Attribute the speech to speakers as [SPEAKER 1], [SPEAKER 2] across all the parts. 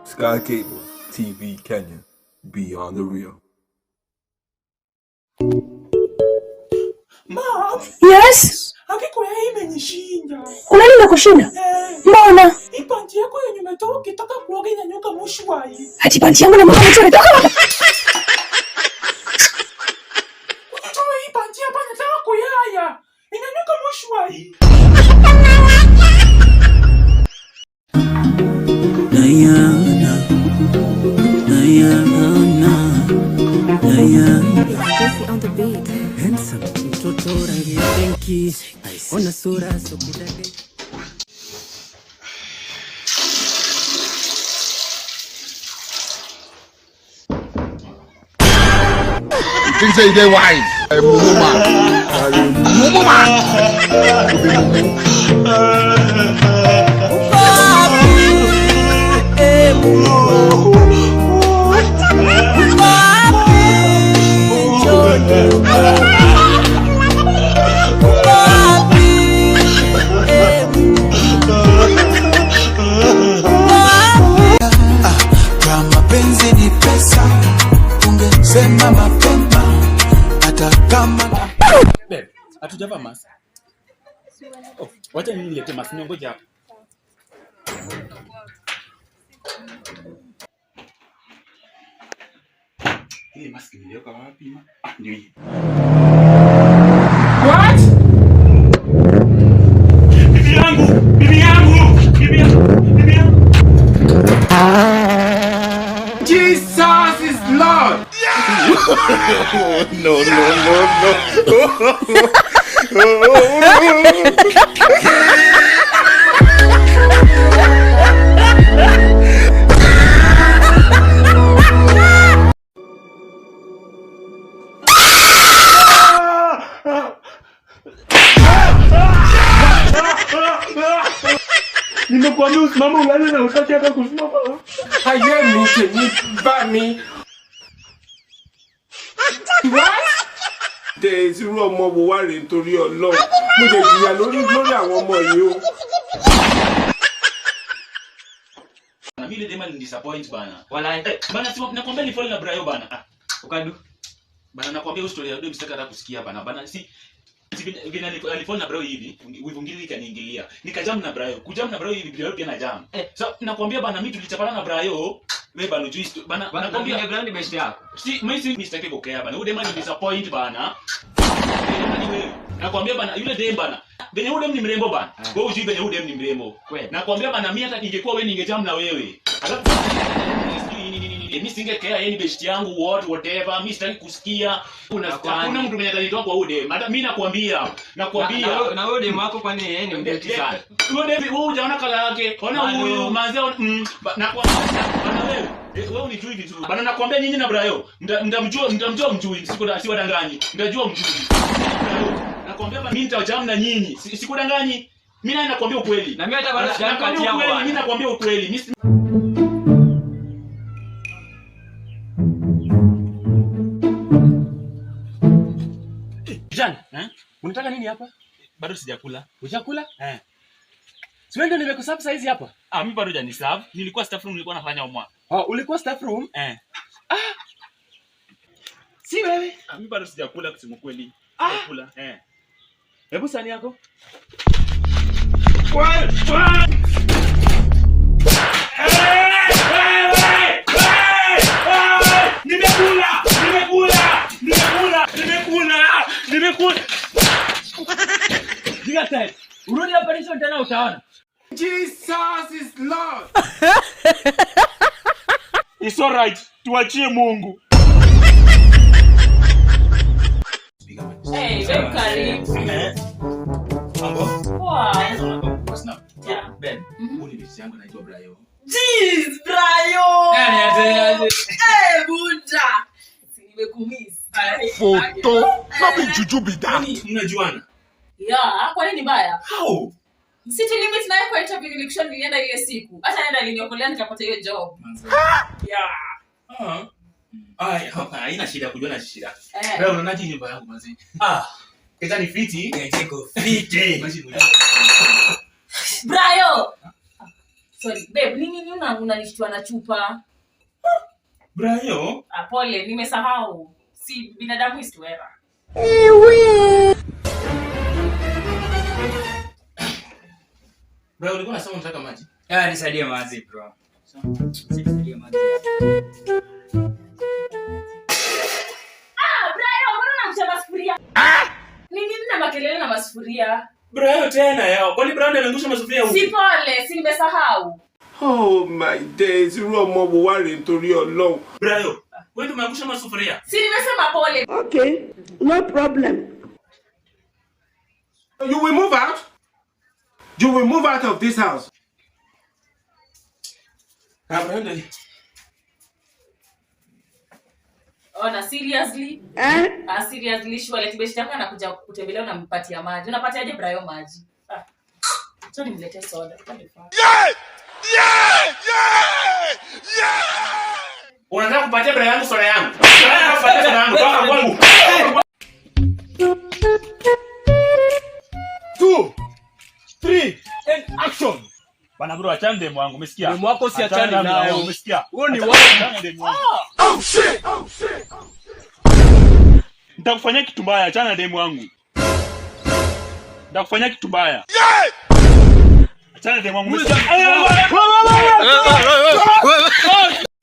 [SPEAKER 1] Sky Cable TV Kenya, beyond the real.
[SPEAKER 2] Mom,
[SPEAKER 3] Yes?
[SPEAKER 2] hakiko ya imenishinda.
[SPEAKER 3] Kuna nini kushinda?
[SPEAKER 2] Eh,
[SPEAKER 3] Mbona?
[SPEAKER 2] hii panti yako yenye umetoa ukitaka kuoga inanyuka mushwai.
[SPEAKER 3] Ati panti yangu na mkono mchore toka hapa.
[SPEAKER 2] Ukitoa hii panti hapa nataka kuyaya. Inanyuka mushwai.
[SPEAKER 4] Diana, Diana, Diana.
[SPEAKER 5] Jesse on the beat.
[SPEAKER 4] Handsome, mtoto rangi ya benki, ona sura sokudade.
[SPEAKER 6] Think say they wise. A mumu man. A mumu man. You be mumu.
[SPEAKER 7] Kama mapenzi ni pesa, ungesema mapema, hata kama
[SPEAKER 8] Babe, hatujavaa mask. Oh, wacha mimi nilete mask, niongoje hapa. Ile mask niliweka wapi? Ah, ndio hii.
[SPEAKER 2] What? Bibi yangu, bibi yangu, bibi yangu, bibi yangu.
[SPEAKER 6] Jesus is Lord. No, no, no, no.
[SPEAKER 2] Nimekuambia usimame ulale na utaki hata kusimama.
[SPEAKER 9] Ayé mi tèmi bá mi.
[SPEAKER 1] Tẹ irú ọmọ wo wá rèé nítorí Ọlọ́run. Mo jẹ jìyà lórí lórí àwọn ọmọ yìí o.
[SPEAKER 8] Na mimi ile dema disappoint bana.
[SPEAKER 10] Walai.
[SPEAKER 8] Eh, bana si nakwambia ni fall na Brayo bana. Ah,
[SPEAKER 10] Ukadu.
[SPEAKER 8] bana nakwambia hiyo story ya dem sitaki hata kusikia bana. Bana si vile alifall na Brayo hivi, wivu ngili ikaniingilia. Nikajam na Brayo. Kujam na Brayo hivi Brayo pia na jam.
[SPEAKER 10] Eh.
[SPEAKER 8] So nakwambia bana mimi tulichapana na Brayo. Wewe bana ujui bana
[SPEAKER 10] Bana
[SPEAKER 8] nakwambia
[SPEAKER 10] nakwambia Brown ni best yako.
[SPEAKER 8] Si mimi si mimi kukea bana. Huyu dem ni disappoint bana. Yaani wewe nakwambia bana yule dem bana. Venye huyu dem ni mrembo bana.
[SPEAKER 10] Eh.
[SPEAKER 8] Wewe hujui venye huyu dem ni mrembo.
[SPEAKER 10] Kweli.
[SPEAKER 8] Nakwambia bana mimi hata ningekuwa wewe ningejam na wewe. Alafu sijui nini nini nini. Mimi singekea yeye ni best yangu what whatever. Mimi sitaki kusikia. Kuna
[SPEAKER 10] Na kwani?
[SPEAKER 8] hakuna mtu mwenye atanitoa kwa huyu dem. Hata mimi nakwambia. Nakwambia.
[SPEAKER 10] Na wewe demu wako kwani yeye ni mdeti sana.
[SPEAKER 8] Huyo dem wewe hujaona kala yake. Ona
[SPEAKER 10] Bado.
[SPEAKER 8] huyu manze nakwambia bana wewe. Wewe unijui vizuri. Bana nakwambia nyinyi na Brayo. Mtamjua mtamjua mjui. Siku siwadanganyi. Mtajua mjui. Brayo. Nakwambia bana mimi nitajam na nyinyi. Sikudanganyi. Mimi naye nakwambia ukweli.
[SPEAKER 10] Na mimi hata bado
[SPEAKER 8] Nakwambia
[SPEAKER 10] sijakati yangu.
[SPEAKER 8] ukweli, mimi nakwambia ukweli. Mimi
[SPEAKER 9] Jan,
[SPEAKER 8] eh?
[SPEAKER 9] unataka nini hapa?
[SPEAKER 8] Bado sijakula.
[SPEAKER 9] Hujakula?
[SPEAKER 8] Eh.
[SPEAKER 9] Si wewe ndio nimekuserve saizi hapa?
[SPEAKER 8] Ah, mimi bado hujaniserve. Nilikuwa staff room nilikuwa nafanya homework.
[SPEAKER 9] Oh, ulikuwa staff room?
[SPEAKER 8] Eh.
[SPEAKER 9] Si wewe.
[SPEAKER 8] Ah, mimi bado sijakula kusema kweli.
[SPEAKER 9] Ah.
[SPEAKER 8] Sijakula. Eh.
[SPEAKER 9] Hebu sahani yako.
[SPEAKER 8] Nimekula! Nimekula! Nimekula! Nimekula! Nimekula!
[SPEAKER 9] Jiga time. Urudi hapa nisho tena utaona.
[SPEAKER 1] Jesus is Lord.
[SPEAKER 8] It's all right. Tuachie Mungu.
[SPEAKER 11] Hey, babe, karibu.
[SPEAKER 8] Eh. Mambo?
[SPEAKER 11] Poa.
[SPEAKER 8] Yeah. Ben, huyu ni binti yangu anaitwa Brayo.
[SPEAKER 11] Jeez, Brayo.
[SPEAKER 10] Yaani aje.
[SPEAKER 11] Eh, buda. Si nimekumiss.
[SPEAKER 6] Photo. No be juju be that.
[SPEAKER 8] Kwani mnajuana?
[SPEAKER 11] Yeah, kwa nini baya?
[SPEAKER 8] How?
[SPEAKER 11] City limit nayo kwa interview nilikusha nilienda ile siku. Hata nenda aliniokolea nikapata hiyo job. Yeah.
[SPEAKER 8] Ah. Ai, hapa haina shida kujua na shida.
[SPEAKER 11] Eh.
[SPEAKER 8] Leo unaonaje nyumba yangu manzi? Ah. Keta ni fiti.
[SPEAKER 2] Iko fiti.
[SPEAKER 8] Imagine
[SPEAKER 11] Brayo. Sorry, babe, nini nini unanishtua na chupa?
[SPEAKER 8] Brayo?
[SPEAKER 11] Ah, pole, nimesahau. Si binadamu is to error.
[SPEAKER 8] Brayo, ulikuwa unasema unataka maji?
[SPEAKER 2] Ah, nisaidie maji bro. Nisaidie maji.
[SPEAKER 11] Ah, Brayo, mbona unamsha masufuria? Nini nini na makelele na masufuria?
[SPEAKER 8] Brayo tena yao. Kwani Brayo ndiye ameangusha masufuria huko?
[SPEAKER 11] Si pole, si nimesahau.
[SPEAKER 1] Oh my days, irú ọmọ wo wá rèé nítorí Ọlọ́run.
[SPEAKER 8] Brayo, wewe ndio umeangusha masufuria.
[SPEAKER 11] Si nimesema pole.
[SPEAKER 3] Okay, no problem.
[SPEAKER 1] You will move out. You will move out of this house.
[SPEAKER 8] Ah, Brayo ndio.
[SPEAKER 11] Ona seriously?
[SPEAKER 3] Eh?
[SPEAKER 11] Ah, seriously sure like beshte yako anakuja kutembelea unampatia maji. Unapatiaje Brayo maji? Ah. Acha nimletee soda.
[SPEAKER 8] Unataka kupatia Brayo yangu soda yangu? Unataka kupatia soda yangu? Toka kwangu.
[SPEAKER 9] 2 3 and action.
[SPEAKER 8] Bana bro, achana demu wangu, umesikia?
[SPEAKER 9] Demu wako si achane
[SPEAKER 8] Achana
[SPEAKER 9] nayo.
[SPEAKER 8] demu, umesikia?
[SPEAKER 9] Huo ni
[SPEAKER 8] Achana
[SPEAKER 9] wangu.
[SPEAKER 8] demu wangu. Nitakufanyia kitu mbaya, achana na demu wangu. Nitakufanyia kitu mbaya. Achana na demu wangu. Umesikia?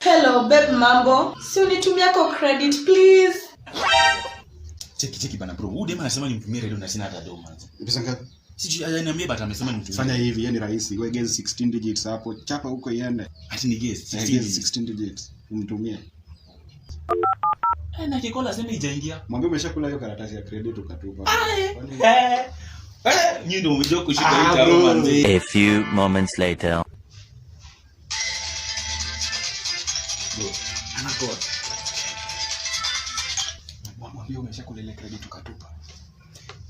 [SPEAKER 5] Hello babe, mambo. Si unitumia ko credit please.
[SPEAKER 8] Cheki cheki bana bro, huyu demu anasema nimtumie radio na sina hata domo manzi.
[SPEAKER 6] Pesa ngapi?
[SPEAKER 8] Sijui hajaniambia but amesema nimtumie.
[SPEAKER 6] Fanya hivi, yeye ni rahisi. Wewe guess 16 digits hapo, chapa huko iende.
[SPEAKER 8] Ati ni guess
[SPEAKER 6] Eh,
[SPEAKER 8] 16
[SPEAKER 6] guess
[SPEAKER 8] digits.
[SPEAKER 6] 16 digits. Umtumie.
[SPEAKER 8] Eh, na kikola sema ijaingia.
[SPEAKER 6] Mwambie umeshakula hiyo karatasi ya credit ukatupa. Kwani-
[SPEAKER 8] Eh. Eh, nyinyi ndio umejua kushika
[SPEAKER 6] Ah,
[SPEAKER 8] hii taro
[SPEAKER 6] bro.
[SPEAKER 8] manzi.
[SPEAKER 12] A few moments later.
[SPEAKER 6] Bro, ana call. Mwambie umeshakula ile credit ukatupa.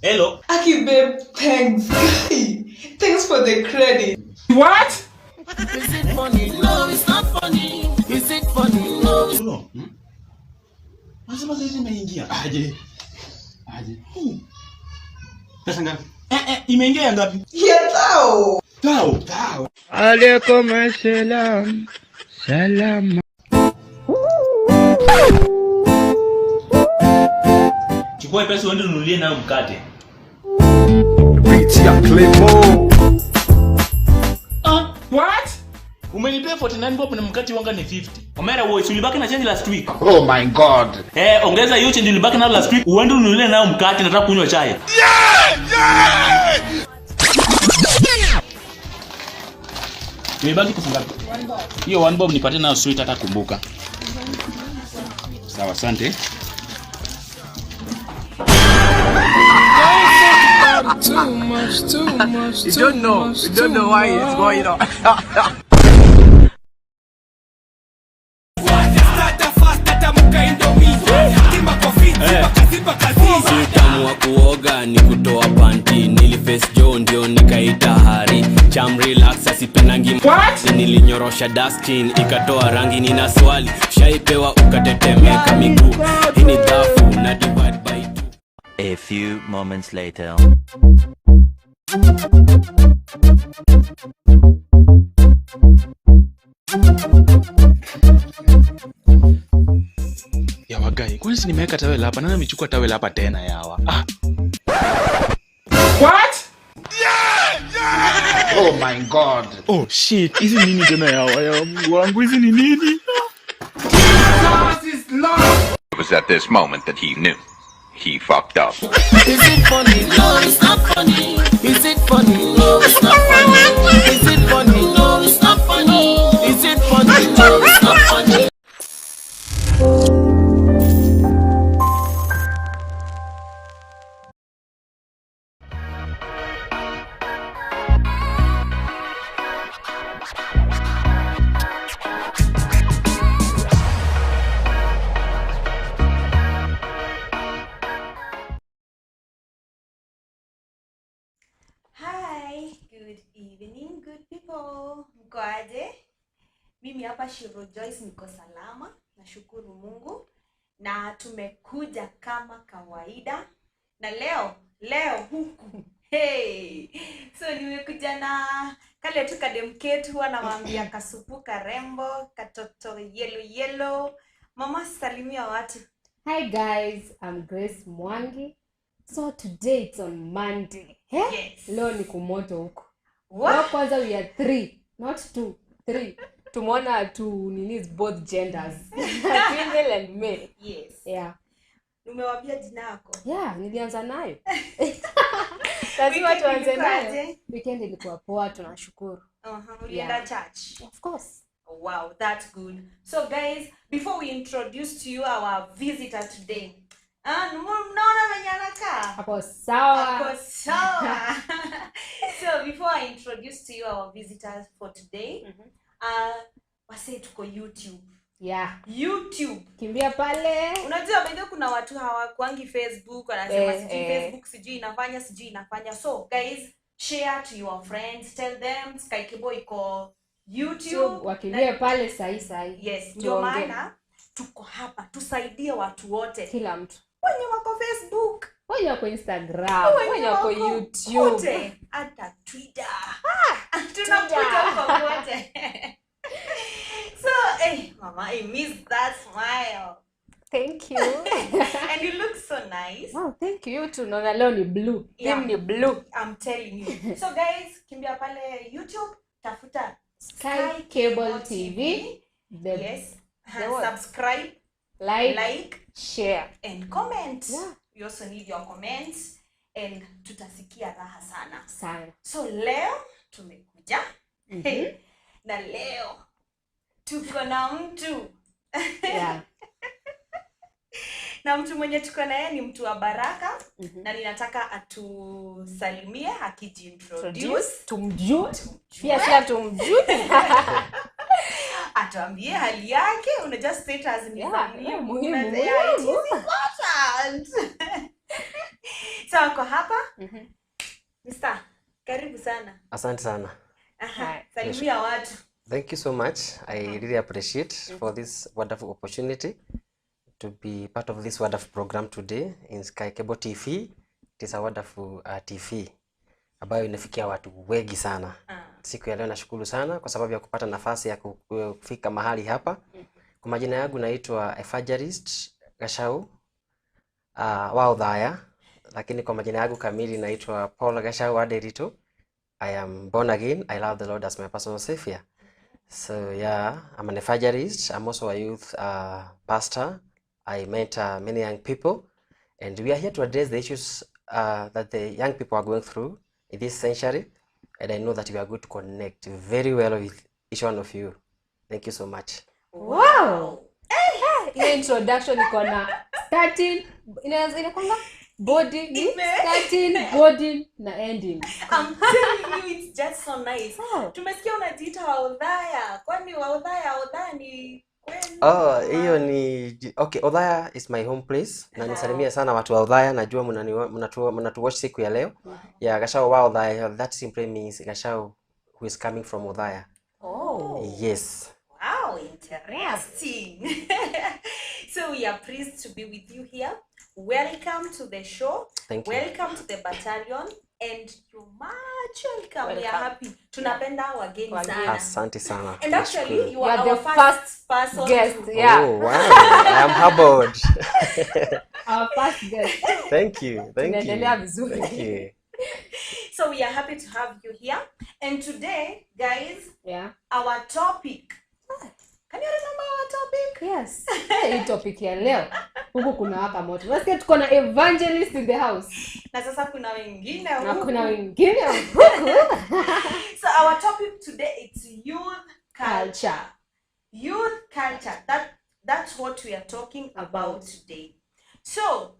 [SPEAKER 8] Hello.
[SPEAKER 5] Aki babe, thanks. Thanks for the credit.
[SPEAKER 1] What?
[SPEAKER 4] Is it funny? No, it's not funny. Is it funny? No.
[SPEAKER 8] Bro. Anasema credit imeingia.
[SPEAKER 6] Aje. Aje. Pesa ngapi?
[SPEAKER 8] Eh eh, imeingia ya ngapi?
[SPEAKER 5] Yeah, thou.
[SPEAKER 8] Tao.
[SPEAKER 6] Tao.
[SPEAKER 9] Alaikum salam. Salam.
[SPEAKER 8] Chukua hii pesa uende ununulie nayo mkate.
[SPEAKER 1] What?
[SPEAKER 8] Umenipea 49 bob na mkate wanga ni 50. Omera wewe ulibaki na change last week.
[SPEAKER 6] Oh my god.
[SPEAKER 8] Eh, ongeza hiyo change ulibaki nayo last week. Uende ununulie nayo mkate, nataka kunywa chai. Imebaki pesa ngapi? Hiyo one bob nipatie nayo sweet hata kumbuka. Sawa, asante.
[SPEAKER 9] You don't know. You don't know why it's going on.
[SPEAKER 4] Utamu wa kuoga ni kutoa panti, niliface Joe ndio nikaita hari cham relax asipendangi nilinyorosha Dustin ikatoa rangi. Nina swali shaipewa ukatetemeka miguu, hii ni dhafu na divide by two.
[SPEAKER 12] A few moments later.
[SPEAKER 8] Ya wagai, kwani si nimeweka tawel hapa? Nani amechukua tawel hapa tena yawa? Ah,
[SPEAKER 1] What?
[SPEAKER 6] Oh my god.
[SPEAKER 8] oh shit, hizi nini tena yawa? Ya Mungu wangu, hizi ni nini?
[SPEAKER 1] Jesus is Lord.
[SPEAKER 13] It was at this moment that he knew. He fucked up.
[SPEAKER 4] Is it funny? No, it's not funny. Is it funny? No, it's not funny. Is it funny? No, it's not funny. Is it funny? No, it's not funny.
[SPEAKER 14] Hi, good
[SPEAKER 5] People, mko aje? Mimi hapa Shiro Joyce niko salama, nashukuru Mungu. Na tumekuja kama kawaida. Na leo huku. Hey. So nimekuja na kale tu kademketu huwa nawaambia kasupu karembo, katoto yellow yellow. Mama, salimia watu.
[SPEAKER 14] Hi guys, I'm Grace Mwangi. So today it's on Monday. Eh?
[SPEAKER 5] Yes.
[SPEAKER 14] Leo ni kumoto huko.
[SPEAKER 5] What?
[SPEAKER 14] Leo kwanza we are 3, not 2, 3. Tumeona tu nini is both genders. Female and male.
[SPEAKER 5] Yes.
[SPEAKER 14] Yeah.
[SPEAKER 5] Umewambia jina yako?
[SPEAKER 14] Yeah, nilianza nayo. Lazima tuanze nayo. Weekend ilikuwa poa, tunashukuru.
[SPEAKER 5] Ulienda church?
[SPEAKER 14] Of course.
[SPEAKER 5] Wow, that's good. So guys, before we introduce to you our visitor today, mnaona venye anakaa?
[SPEAKER 14] Ako sawa.
[SPEAKER 5] Ako sawa. So before I introduce to you our visitors for today, wase tuko YouTube.
[SPEAKER 14] Yeah.
[SPEAKER 5] YouTube.
[SPEAKER 14] Kimbia pale.
[SPEAKER 5] Unajua by the way kuna watu hawakuangi Facebook, wanasema sijui Facebook, sijui inafanya. So guys, share to your friends, tell them Sky Cable iko YouTube.
[SPEAKER 14] Wakimbia pale sahi.
[SPEAKER 5] Yes, ndio maana tuko hapa tusaidie watu wote.
[SPEAKER 14] Kila mtu.
[SPEAKER 5] Wenye wako Facebook,
[SPEAKER 14] wenye wako Instagram, wenye wako YouTube,
[SPEAKER 5] wote, hata Twitter. Tunakuja huko wote. So, hey, mama, I miss that smile.
[SPEAKER 14] Thank you.
[SPEAKER 5] And you look so nice.
[SPEAKER 14] Wow, thank you. Tunaona leo ni blue.
[SPEAKER 5] Yeah.
[SPEAKER 14] Theme ni blue.
[SPEAKER 5] I'm telling you. So guys, kimbia pale YouTube, tafuta
[SPEAKER 14] Sky Cable TV.
[SPEAKER 5] Yes. Subscribe, like,
[SPEAKER 14] share
[SPEAKER 5] and comment.
[SPEAKER 14] Yeah.
[SPEAKER 5] We also need your comments and tutasikia raha sana.
[SPEAKER 14] Sana.
[SPEAKER 5] So leo tumekuja. Hey, na leo tuko na mtu.
[SPEAKER 14] Yeah.
[SPEAKER 5] Na mtu mwenye tuko na yeye ni mtu wa baraka. Na ninataka atusalimie akijiintroduce.
[SPEAKER 14] Tumjue. Pia pia tumjue.
[SPEAKER 5] Atuambie hali yake, unajua status ni
[SPEAKER 14] muhimu.
[SPEAKER 5] It is important. So ako hapa. Mr. Karibu sana.
[SPEAKER 15] Asante sana.
[SPEAKER 5] Aha, salimia watu.
[SPEAKER 15] Thank you so much. I really appreciate for this wonderful opportunity to be part of this wonderful program today in Sky Cable TV. It is a wonderful TV ambayo inafikia watu wengi sana. Siku ya leo nashukuru sana kwa sababu ya kupata nafasi ya kufika mahali hapa. Kwa majina yangu naitwa Evangelist Gachau wa Othaya, lakini kwa majina yangu kamili naitwa Paul Gachau Aderito. I am born again. I love the Lord as my personal savior. So yeah, I'm an evangelist. I'm also a youth pastor. I mentor many young people, and we are here to address the issues that the young people are going through in this century. And I know that we are going to connect very well with each one of you. Thank you so much.
[SPEAKER 14] Wow! Hey, introduction iko na starting, inakwanga body, starting, body na ending.
[SPEAKER 5] I'm telling you, it's just so nice. Oh. Tumesikia unajiita Waodhaya. Kwani Waodhaya ni kwenu?
[SPEAKER 15] Oh, hiyo ni okay, Othaya is my home place. Na nisalimia sana watu wa Othaya, najua mnatu watch siku ya leo. Yeah, Gachau wa Othaya, that simply means Gachau who is coming from Othaya.
[SPEAKER 5] Oh.
[SPEAKER 15] Yes.
[SPEAKER 5] Wow, interesting. So we are pleased to be with you here. Welcome to the show.
[SPEAKER 15] Thank you.
[SPEAKER 5] Welcome to the battalion, and you're much welcome. We are happy. Tunapenda wageni sana.
[SPEAKER 15] Asante sana.
[SPEAKER 5] And actually, you are
[SPEAKER 14] the
[SPEAKER 5] our first person
[SPEAKER 14] guest. Yeah.
[SPEAKER 15] Oh, wow. I am humbled.
[SPEAKER 14] Our first guest.
[SPEAKER 15] Thank you. Thank you. Thank you.
[SPEAKER 5] So we are happy to have you here. And today, guys,
[SPEAKER 14] yeah,
[SPEAKER 5] our topic. Can you remember our topic?
[SPEAKER 14] Yes. Hii topic ya leo. Huku kuna waka moto. Nasikia tuko na evangelist in the house.
[SPEAKER 5] Na sasa kuna wengine huku.
[SPEAKER 14] Na kuna wengine huku.
[SPEAKER 5] So our topic today is youth culture. Youth culture. That's what we are talking about today. So,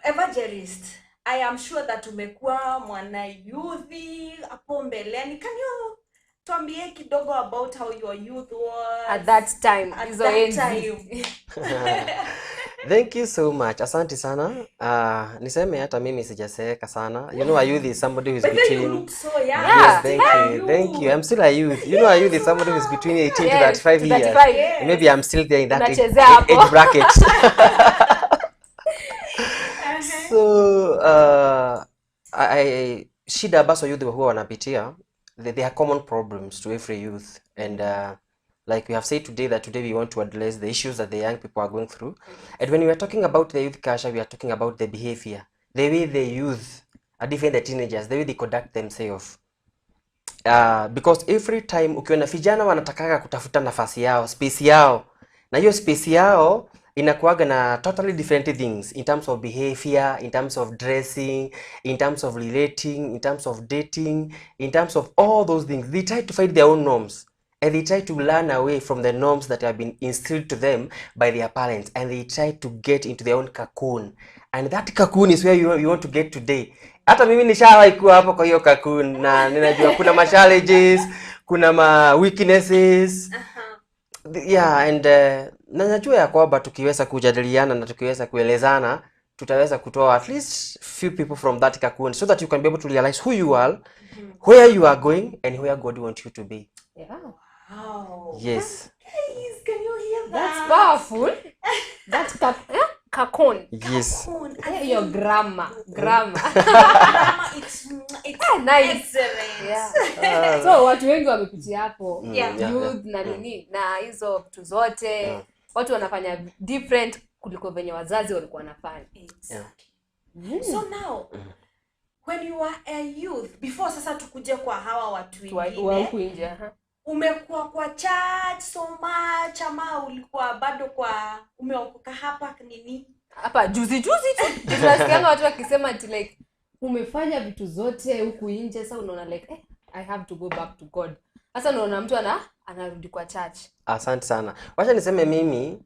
[SPEAKER 5] evangelist, I am sure that umekuwa mwana youthi hapo mbeleni. Can you tuambie kidogo about how your youth was
[SPEAKER 14] at that time?
[SPEAKER 5] At that time.
[SPEAKER 15] Thank you so much. Asante sana. Niseme hata mimi sijaseeka sana. You know, a youth is somebody who is
[SPEAKER 5] But then you
[SPEAKER 15] between
[SPEAKER 5] look so young.
[SPEAKER 15] Yes, thank
[SPEAKER 5] Yeah.
[SPEAKER 15] you. Thank you. I'm still a youth. You know, a youth is somebody who is between 18 to
[SPEAKER 14] Yes,
[SPEAKER 15] 35
[SPEAKER 14] to
[SPEAKER 15] years.
[SPEAKER 14] 35. Yes.
[SPEAKER 15] Maybe I'm still there in that
[SPEAKER 14] Unachezea hapo.
[SPEAKER 15] age bracket. So, shida ambazo youth huwa wanapitia, they are common problems to every youth. And like we have said today, that today we want to address the issues that the young people are going through. And when we are talking about the youth culture, we are talking about the behavior, the way the youth are different, the teenagers, the way they conduct themselves. Because every time ukiona vijana wanatakaga kutafuta nafasi yao, space yao, na hiyo space yao inakuaga na totally different things in terms of behavior, in terms of dressing, in terms of relating, in terms of dating, in terms of all those things. They try to find their own norms and they try to learn away from the norms that have been instilled to them by their parents, and they try to get into their own cocoon, and that cocoon is where you want to get today. Hata mimi nishawahi kuwa hapo kwa hiyo cocoon, na ninajua kuna ma challenges, kuna ma weaknesses. Yeah, and na najua ya kwamba tukiweza kujadiliana na tukiweza kuelezana tutaweza kutoa at least few people from that cocoon so that you can be able to realize who you are, where you are going, and where God wants you to be.
[SPEAKER 14] Yeah.
[SPEAKER 5] Wow.
[SPEAKER 15] Yes.
[SPEAKER 5] Guys, can you hear that?
[SPEAKER 14] That's powerful. That cocoon.
[SPEAKER 15] Yes.
[SPEAKER 5] Cocoon.
[SPEAKER 14] Your grammar. Grammar.
[SPEAKER 5] Grammar, it's
[SPEAKER 14] Nice.
[SPEAKER 5] excellent.
[SPEAKER 14] Yeah. So watu wengi wamepitia hapo.
[SPEAKER 5] Yeah.
[SPEAKER 14] Youth na nini na hizo vitu zote. Watu wanafanya different kuliko venye wazazi walikuwa wanafanya.
[SPEAKER 15] Yeah.
[SPEAKER 5] So now, when you are a youth, before sasa tukuje kwa hawa watu
[SPEAKER 14] Wa
[SPEAKER 5] wengine,
[SPEAKER 14] huku nje. Aha.
[SPEAKER 5] umekuwa kwa church so much ama ulikuwa bado kwa umeokoka hapa nini?
[SPEAKER 14] Hapa juzi juzi tu tunasikianga watu wakisema ati like umefanya vitu zote huku nje, sasa unaona like I have to go back to God. Sasa unaona mtu anarudi kwa church.
[SPEAKER 15] Asante sana. Wacha niseme mimi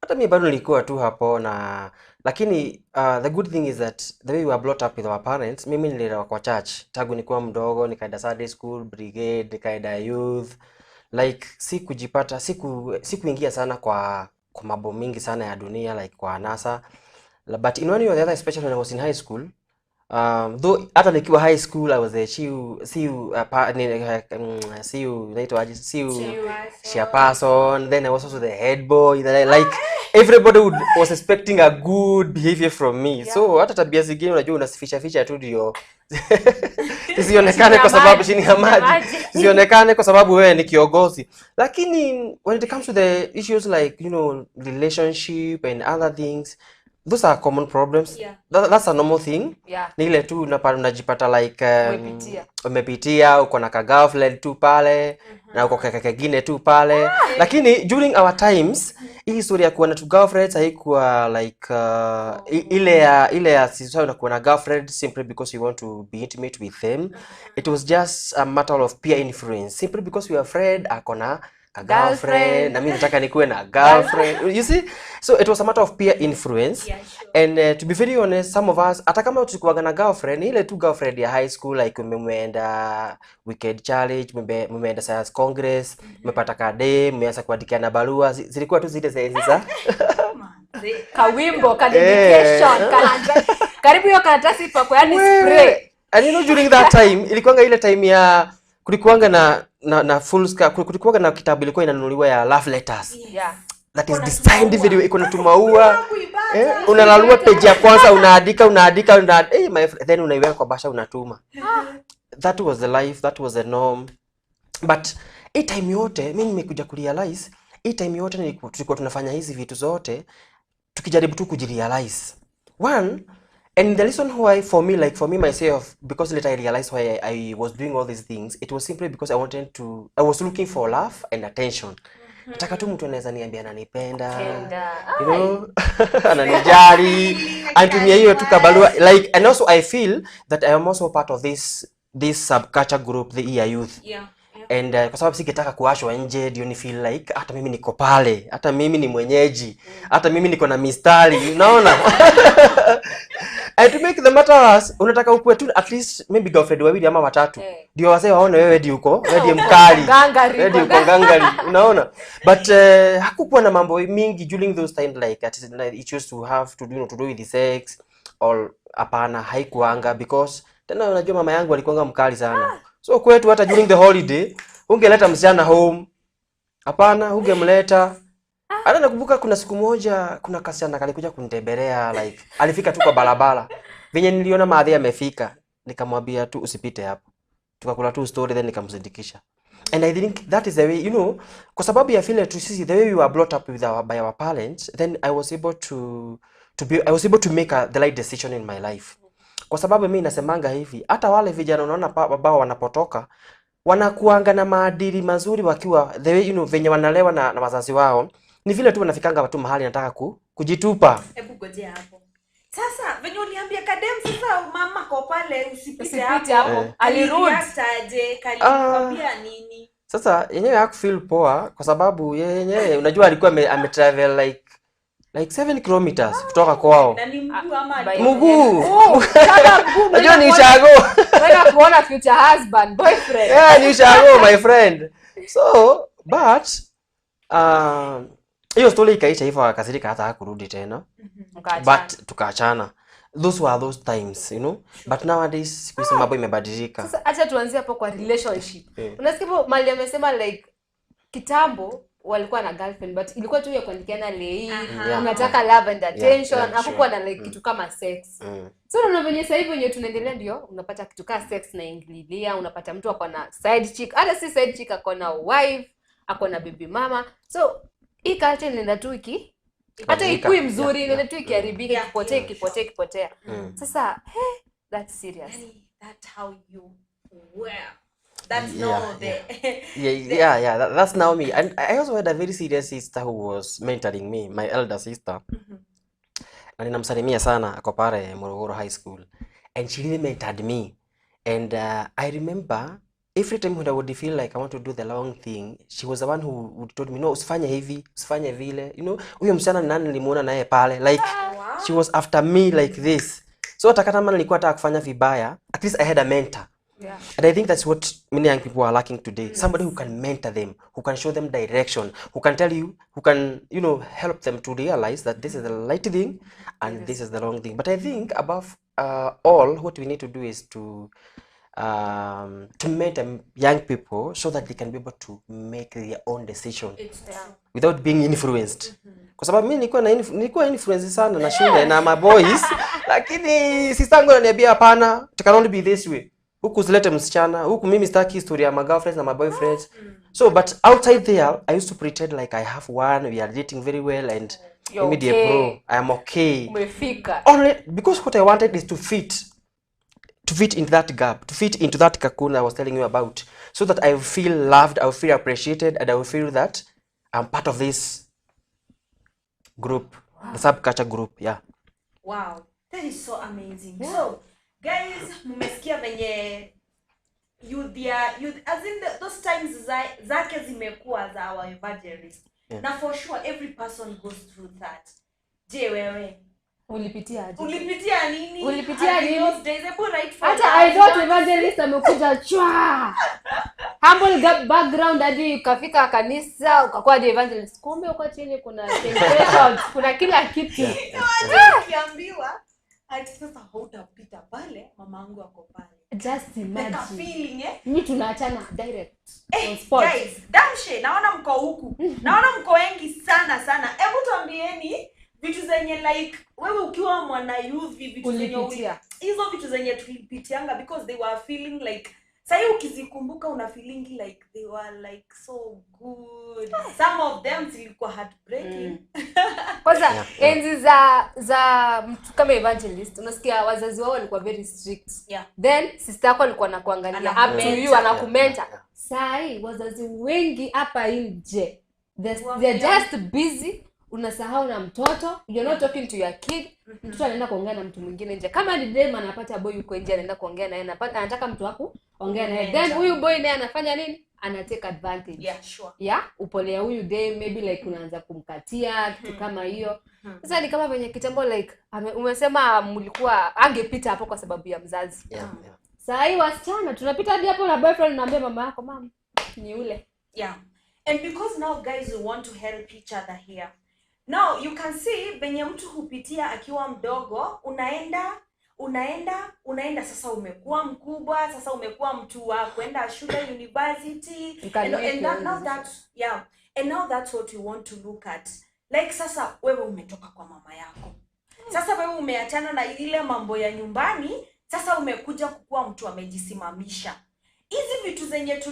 [SPEAKER 15] hata mimi bado nilikuwa tu hapo na lakini the good thing is that the way we were brought up with our parents, mimi nililelewa kwa church tangu nikuwa mdogo, nikaenda Sunday school, brigade, nikaenda youth. Like sikujipata, sikuingia sana kwa mambo mingi sana ya dunia like kwa anasa. But in one way or the other, especially when I was in high school, though hata nikiwa high school I was a CU chairperson, then I was also the head boy. Then I, like everybody was expecting a good behavior from me. Yeah. So hata tabia zingine unajua unasificha ficha tu ndio zisionekane kwa sababu chini ya maji, zisionekane kwa sababu wewe ni kiongozi. Lakini when it comes to the issues like, you know, relationship and other things, those are common problems.
[SPEAKER 5] Yeah.
[SPEAKER 15] That's a normal thing.
[SPEAKER 14] Yeah.
[SPEAKER 15] Ni ile tu unajipata like umepitia uko na ka girlfriend tu pale na uko kaka kengine tu pale. Lakini during our times hii story ya kuwa na two girlfriends haikuwa like ile ya sisi unakuwa na girlfriend simply because you want to be intimate with them. It was just a matter of peer influence. Simply because we are afraid akona a girlfriend, na mimi nataka nikuwe na girlfriend. You see? So it was a matter of peer influence.
[SPEAKER 5] Yeah, sure.
[SPEAKER 15] And to be very honest, some of us hata kama tulikuwa na girlfriend, ile tu girlfriend ya high school like mmeenda weekend challenge, mmeenda science congress, mmepata kade, mmeanza kuandikiana barua, zilikuwa tu zile za
[SPEAKER 14] kawimbo, ka dedication, karibu hiyo karatasi ipakwe yani spray.
[SPEAKER 15] And you know during that time ilikuwa ile time ya kulikuanga na full scale, kulikuanga na kitabu ilikuwa inanunuliwa ya love letters.
[SPEAKER 14] Yeah.
[SPEAKER 15] That is designed video iko na tumaua. Unalalua page ya kwanza unaandika my friend, then unaiweka kwa basha unatuma. That was the life, that was the norm. But hii time yote mimi nimekuja kurealize, hii time yote tulikuwa tunafanya hizi vitu zote tukijaribu tu kujirealize. One, and the reason why for me, like for me myself, because later I realized why I was doing all these things, it was simply because I was looking for love and attention. Nataka tu mtu anaweza niambia ananipenda, you know, ananijali, anitumia hiyo tu kabarua, like, and also I feel that I am also part of this subculture group, the EA youth.
[SPEAKER 5] Yeah.
[SPEAKER 15] And kwa sababu sikitaka kuashwa nje ndio ni feel like hata mimi niko pale, hata mimi ni mwenyeji, hata mimi niko na mistari, unaona? And to make the matter worse, unataka ukuwe tu at least maybe girlfriend wawili ama watatu. Ndio wasee waone wewe ndio uko, wewe ndiye mkali.
[SPEAKER 14] Gangari,
[SPEAKER 15] Wewe ndio
[SPEAKER 14] uko
[SPEAKER 15] uko gangari, unaona? But hakukuwa na mambo mingi during those time like at, like it used to have to do, to do with the sex or hapana, haikuanga because tena unajua mama yangu alikuanga mkali sana. So kwetu hata during the holiday ungeleta msichana home. Hapana, ungemleta. Hata nakumbuka kuna siku moja kuna kasichana kalikuja kunitembelea like alifika tu kwa barabara. Venye niliona maadhi amefika, nikamwambia tu usipite hapo. Tukakula tu story then nikamsindikisha. And I think that is the way, kwa sababu ya vile tu sisi the way we were brought up with our by our parents, then I was able to be I was able to make the right decision in my life. Kwa sababu mimi nasemanga hivi, hata wale vijana unaona ambao wanapotoka wanakuanga na maadili mazuri wakiwa the way venye wanalewa na wazazi wao, ni vile tu wanafikanga tu mahali nataka kujitupa.
[SPEAKER 5] Hebu gojea hapo. Sasa venye uliambia kadem sasa mama kwa pale usipite
[SPEAKER 14] Usipite
[SPEAKER 5] hapo.
[SPEAKER 14] hapo. Alirudi.
[SPEAKER 5] Aje kalikwambia nini?
[SPEAKER 15] Sasa yenyewe hakufeel poa kwa sababu yenyewe unajua alikuwa ame travel like 7 kilometers kutoka kwao.
[SPEAKER 5] Na ni mguu ama
[SPEAKER 15] Mguu.
[SPEAKER 14] Kama mguu.
[SPEAKER 15] Unajua ni ushago.
[SPEAKER 14] Kwenda kuona future husband, boyfriend.
[SPEAKER 15] Yeah, ni ushago my friend. So, but hiyo story ikaisha hivyo, akasirika hata hakurudi tena. But tukaachana. Those were those times, Sure. But nowadays siku hizi mambo imebadilika.
[SPEAKER 14] Sasa acha tuanzie hapo kwa relationship. Unasikia hapo mali amesema like kitambo walikuwa na girlfriend but ilikuwa tu ya kuandikiana lei, unataka love and attention, hakukuwa na like kitu kama sex. So unaona venye sasa hivi wenye tunaendelea ndio unapata kitu kama sex na ingililia, unapata mtu ako na side chick, hata si side chick, ako na wife, ako na baby mama. So hii culture inaenda tu iki hata ikui mzuri, inaenda tu ikiharibika, ikipotea ikipotea. Sasa that's serious.
[SPEAKER 5] Yani, that's how you were. That's now the
[SPEAKER 15] that's now me. And I also had a very serious sister who was mentoring me, my elder sister. Na ninamsalimia sana, ako pale Morogoro High School. And she really mentored me. And I remember every time when I would feel like I want to do the wrong thing, she was the one who would told me, no, usifanye hivi, usifanye vile. Huyo msichana ni nani nilimuona naye pale? Like, she was after me like this. So hata kama nilikuwa nataka kufanya vibaya, at least I had a mentor.
[SPEAKER 14] Yeah.
[SPEAKER 15] And I think that's what many young people are lacking today. Yes. Somebody who can mentor them, who can show them direction, who can tell you, who can, help them to realize that this is the right thing and this is the wrong thing. But I think above all, what we need to do is to mentor young people so that they can be able to make their own decision without being influenced. Kwa sababu mimi nilikuwa influence sana na shule na my boys, lakini sistangu ananiambia hapana, it can only be this way. Huku usilete msichana, huku mimi sitaki story ya my girlfriends na my boyfriends. So but outside there I used to pretend like I have one, we are dating very well and
[SPEAKER 14] you're
[SPEAKER 15] okay. Bro, I am okay.
[SPEAKER 14] Umefika.
[SPEAKER 15] Only because what I wanted is to fit into that gap, to fit into that cocoon I was telling you about, so that I feel loved, I will feel appreciated, and I will feel that I'm part of this group, the subculture group. Yeah.
[SPEAKER 5] Wow, that is so amazing.
[SPEAKER 14] Yeah.
[SPEAKER 5] So guys, mmesikia venye youth as in those times zake zimekuwa za our evangelist.
[SPEAKER 15] Yeah.
[SPEAKER 5] Na for sure every person goes through that. Je, wewe
[SPEAKER 14] ulipitia aje?
[SPEAKER 5] Ulipitia nini?
[SPEAKER 14] Ulipitia nini?
[SPEAKER 5] Those days, ebu write for
[SPEAKER 14] hata I thought evangelist amekuja chwa. Humble background hadi ukafika kanisa ukakuwa the evangelist. Kumbe uko chini kuna temptations, kuna kila kitu.
[SPEAKER 5] Ukiambiwa ati sasa hautapita pale, mamangu ako pale.
[SPEAKER 14] Just imagine.
[SPEAKER 5] Like a feeling, eh?
[SPEAKER 14] Mimi tunaachana direct. On spot.
[SPEAKER 5] Guys, damshe, naona mko huku. Naona mko wengi sana sana. Hebu tuambieni vitu zenye like wewe ukiwa mwana youth vitu zenye hizo vitu zenye tulipitianga because they were feeling like sasa ukizikumbuka una feeling like they were like so good. Some of them zilikuwa heartbreaking.
[SPEAKER 14] Kwanza enzi za mtu kama evangelist unasikia wazazi wao walikuwa very strict.
[SPEAKER 5] Yeah.
[SPEAKER 14] Then sister yako alikuwa anakuangalia up to you, anakumenta. Sai wazazi wengi hapa nje they're just busy, unasahau na mtoto, you're not talking to your kid. Mtoto anaenda kuongea na mtu mwingine nje. Kama ni dem anapata boy yuko nje anaenda kuongea naye, anataka mtu wako ongea naye. Then huyu boy naye anafanya nini? Ana take advantage
[SPEAKER 5] Yeah, sure.
[SPEAKER 14] ya upole ya huyu dem, maybe like unaanza kumkatia kitu kama hiyo. Sasa ni kama venye kitambo like umesema mlikuwa angepita hapo kwa sababu ya mzazi. Saa hii wasichana tunapita hadi hapo na boyfriend, unaambia mama yako, "Mama, ni ule."
[SPEAKER 5] Yeah. And because now guys, we want to help each other here. Now you can see venye mtu hupitia akiwa mdogo, unaenda unaenda unaenda, sasa umekuwa mkubwa, sasa umekuwa mtu wa kwenda shule, university,
[SPEAKER 14] You can
[SPEAKER 5] and,
[SPEAKER 14] make
[SPEAKER 5] and
[SPEAKER 14] your
[SPEAKER 5] that,
[SPEAKER 14] own
[SPEAKER 5] now that yeah, and now that's what we want to look at. Like sasa wewe umetoka kwa mama yako, sasa wewe umeachana na ile mambo ya nyumbani, sasa umekuja kukuwa mtu amejisimamisha. Hizi vitu zenye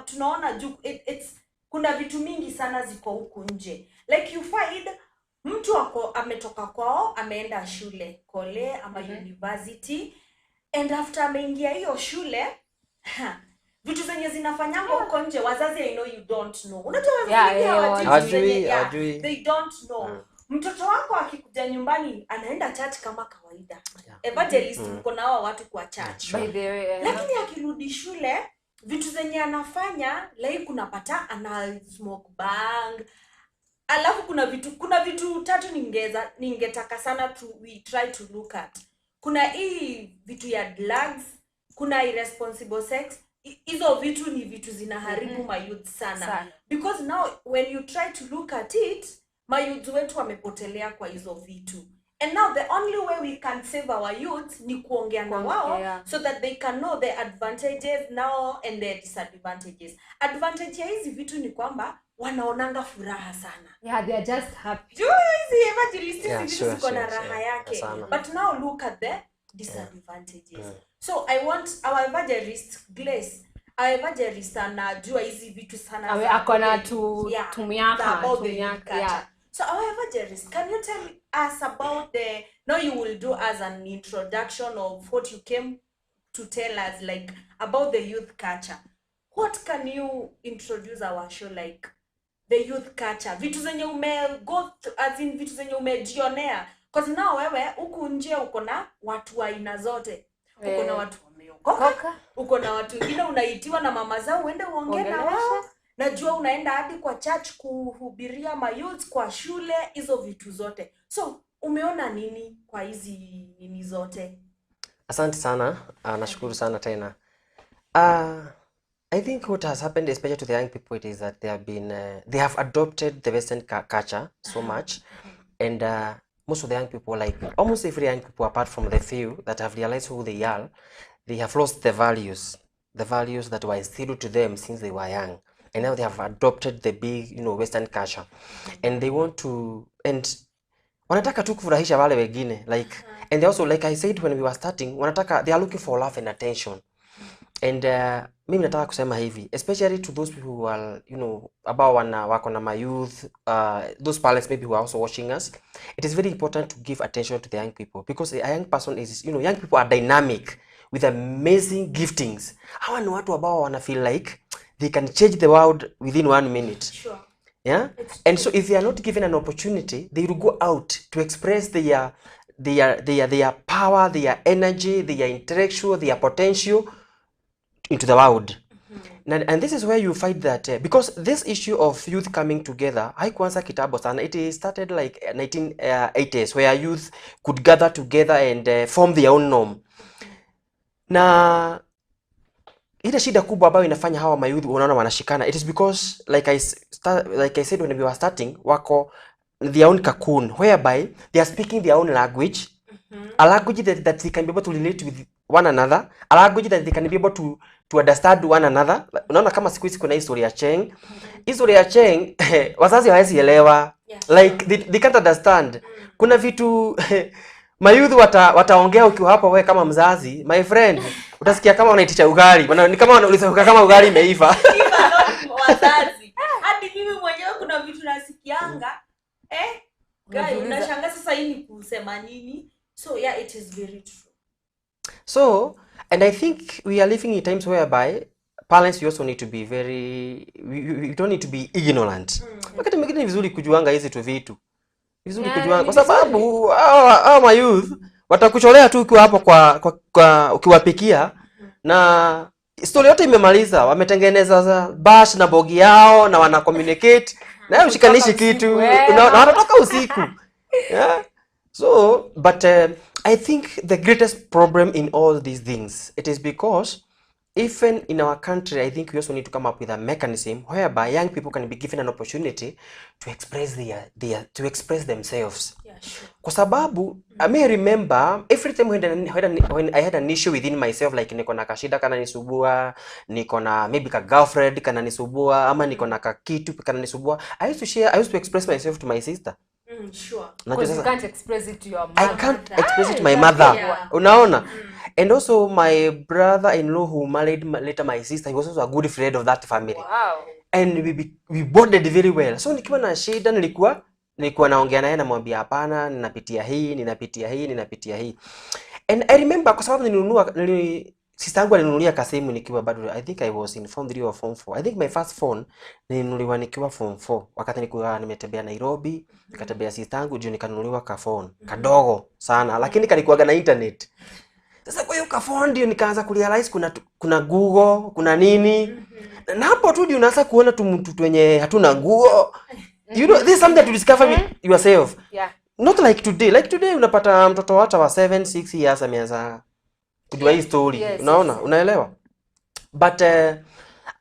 [SPEAKER 5] tunaona juu kuna vitu mingi sana ziko huku nje. Like you find mtu ako ametoka kwao, ameenda shule kole ama university, and after ameingia hiyo shule, vitu zenye zinafanyanga huko nje, wazazi, I know you don't know. Unajua wazazi wengi hawajui vitu
[SPEAKER 15] Hawajui,
[SPEAKER 5] zenye, yeah,
[SPEAKER 15] hawajui.
[SPEAKER 5] they don't know. Mtoto wako akikuja nyumbani anaenda church kama kawaida. Evangelist, mko na hawa watu kwa church.
[SPEAKER 14] By the way,
[SPEAKER 5] Lakini akirudi shule, vitu zenye anafanya, like unapata ana smoke bhang. Alafu kuna vitu tatu ningetaka sana to we try to look at. Kuna hii vitu ya drugs, kuna irresponsible sex. Hizo vitu ni vitu zinaharibu mayouth sana.
[SPEAKER 14] Sana.
[SPEAKER 5] Because now when you try to look at it, mayouth wetu wamepotelea kwa hizo vitu. And now the only way we can save our youth ni kuongea na wao so that they can know the advantages now and the disadvantages. Advantage ya hizi vitu ni kwamba wanaonanga furaha sana.
[SPEAKER 14] Yeah, they are just happy.
[SPEAKER 5] Juu hizi evangelist, hizi vitu ziko na raha yake.
[SPEAKER 15] Sana.
[SPEAKER 5] But now look at the disadvantages. So I want our evangelist Grace, our evangelist anajua hizi vitu sana
[SPEAKER 14] Awe ako na tumiaka,
[SPEAKER 5] about the
[SPEAKER 14] tumiaka,
[SPEAKER 5] youth culture.
[SPEAKER 14] yeah.
[SPEAKER 5] So our evangelist, can you tell us about the, now you will do as an introduction of what you came to tell us, like about the youth culture. What can you introduce our show, like the youth culture, vitu zenye ume go as in vitu zenye umejionea? Cause now wewe huku nje uko na watu wa aina zote, uko na watu wameokoka,
[SPEAKER 14] Koka.
[SPEAKER 5] Uko na watu wengine unaitiwa na mama zao uende uongee na wao.
[SPEAKER 14] Ongelesha.
[SPEAKER 5] Najua unaenda hadi kwa church kuhubiria mayouth, kwa shule, hizo vitu zote. So umeona nini kwa hizi nini zote?
[SPEAKER 15] Asante sana. Nashukuru sana tena. I think what has happened, especially to the young people, it is that they have adopted the Western culture so much, and most of the young people, like almost every young people, apart from the few that have realized who they are, they have lost the values that were instilled to them since they were young, and now they have adopted the big Western culture, and they want to and wanataka tu kufurahisha wale wengine, like, and they also, like I said when we were starting, wanataka, they are looking for love and attention. And mimi nataka kusema hivi, especially to those people who are about wana wako na my youth, those parents maybe who are also watching us, it is very important to give attention to the young people, because a young person is you know young people are dynamic with amazing giftings. Hawa ni watu ambao wana feel like they can change the world within one minute. Yeah. And so if they are not given an opportunity, they will go out to express their power, their energy, their intellectual, their potential into the world. And this is where you find that because this issue of youth coming together haikuanza kitambo sana. It started like 1980s, where youth could gather together and form their own norm. Na ile shida kubwa ambayo inafanya hawa mayouth unaona wanashikana, it is because like I said when we were starting, wako their own cocoon whereby they are speaking their own language, a language that they can be able to relate with one another, a language that they can be able to understand one another. Unaona kama siku hizi kuna history ya Cheng, history ya Cheng wazazi hawezi elewa. Like they can't understand. Kuna vitu mayouth wataongea ukiwa hapo wewe kama mzazi, my friend, utasikia kama wanaitisha ugali. Ni kama wanauliza kama ugali imeiva.
[SPEAKER 5] Even not wazazi, hadi mimi mwenyewe kuna vitu nasikianga, guy,
[SPEAKER 14] Unajiuliza.
[SPEAKER 5] Unashangaa sasa hii ni kusema nini. So yeah, it is very true.
[SPEAKER 15] So, and I think we are living in times whereby parents, we also need to be very, we don't need to be ignorant. Wakati mwingine ni vizuri kujuanga hizi tu vitu. Ni vizuri
[SPEAKER 14] Yeah,
[SPEAKER 15] kujuanga
[SPEAKER 14] ni
[SPEAKER 15] kwa sababu hawa mayouth watakucholea tu ukiwa hapo kwa ukiwapikia na Story yote imemaliza, wametengeneza bash na bogi yao na wana communicate na wewe ushikanishi kitu na wanatoka usiku. Yeah. So but I think the greatest problem in all these things, it is because even in our country, I think we also need to come up with a mechanism whereby young people can be given an opportunity to express their to express themselves.
[SPEAKER 5] Yeah, sure.
[SPEAKER 15] Kwa sababu I may remember every time when I had an issue within myself, like niko na kashida kananisumbua, niko na maybe ka girlfriend kananisumbua, ama niko na kakitu kananisumbua, I used to express myself to my sister.
[SPEAKER 5] Sure.
[SPEAKER 14] Because you can't express it to your mother.
[SPEAKER 15] I can't express it to my mother.
[SPEAKER 14] Yeah.
[SPEAKER 15] Unaona? And also my brother-in-law who married later my sister, he was also a good friend of that family.
[SPEAKER 14] Wow.
[SPEAKER 15] And we bonded very well. So nikiwa na shida nilikuwa naongea naye, namwambia hapana, ninapitia hii, ninapitia hii, ninapitia hii. And I remember kwa sababu sister yangu alinunulia kasimu nikiwa bado, I think I was in form 3 or form 4. I think my first phone nilinunuliwa nikiwa form 4. Wakati nilikuwa nimetembea Nairobi, nikatembea sister yangu juu nikanunuliwa ka phone kadogo sana, lakini kalikuwa na internet. Sasa kwa hiyo ka phone ndio nikaanza kurealize kuna Google, kuna nini. Na hapo tu ndio unaanza kuona tu wenye hatuna nguo. You know, this is something to discover with yourself.
[SPEAKER 14] Yeah.
[SPEAKER 15] Not like today. Like today unapata mtoto hata wa 7, 6 years ameanza kujua hii story.
[SPEAKER 14] Yes,
[SPEAKER 15] unaona?
[SPEAKER 14] yes.
[SPEAKER 15] Unaelewa? But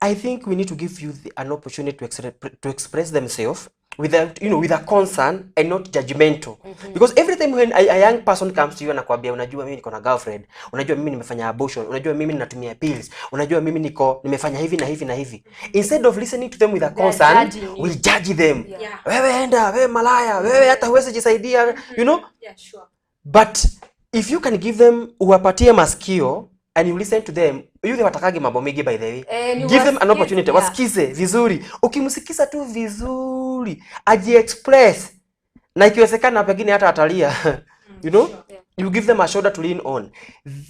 [SPEAKER 15] I think we need to give youth an opportunity to express themselves without, you know, with a concern and not judgmental. Because every time when a young person comes to you anakuambia, unajua mimi niko na girlfriend, unajua mimi nimefanya abortion, unajua mimi ninatumia pills, unajua mimi nimefanya hivi na hivi na hivi. Instead of listening to them with a concern, we judge them.
[SPEAKER 5] Yeah.
[SPEAKER 15] Wewe enda, wewe malaya, wewe hata huwezi jisaidia, you know?
[SPEAKER 5] Yeah, sure.
[SPEAKER 15] But if you can give them, uwapatie masikio and you listen to them, yule watakage mambo mengi by the way. Give them an opportunity,
[SPEAKER 14] yeah.
[SPEAKER 15] Wasikize vizuri. Ukimsikiza tu vizuri, aji-express. Na ikiwezekana pengine hata atalia. You know?
[SPEAKER 14] Yeah.
[SPEAKER 15] You give them a shoulder to lean on.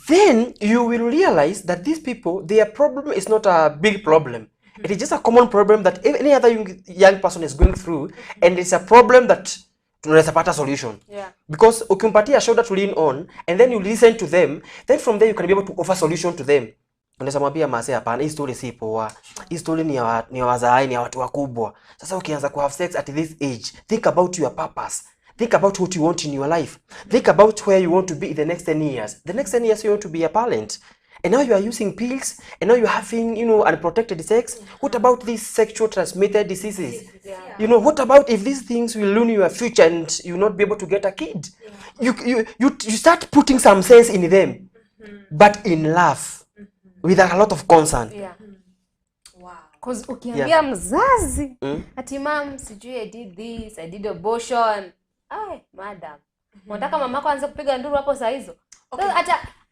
[SPEAKER 15] Then you will realize that these people, their problem is not a big problem. It is just a common problem that any other young person is going through, and it's a problem that tunaweza pata solution.
[SPEAKER 14] Yeah.
[SPEAKER 15] Because ukimpatia shoulder to lean on and then you listen to them, then from there you can be able to offer solution to them. Unaweza mwambia mase, hapana, hii story si poa. Hii story ni ya wazai, ni ya watu wakubwa. Sasa ukianza ku have sex at this age, think about your purpose. Think about what you want in your life. Think about where you want to be in the next 10 years. The next 10 years you want to be a parent. And now you are using pills, and now you're having, you know, unprotected sex. What about these sexual transmitted diseases?
[SPEAKER 14] Yeah.
[SPEAKER 15] You know, what about if these things will ruin your future and you not be able to get a kid? Yeah. You start putting some sense in them, but in love, with a lot of concern.
[SPEAKER 14] Yeah.
[SPEAKER 5] Wow.
[SPEAKER 14] 'Cause ukiambia mzazi, ati mam, sijui I did this, I did abortion. Ay, madam. Unataka mamako aanze kupiga nduru hapo saa hizo?
[SPEAKER 5] Okay.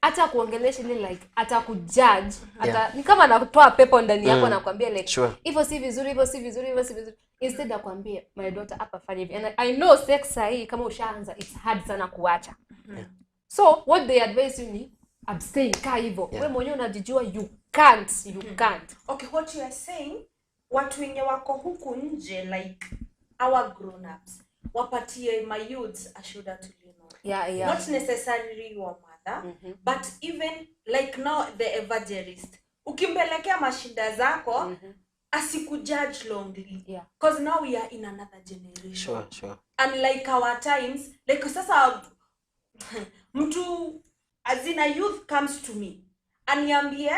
[SPEAKER 14] Hata kuongelesha ile like hata kujudge, hata ni kama anakutoa pepo ndani yako na kuambia like
[SPEAKER 15] Sure.
[SPEAKER 14] hivyo si vizuri, hivyo si vizuri, hivyo si vizuri. Instead akwambie my daughter hapa fanya hivi. And I know sex sahi kama ushaanza it's hard sana kuacha.
[SPEAKER 15] Yeah.
[SPEAKER 14] So what they advise you ni abstain, kaa hivyo.
[SPEAKER 15] Yeah.
[SPEAKER 14] Wewe mwenyewe unajijua you can't, you can't.
[SPEAKER 5] Okay, what you are saying, watu wenye wako huku nje like our grown ups wapatie my youths a shoulder to lean on.
[SPEAKER 14] Yeah, yeah.
[SPEAKER 5] Not necessarily your mother, but even like now the evangelist, ukimpelekea mashinda zako, asikujudge longly.
[SPEAKER 14] Yeah.
[SPEAKER 5] Because now we are in another generation.
[SPEAKER 15] Sure, sure.
[SPEAKER 5] Unlike our times, like sasa mtu as in a youth comes to me aniambie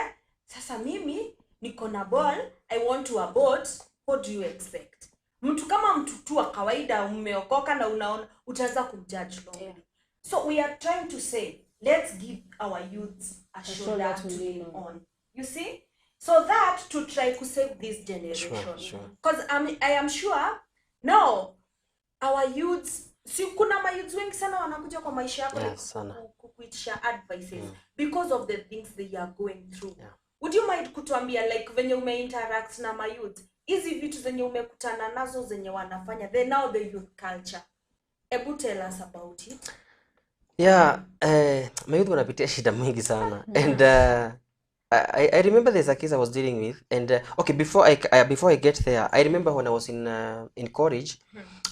[SPEAKER 5] sasa mimi niko na ball, I want to abort, what do you expect? Mtu kama mtu tu wa kawaida umeokoka na unaona utaanza kumjudge longly.
[SPEAKER 14] Yeah.
[SPEAKER 5] So we are trying to say let's give our youths a shoulder to lean on. You see? So that to try to save this generation.
[SPEAKER 15] Sure, sure.
[SPEAKER 5] Because I am sure now our youths, si kuna mayouths wengi sana wanakuja kwa maisha yako
[SPEAKER 15] Yeah,
[SPEAKER 5] like
[SPEAKER 15] sana.
[SPEAKER 5] kuitisha advices because of the things they are going through.
[SPEAKER 15] Yeah.
[SPEAKER 5] Would you mind kutuambia like venye umeinteract na mayouth, hizi vitu zenye umekutana nazo zenye wanafanya, they now the youth culture. Ebu tell us about it.
[SPEAKER 15] Yeah, mayouth wanapitia shida mingi sana. And I remember there's a case I was dealing with, and okay, before I get there, I remember when I was in college,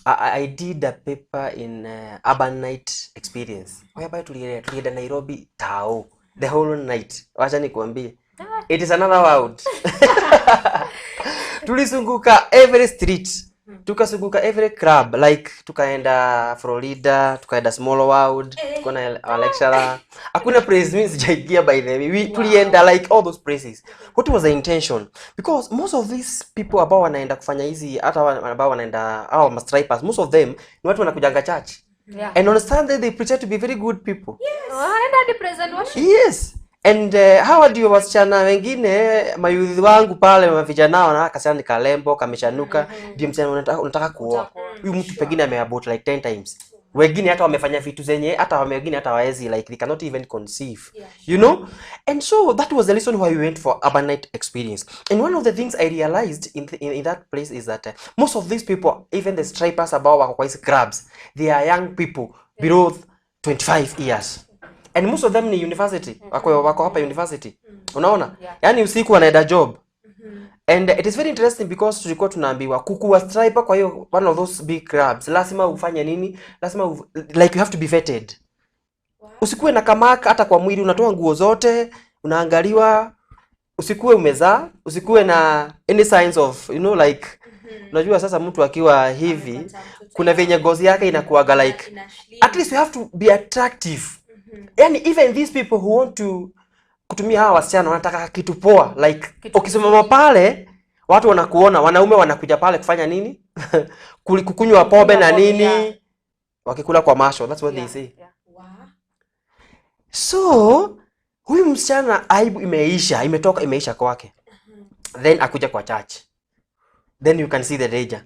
[SPEAKER 15] I did a paper in urban night experience whereby tulienda Nairobi tao the whole night. Wacha nikuambie, It is another world. Tulizunguka every street, tukazunguka every club, like tukaenda Florida, tukaenda Small World, tukaona our lecturer. Hakuna place mimi sijaingia, by the way. We tulienda like all those places. What was the intention? Because most of these people ambao wanaenda kufanya hizi, hata ambao wanaenda hao ma stripers, most of them ni watu wanakujanga church. And on Sunday they pretend to be very good people.
[SPEAKER 14] Wanaenda hadi praise and worship.
[SPEAKER 15] Yes. And hawa ndio wasichana wengine, mayouth wangu pale, mavijana wana kasichana ni kalembo kameshanuka, ndio msichana unataka kuoa. Huyu mtu pengine ameabort like 10 times. Wengine hata wamefanya vitu zenye hata wengine hata hawawezi, like they cannot even conceive. You know? And so that was the reason why we went for urbanite experience. And one of the things I realized in that place is that most of these people, even the stripers ambao wako kwa hizi clubs, they are young people below 25 years. And most of them ni university. Wako hapa university. Unaona? Yaani usiku wanaenda job. And it is very interesting because tulikuwa tunaambiwa kukuwa striper kwa hiyo one of those big clubs, lazima ufanye nini? Lazima like you have to be vetted. Usikuwe na kamaka hata kwa mwili, unatoa nguo zote, unaangaliwa, usikuwe umezaa, usikuwe na any signs of, you know, like unajua sasa mtu akiwa hivi kuna venye ngozi yake inakuwaga, like at least you have to be attractive. Yani even these people who want to kutumia hawa wasichana wanataka kitu poa, like ukisimama pale watu wanakuona, wanaume wanakuja pale kufanya nini? Kukunywa pombe na nini, wakikula kwa macho. That's what they say. So huyu msichana aibu imeisha, imetoka, imeisha kwake. Then akuja kwa church. Then you can see the danger.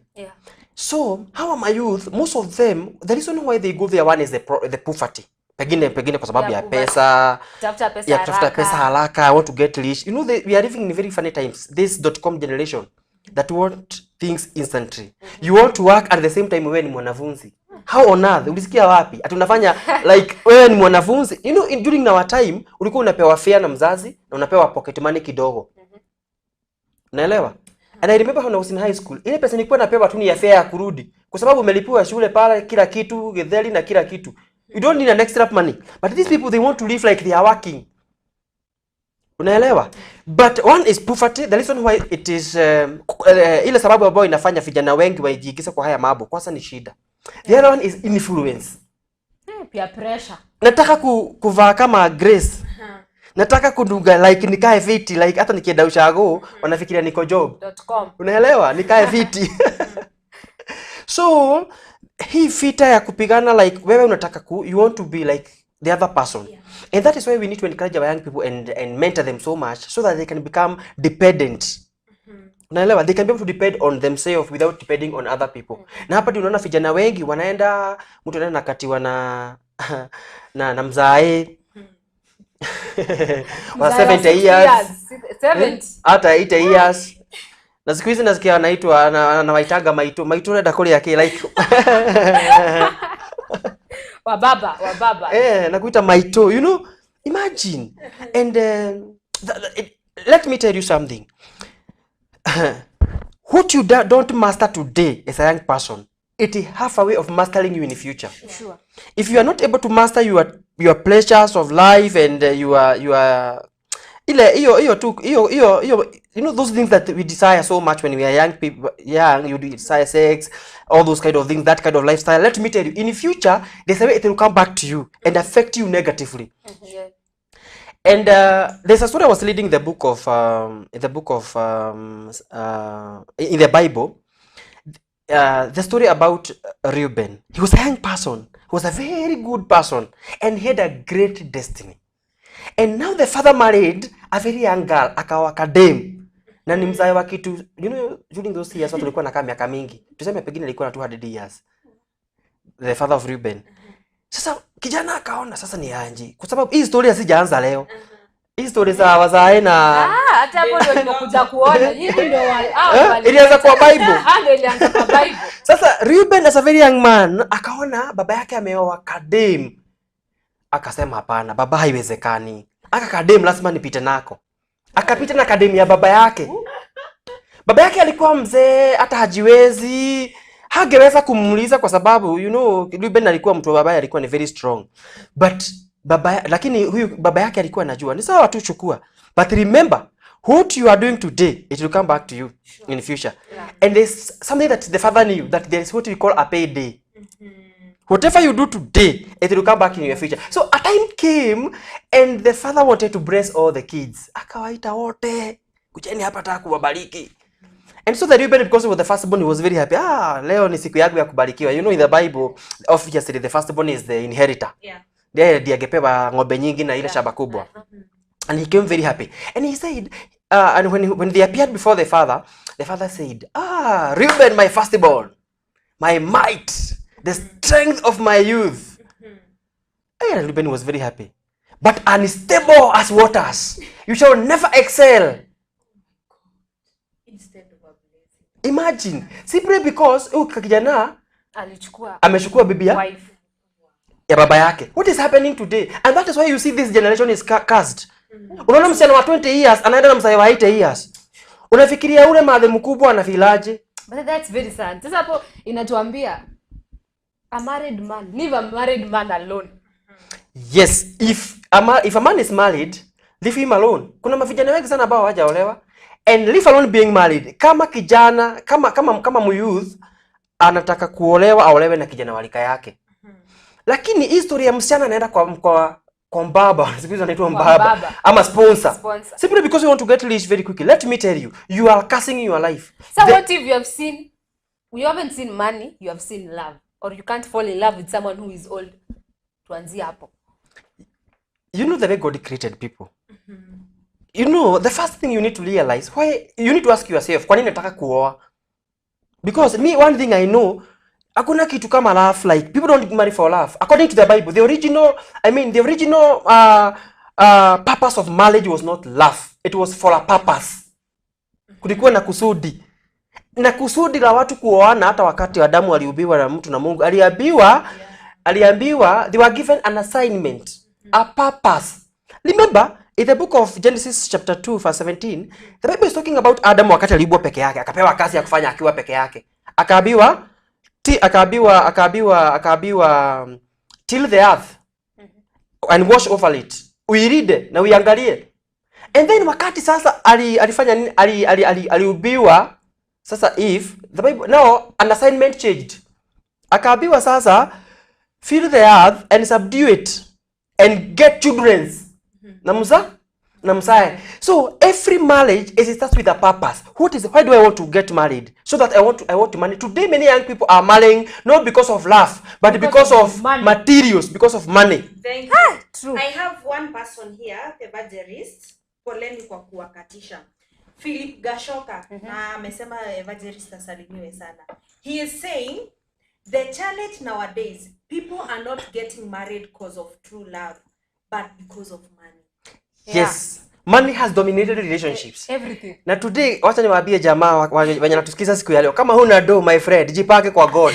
[SPEAKER 15] So hawa my youth, most of them, the reason why they go there, one is the poverty. Pengine kwa sababu ya pesa,
[SPEAKER 14] Kutafuta pesa
[SPEAKER 15] ya kutafuta
[SPEAKER 14] haraka.
[SPEAKER 15] Pesa haraka, I want to get rich. You know, we are living in very funny times. This .com generation that want things instantly. You want to work at the same time wewe ni mwanafunzi. How on earth? Ulisikia wapi? Ati unafanya like wewe ni mwanafunzi. You know, during our time ulikuwa unapewa fare na mzazi na unapewa pocket money kidogo. Unaelewa? And I remember when I was in high school, ile pesa nilikuwa napewa tu ni ya fare ya kurudi. Kwa sababu umelipiwa shule pale kila kitu, getheri na kila kitu. You don't need an extra money. But these people, they want to live like they are working. Unaelewa? But one is poverty. The reason why it is ile sababu ambayo inafanya vijana wengi wajiingize kwa haya mambo, kwanza ni shida. The other one is influence.
[SPEAKER 14] Peer pressure.
[SPEAKER 15] Nataka kuvaa kama Grace. Nataka kudunga like nikae fiti, like hata nikienda ushago wanafikiria niko job.
[SPEAKER 14] .com.
[SPEAKER 15] Unaelewa? Nikae fiti. So hii vita ya kupigana, like wewe unataka you want to be like the other person. And that is why we need to encourage our young people and mentor them so much so that they can become dependent. Unaelewa? They can be able to depend on themselves without depending on other people. Na hapa ndio unaona vijana wengi wanaenda, mtu anaenda nakatiwa na mzae wa
[SPEAKER 14] Mzae wa
[SPEAKER 15] 70
[SPEAKER 14] 60
[SPEAKER 15] years.
[SPEAKER 14] years. 70.
[SPEAKER 15] Hata 80 years. Na siku hizi nasikia anaitwa anawaitaga maito maito na dakoli yake like
[SPEAKER 14] Wababa.
[SPEAKER 15] Nakuita maito, you know, imagine. And let me tell you something. What you don't master today as a young person, it is half a way of mastering you in the future. If you are not able to master your pleasures of life and your ile hiyo hiyo tu hiyo hiyo hiyo, you know, those things that we desire so much when we are young people, young, you desire sex, all those kind of things, that kind of lifestyle. Let me tell you, in the future there's a way it will come back to you and affect you negatively. And there's a story I was reading the book of in the book of in the Bible, the story about Reuben. He was a young person. He was a very good person and he had a great destiny. And now the father married a very young girl, akawa kadem. Na ni mzae wa kitu, you know, during those years watu walikuwa nakaa miaka mingi. Tuseme pengine alikuwa na 200 years. The father of Reuben. Sasa kijana akaona sasa ni anji. Kwa sababu hii story hasijaanza leo. Hii story za wazae na
[SPEAKER 14] Hata hapo ndio nimekuja kuona. Hivi ndio
[SPEAKER 15] Ilianza kwa Bible.
[SPEAKER 14] Ndio ilianza kwa Bible.
[SPEAKER 15] Sasa Reuben as a very young man akaona baba yake ameoa kadem. Akasema hapana, baba haiwezekani. Aka kadem lazima nipite nako. Akapita na kadem ya baba yake. Baba yake alikuwa mzee, hata hajiwezi. Hangeweza kumuuliza kwa sababu you know Reuben alikuwa mtu wa baba yake alikuwa ni very strong. But baba, lakini huyu baba yake alikuwa anajua. Ni sawa tu chukua. But remember, what you are doing today, it will come back to you in the future. And there's something that the father knew, that there is what we call a payday. Whatever you do today, it will come back in your future. So a time came and the father wanted to bless all the kids. Akawaita wote, kujeni hapa nataka kuwabariki. And so the Reuben, because he was the firstborn, he was very happy. Ah, leo ni siku yangu ya kubarikiwa. You know, in the Bible, obviously the firstborn is the inheritor.
[SPEAKER 5] Yeah.
[SPEAKER 15] Ndiye ndiye angepewa ng'ombe nyingi na ile shamba kubwa. And he came very happy. And he said, and when they appeared before the father said, ah, Reuben, my firstborn, my might, the strength of my youth. And Reuben was very happy. But unstable as waters, you shall never excel. Imagine, simply because huyu kijana
[SPEAKER 14] alichukua
[SPEAKER 15] amechukua bibi ya
[SPEAKER 14] wife
[SPEAKER 15] ya baba yake. What is happening today? And that is why you see this generation is cursed. Unaona msichana wa 20 years anaenda na mzee wa 80 years. Unafikiria ule madhe mkubwa anafilaje?
[SPEAKER 14] But that's very sad. Sasa hapo inatuambia a married man, leave a married man alone.
[SPEAKER 15] Yes, if a man is married, leave him alone. Kuna mavijana wengi sana ambao hawajaolewa. And leave alone being married. Kama kijana, kama youth anataka kuolewa, aolewe na kijana wa rika yake. Lakini history ya msichana anaenda kwa mbaba, siku hizi anaitwa mbaba ama sponsor. Simply because you want to get rich very quickly. Let me tell you, you are cursing your life.
[SPEAKER 14] So what if you have seen, you haven't seen money, you have seen love, or you can't fall in love with someone who is old? Tuanzie hapo.
[SPEAKER 15] You know the way God created people. You know, the first thing you need to realize, why you need to ask yourself, kwa nini nataka kuoa? Because me, one thing I know, hakuna kitu kama love. Like, people don't marry for love. According to the Bible, the original purpose of marriage was not love. It was for a purpose. Kulikuwa na kusudi. Na kusudi la watu kuoana, hata wakati Adamu aliubiwa na mtu na Mungu, aliambiwa they were given an assignment, a purpose. Remember, in the book of Genesis chapter 2 verse 17, the Bible is talking about Adam wakati aliumbwa peke yake, akapewa kazi ya kufanya akiwa peke yake. Akaambiwa till the earth and wash over it. Uiride na uiangalie. And then wakati sasa alifanya nini? Aliubiwa sasa, if the Bible now an assignment changed. Akaambiwa sasa fill the earth and subdue it and get children. Na mzae. So every marriage is, it starts with a purpose. Why do I want to get married? So that I want to marry. Today many young people are marrying not because of love, but because of money. Materials, because of money.
[SPEAKER 5] Thank you. True. I have one person here, the evangelist. Poleni kwa kuwakatisha. Philip Gashoka na amesema evangelist asalimiwe sana. He is saying the challenge nowadays, people are not getting married because of true love, but because of money.
[SPEAKER 15] Yes. Money has dominated relationships.
[SPEAKER 14] Everything.
[SPEAKER 15] Na today, wacha niwaambie jamaa wenye natusikiza siku ya leo, kama huna do, my friend, jipange kwa God.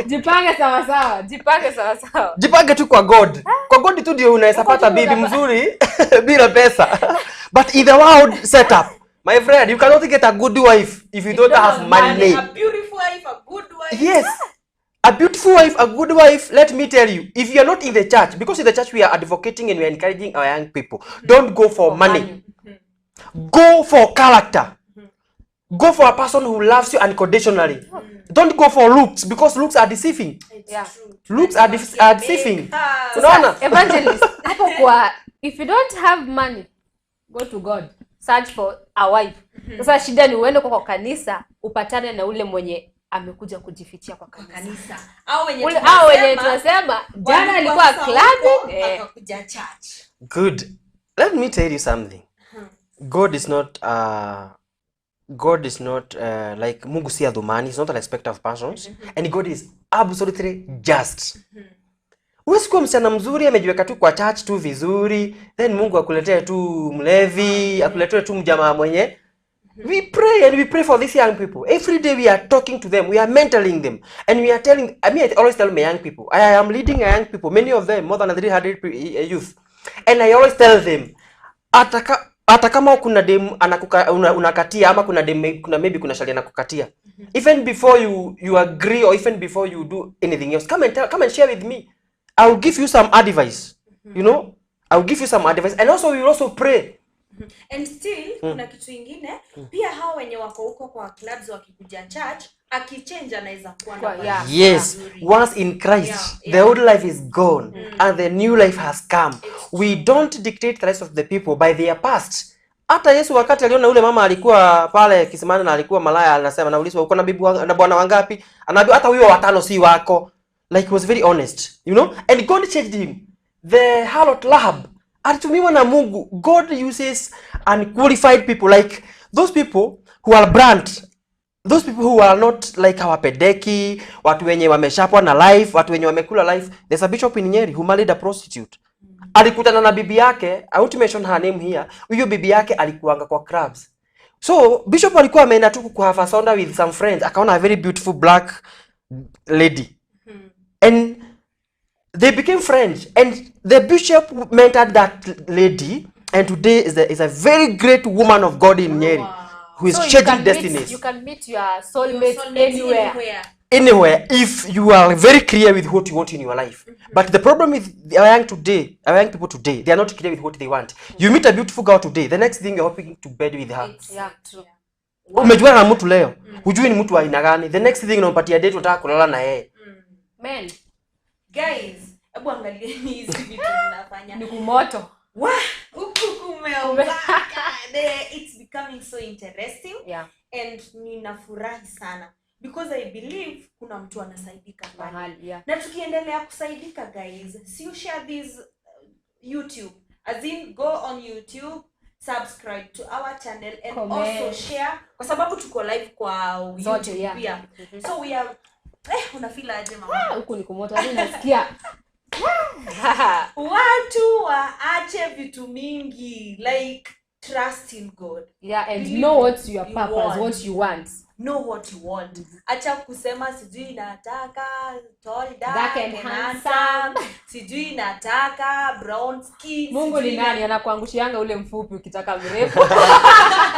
[SPEAKER 14] Jipange sawa sawa, jipange sawa sawa.
[SPEAKER 15] Jipange tu kwa God. Kwa God tu ndio unaweza pata bibi mzuri bila pesa. But in the world setup, my friend, you cannot get a good wife if you don't have money.
[SPEAKER 5] A beautiful wife, a good wife.
[SPEAKER 15] Yes. A beautiful wife, a good wife, let me tell you, if you are not in the church, because in the church we are advocating and we are encouraging our young people, don't go for money. Go for character. Go for a person who loves you unconditionally. Don't go for looks, because looks are deceiving.
[SPEAKER 14] Yeah.
[SPEAKER 15] Looks are deceiving. Unaona?
[SPEAKER 14] Evangelist, hapo kwa, if you don't have money, go to God. Search for a wife. Sasa shida ni uende kwa kanisa, upatane na ule mwenye amekuja kujifichia kwa kanisa.
[SPEAKER 5] Au wenye
[SPEAKER 14] tunasema jana alikuwa club,
[SPEAKER 5] akakuja church.
[SPEAKER 15] Good. Let me tell you something. God is not like Mungu si adhumani. He's not a respecter of persons. And God is absolutely just. Huwezi kuwa msichana mzuri amejiweka tu kwa church tu vizuri, then Mungu akuletee tu mlevi, akuletee tu mjamaa mwenye. We pray and we pray for these young people. Every day we are talking to them, we are mentoring them, and we are telling, I mean, I always tell my young people, I am leading young people, many of them, more than 300 youth. And I always tell them, hata kama kuna dem unakatia, ama kuna dem, kuna maybe kuna shali anakukatia. Even before you agree or even before you do anything else, come and share with me. I will give you some advice. You know, I will give you some advice, and also we will also pray.
[SPEAKER 5] And still kuna kitu ingine pia, hao wenye wako huko kwa clubs wakikuja church, akichange anaweza kuwa na
[SPEAKER 15] Yes, once in Christ, the old life is gone and the new life has come. We don't dictate the lives of the people by their past. Hata Yesu wakati aliona yule mama alikuwa pale kisimani na alikuwa malaya, anasema, naulizwa uko na bibi na bwana wangapi? Anaambiwa hata huyo watano si wako. Like he was very honest, you know? And God changed him. The harlot Rahab alitumiwa na Mungu. God uses unqualified people, like those people who are brand, those people who are not like hawapendeki, watu wenye wameshapwa na life, watu wenye wamekula life. There's a bishop in Nyeri who married a prostitute. Alikutana na bibi yake, I won't mention her name here. Huyo bibi yake alikuanga kwa clubs. So bishop alikuwa ameenda tu ku have a soda with some friends, akaona a very beautiful black lady. And they became friends, and the bishop mentored that lady, and today is a very great woman of God in Nyeri, who is
[SPEAKER 14] So you
[SPEAKER 15] changing
[SPEAKER 14] can meet,
[SPEAKER 15] destinies.
[SPEAKER 14] you can meet your soulmate anywhere.
[SPEAKER 15] Anywhere, if you are very clear with what you want in your life. But the problem with our young today, our young people today, they are not clear with what they want. You meet a beautiful girl today, the next thing you're hoping to bed with her.
[SPEAKER 14] Yeah, true.
[SPEAKER 15] Umejuana na mtu leo, hujui ni mtu wa aina gani. The next thing unampatia date, unataka kulala na yeye.
[SPEAKER 14] Men,
[SPEAKER 5] Guys, hebu angalieni hizi vitu mnafanya.
[SPEAKER 14] Ni kumoto.
[SPEAKER 5] Wah, huku kumewaka. It's becoming so interesting.
[SPEAKER 14] Yeah.
[SPEAKER 5] And ninafurahi sana because I believe kuna mtu anasaidika
[SPEAKER 14] mahali. Yeah.
[SPEAKER 5] Na tukiendelea kusaidika guys, si you share this YouTube. As in go on YouTube, subscribe to our channel and
[SPEAKER 14] Comment.
[SPEAKER 5] Also share, kwa sababu tuko live kwa
[SPEAKER 14] Zote,
[SPEAKER 5] YouTube
[SPEAKER 14] yeah.
[SPEAKER 5] pia. So we are unafeel aje mama?
[SPEAKER 14] Ah, huku ni kumoto, hadi nasikia.
[SPEAKER 5] Watu waache vitu mingi, like trust in God.
[SPEAKER 14] Yeah, and
[SPEAKER 5] Believe
[SPEAKER 14] know what's your
[SPEAKER 5] you
[SPEAKER 14] purpose,
[SPEAKER 5] want.
[SPEAKER 14] What you want.
[SPEAKER 5] Know what you want. Acha kusema sijui nataka tall, dark,
[SPEAKER 14] Dark and
[SPEAKER 5] and
[SPEAKER 14] handsome.
[SPEAKER 5] handsome. Sijui nataka brown skin.
[SPEAKER 14] Mungu ni
[SPEAKER 5] sijui
[SPEAKER 14] nani anakuangushianga ule mfupi ukitaka mrefu?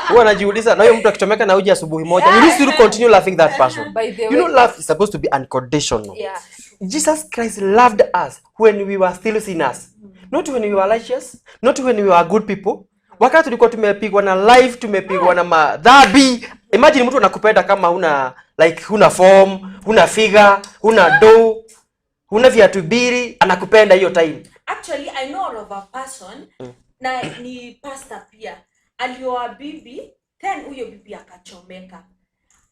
[SPEAKER 15] Huwa anajiuliza na huyo mtu akichomeka na uji asubuhi moja, will you still continue loving that person?
[SPEAKER 14] By the
[SPEAKER 15] You
[SPEAKER 14] way,
[SPEAKER 15] know, love is supposed to be unconditional.
[SPEAKER 14] Yeah.
[SPEAKER 15] Jesus Christ loved us when we were still sinners. Not when we were righteous, not when we were good people. Wakati tulikuwa tumepigwa na life, tumepigwa na madhambi. Imagine mtu anakupenda kama huna like huna form, huna figure, huna do, huna viatu mbili, anakupenda hiyo time.
[SPEAKER 5] Actually, I know of a person na ni pastor pia. Alioa bibi, then huyo bibi akachomeka.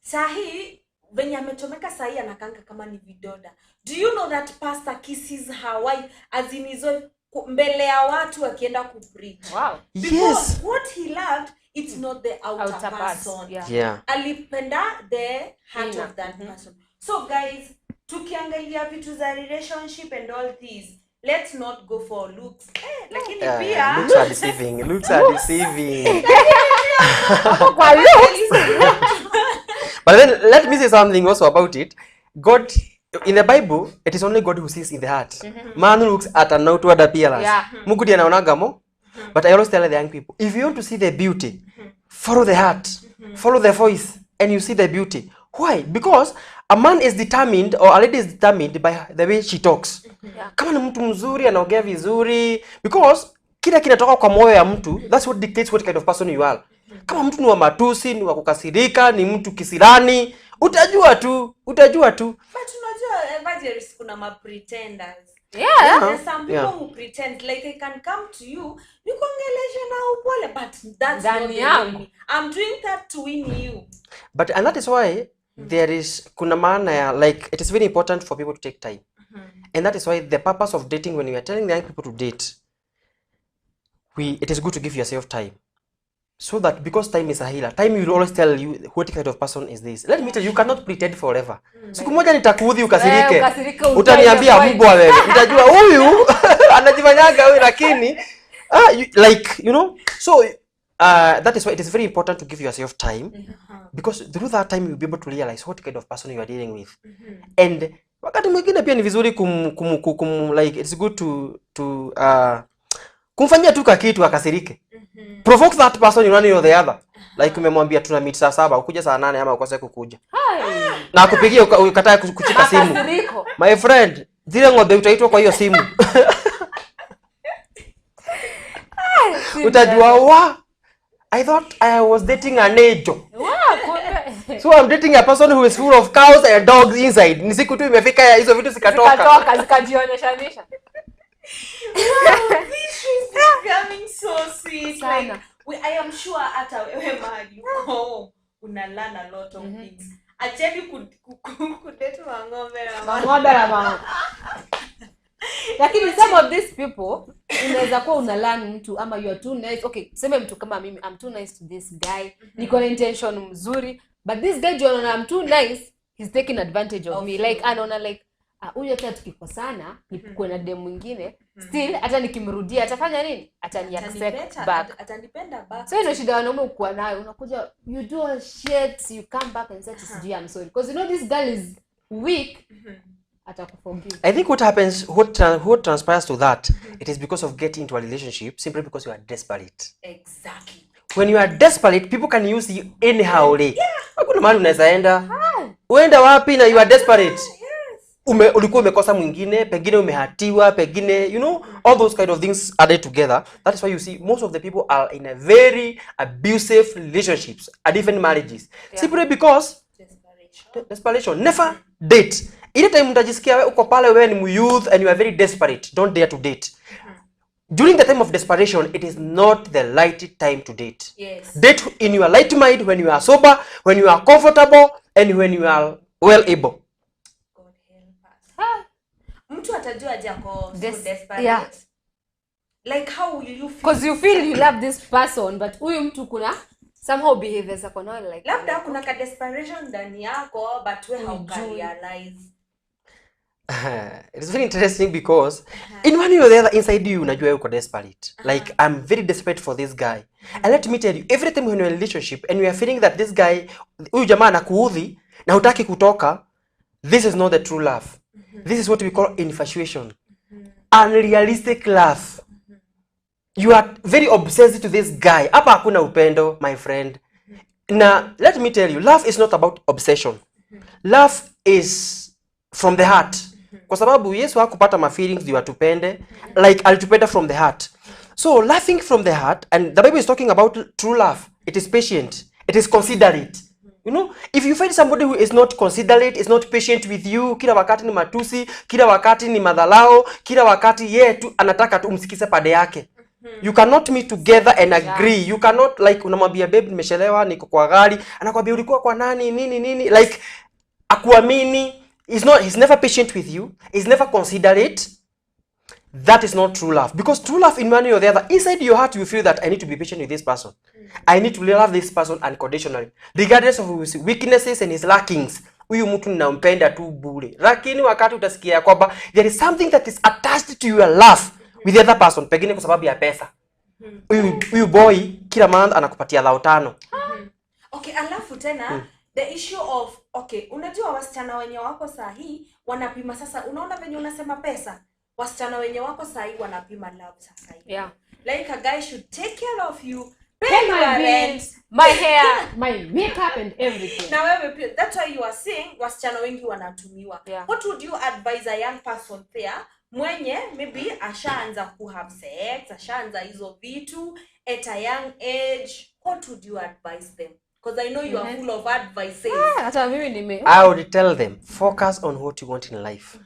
[SPEAKER 5] Sahi venye amechomeka sahi anakanga kama ni vidoda. Do you know that pastor kisses her wife as in his own mbele ya watu akienda kupreach?
[SPEAKER 14] Wow.
[SPEAKER 5] Because
[SPEAKER 15] Yes.
[SPEAKER 5] what he loved, it's not the outer,
[SPEAKER 14] Outer parts,
[SPEAKER 5] person.
[SPEAKER 14] yeah.
[SPEAKER 15] Yeah.
[SPEAKER 5] Alipenda the heart
[SPEAKER 14] Inner.
[SPEAKER 5] of that person. So guys, tukiangalia vitu za relationship and all these, let's not go for looks. Lakini pia
[SPEAKER 15] Looks are deceiving. Looks are deceiving.
[SPEAKER 14] Hapo kwa looks.
[SPEAKER 15] But then let me say something also about it. God, in the Bible, it is only God who sees in the heart. Man looks at an outward appearance.
[SPEAKER 14] Yeah.
[SPEAKER 15] Mungu ndiye anaonaga mo. But I always tell the young people, if you want to see the beauty, follow the heart, follow the voice, and you see the beauty. Why? Because a man is determined or a lady is determined by the way she talks.
[SPEAKER 14] Yeah.
[SPEAKER 15] Kama ni mtu mzuri anaongea vizuri, because kila kinatoka kwa moyo ya mtu, that's what dictates what kind of person you are. Kama mtu ni wa matusi, ni wa kukasirika, ni mtu kisirani, utajua tu, utajua tu.
[SPEAKER 5] But unajua evangelist kuna ma pretenders.
[SPEAKER 14] Yeah.
[SPEAKER 5] There's some people
[SPEAKER 15] Yeah.
[SPEAKER 5] who pretend like they can come to you, nikuongeleshe na upole, but that's
[SPEAKER 14] Ndani
[SPEAKER 5] not the
[SPEAKER 14] yangu.
[SPEAKER 5] real me. I'm doing that to win you.
[SPEAKER 15] But and that is why there is kuna maana ya like it is very important for people to take time. And that is why the purpose of dating, when we are telling the young people to date, it is good to give yourself time. So that because time is a healer, time will always tell you what kind of person is this. Let me tell you, you cannot pretend forever. Siku moja nitakuudhi ukasirike.
[SPEAKER 14] Ukasirike, utoe
[SPEAKER 15] Utaniambia
[SPEAKER 14] point.
[SPEAKER 15] mbwa wewe. Utajua huyu anajifanyaga huyu lakini like you know. So that is why it is very important to give yourself time, because through that time you'll be able to realize what kind of person you are dealing with. And wakati mwingine pia ni vizuri kum like it's good to kumfanyia tu kakitu akasirike. Provoke that person in one way or the other. Like umemwambia tuna meet saa 7, ukuja saa 8 ama ukose kukuja. Na akupigie ukatae kuchika simu.
[SPEAKER 14] Makasiriko.
[SPEAKER 15] My friend, zile ng'ombe utaitwa kwa hiyo simu. Utajua wa I thought I was dating an angel.
[SPEAKER 14] Wow, kumbe.
[SPEAKER 15] So I'm dating a person who is full of cows and dogs inside. Ni siku tu imefika ya hizo vitu zikatoka.
[SPEAKER 14] Zikatoka zikajioneshanisha.
[SPEAKER 5] Wow, this is becoming so sweet.
[SPEAKER 14] Sana.
[SPEAKER 5] Like, I am sure hata wewe mahali uko una learn a lot of things. Acheni kudate mang'ombe na
[SPEAKER 14] Mang'ombe na mang'ombe. Lakini some of these people unaweza kuwa una learn mtu ama you are too nice. Okay, sema mtu kama mimi, I'm too nice to this guy. Niko na intention mzuri, but this guy juu anaona I'm too nice, he's taking advantage of me. Like anaona like huyu hata tukikosana nikuwe na dem mwingine, still hata nikimrudia atafanya nini? Atani accept back.
[SPEAKER 5] Atanipenda back.
[SPEAKER 14] So ino shida wanaume ukuwa nayo, unakuja you do all shit, you come back and say sijui I'm sorry because you know this girl is weak. Atakuforgive.
[SPEAKER 15] I think what happens, what transpires to that, it is because of getting into a relationship simply because you are desperate.
[SPEAKER 5] Exactly.
[SPEAKER 15] When you are desperate, people can use you anyhow. Hakuna mahali unaweza enda. Uenda wapi na you are desperate? Ulikuwa umekosa mwingine, pengine umehatiwa, pengine, you know, all those kind of things added together. That is why you see most of the people are in a very abusive relationships and even marriages. Simply because desperation. Never date. Ile time utajisikia wewe uko pale, wewe ni youth and you are very desperate, don't dare to date. During the time of desperation, it is not the right time to date.
[SPEAKER 5] Yes.
[SPEAKER 15] Date in your light mind, when you are sober, when you are comfortable, and when you are well able.
[SPEAKER 5] God help us. Mtu atajua aje ako so desperate.
[SPEAKER 14] Yeah.
[SPEAKER 5] Like how will you feel?
[SPEAKER 14] Because you feel you love this person, but huyu mtu kuna somehow behaviors ako nayo like
[SPEAKER 5] labda kuna ka desperation ndani yako but we hauka realize.
[SPEAKER 15] It is very interesting because in one way or the other inside you unajua uko desperate. Like I'm very desperate for this guy. And let me tell you, every time when you're in a relationship and you are feeling that this guy, huyu jamaa anakuudhi na hutaki kutoka, this is not the true love. This is what we call infatuation. Unrealistic love. You are very obsessed to this guy. Hapa hakuna upendo, my friend. Na let me tell you, love is not about obsession. Love is from the heart. Kwa sababu Yesu hakupata ma feelings ndio atupende, like alitupenda from the heart. So loving from the heart, and the Bible is talking about true love. It is patient. It is considerate. You know, if you find somebody who is not considerate, is not patient with you, kila wakati ni matusi, kila wakati ni madhalao, kila wakati yeye tu anataka tu umsikize pande yake. You cannot meet together and agree. You cannot, like, unamwambia babe nimechelewa, niko kwa gari, anakwambia ulikuwa kwa nani nini nini, like akuamini. He's never patient with you. He's never considerate. That is not true love. Because true love, in one way or the other, inside your heart you feel that I need to be patient with this person. I need to love this person unconditionally, regardless of his weaknesses and his lackings. Huyu mtu ninampenda tu bure. Lakini wakati utasikia kwamba there is something that is attached to your love with the other person, pengine kwa sababu ya pesa. Huyu boy kila month anakupatia 5,000.
[SPEAKER 5] Okay, alafu tena the issue of, okay, unajua wasichana wenye wako saa hii wanapima sasa, unaona venye unasema pesa, wasichana wenye wako saa hii wanapima love sasa hivi.
[SPEAKER 14] Yeah.
[SPEAKER 5] Like a guy should take care of you, pay
[SPEAKER 14] Pay
[SPEAKER 5] your
[SPEAKER 14] my
[SPEAKER 5] rent,
[SPEAKER 14] bills, my hair, my makeup and everything.
[SPEAKER 5] Na wewe pia, that's why you are seeing wasichana wengi wanatumiwa.
[SPEAKER 14] Yeah.
[SPEAKER 5] What would you advise a young person there mwenye maybe ashaanza ku have sex, ashaanza hizo vitu at a young age? What would you advise them? Because I know you are full of advices.
[SPEAKER 14] Hata mimi nime
[SPEAKER 15] I would tell them, focus on what you want in life.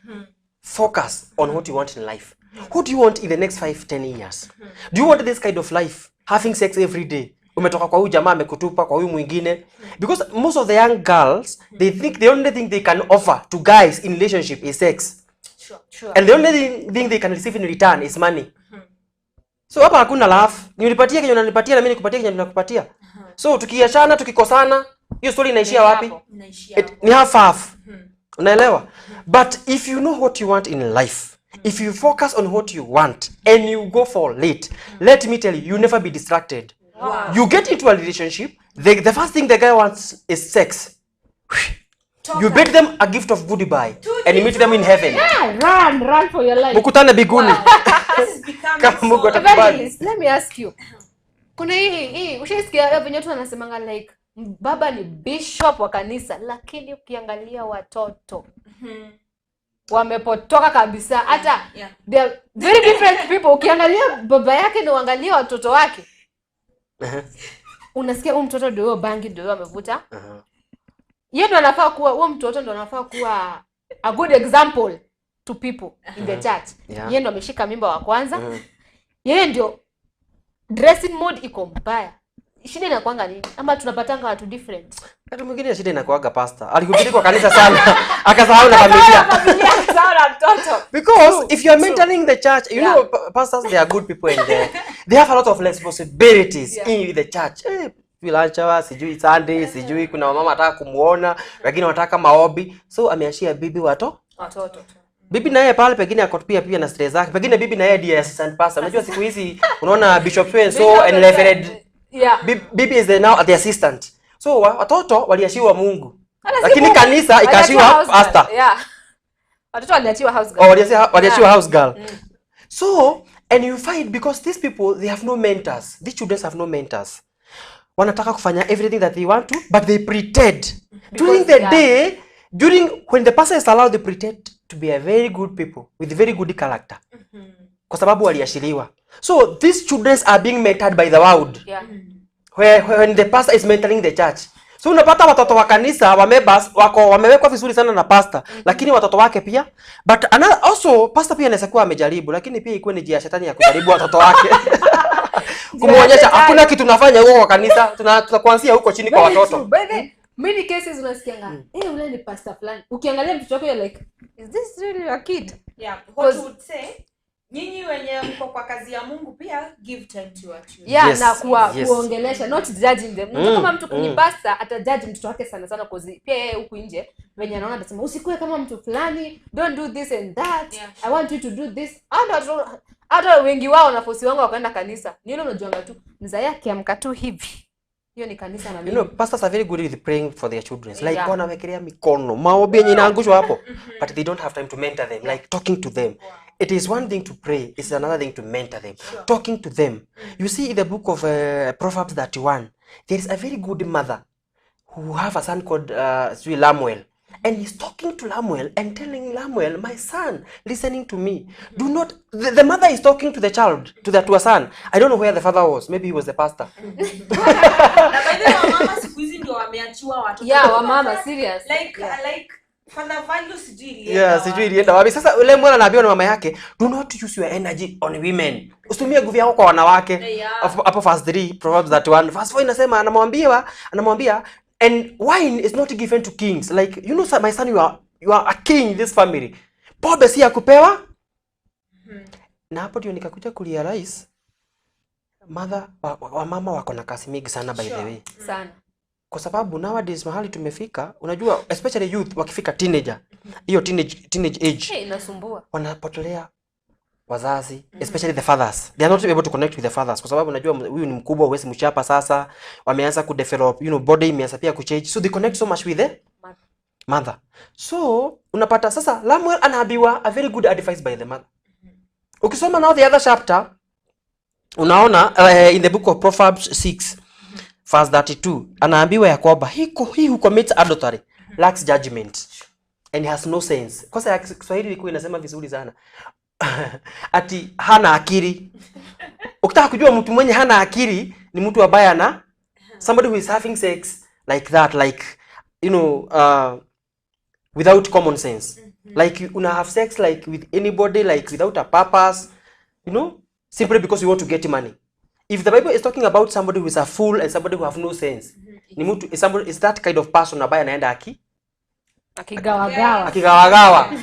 [SPEAKER 15] Focus on what you want in life. What do you want in the next 5-10 years? Do you want this kind of life? Having sex every day. Umetoka kwa huyu jamaa amekutupa kwa huyu mwingine. Because most of the young girls, they think the only thing they can offer to guys in relationship is sex.
[SPEAKER 5] Sure.
[SPEAKER 15] And the only thing they can receive in return is money. So hapa hakuna love. Ni unipatie kenye unanipatia na mimi nikupatie kenye ninakupatia. So tukiachana, tukikosana, hiyo story inaishia wapi?
[SPEAKER 5] Inaishia
[SPEAKER 15] Ni half half. Unaelewa? But if you know what you want in life, if you focus on what you want and you go for it, let me tell you, you never be distracted.
[SPEAKER 5] Wow.
[SPEAKER 15] You get into a relationship, the first thing the guy wants is sex. You bid them a gift of goodbye and you meet them in heaven.
[SPEAKER 14] Yeah, run, run for your life.
[SPEAKER 15] Mkutane biguni. Kama Mungu atakubali.
[SPEAKER 14] Evangelist, let me ask you. Kuna hii ushaisikia venye watu wanasemanga like baba ni bishop wa kanisa, lakini ukiangalia watoto Wamepotoka kabisa. Hata they are very different people. Ukiangalia baba yake na uangalia watoto wake. Unasikia huyu mtoto ndio bangi ndio amevuta. Yeye ndo anafaa kuwa, huyo mtoto ndo anafaa kuwa a good example to people in the church. Yeye ndo ameshika mimba wa kwanza. Yeye ndio dressing mode iko mbaya. Shida inakuanga nini? Ama tunapatanga watu different.
[SPEAKER 15] Wakati mwingine shida inakuanga pastor. Alihubiri kwa kanisa sana, akasahau na familia.
[SPEAKER 14] Akasahau na mtoto.
[SPEAKER 15] Because if you are mentoring the church, you know pastors, they are good people and they have a lot of responsibilities in the church. Lunch hour, sijui Sunday, sijui kuna wamama wanataka kumuona, wengine wanataka maombi. So ameashia bibi watoto. Bibi naye pale pengine ako pia na stress zake. Pengine bibi naye ndiye assistant pastor. Unajua siku hizi unaona Bishop so and Reverend. Bibi is now the assistant. So watoto waliashiwa Mungu. Lakini kanisa ikaashiwa pastor.
[SPEAKER 14] Watoto waliachiwa house girl.
[SPEAKER 15] Waliachiwa house girl. So and you find because these people they have no mentors. These children have no mentors. Wanataka kufanya everything that they want to, but they pretend. During the day, during when the pastor is allowed, they pretend to be a very good people with very good character. Kwa sababu waliashiriwa. So these children are being mentored by the world. When the pastor is mentoring the church. So unapata watoto wa kanisa wako wamewekwa vizuri sana na pastor, lakini watoto wake pia. But another, also pastor pia anaweza kuwa amejaribu, lakini pia ikuwe ni njia ya shetani ya kujaribu watoto wake. Kumuonyesha hakuna kitu tunafanya huko kwa kanisa, tunakuanzia huko chini kwa watoto.
[SPEAKER 14] By the many cases unasikianga, ule ni pastor fulani. Ukiangalia mtoto wako you're like, is this really a kid?
[SPEAKER 5] Yeah, what you would say, nyinyi wenye mko kwa kazi ya Mungu pia give time to your children.
[SPEAKER 14] Yeah, na kuongelesha, not judging them. Mtu kama mtu ni pastor atajudge mtoto wake sana sana cause pia yeye huku nje venye anaona atasema usikue kama mtu fulani, don't do this and that. I want you to do this. Hata wengi wao wanafosi wangu wakaenda kanisa. Ni yule unajuanga tu mzee yake amka tu hivi. Hiyo ni kanisa na mimi.
[SPEAKER 15] You know, pastors are very good with praying for their children. Like wanawekelea mikono, maombi yenye inaangushwa hapo. But they don't have time to mentor them, like talking to them. It is one thing to pray, it's another thing to mentor them. Talking to them. You see in the book of Proverbs 31, there is a very good mother who have a son called Lamuel. And he's talking to Lamuel and telling Lamuel, my son, listening to me. Do not, the mother is talking to the child, to her son. I don't know where the father was. Maybe he was the pastor.
[SPEAKER 5] Na by the way, wamama siku hizi ndio wameachiwa watoto.
[SPEAKER 14] Yeah, wamama, serious.
[SPEAKER 5] Like father value sijui ilienda.
[SPEAKER 15] Yeah, sijui ilienda wapi. Sasa ule mwana anaambiwa na mama yake, do not use your energy on women. Usitumie nguvu yako kwa wanawake. Hapo verse 3, Proverbs 31, verse 4 inasema anamwambia and wine is not given to kings. Like, you know, my son, you are a king in this family. Pombe si ya kupewa. Na hapo ndio nikakuja kurealize mother wa mama wako na kazi mingi sana by the way.
[SPEAKER 14] Sana.
[SPEAKER 15] Kwa sababu nowadays mahali tumefika, unajua especially youth wakifika teenager, hiyo teenage age.
[SPEAKER 14] Inasumbua.
[SPEAKER 15] Wanapotelea wazazi, especially the fathers. They are not able to connect with the fathers kwa sababu unajua huyu ni mkubwa, huwezi mchapa sasa. Wameanza ku develop, you know, body imeanza pia ku change. So they connect so much with the mother. So unapata sasa Lamuel anaambiwa a very good advice by the mother. Ukisoma now the other chapter, unaona in the book of Proverbs 6 verse 32, anaambiwa ya kwamba he who commits adultery lacks judgment and has no sense. Kwa sababu Kiswahili ilikuwa inasema vizuri sana. Ati hana akili. Ukitaka kujua mtu mwenye hana akili ni mtu ambaye ana somebody who is having sex like that, like you know, without common sense. Like una have sex like with anybody, like without a purpose, you know, simply because you want to get money. If the Bible is talking about somebody who is a fool and somebody who have no sense, ni mtu is somebody is that kind of person ambaye anaenda akigawagawa. Akigawagawa.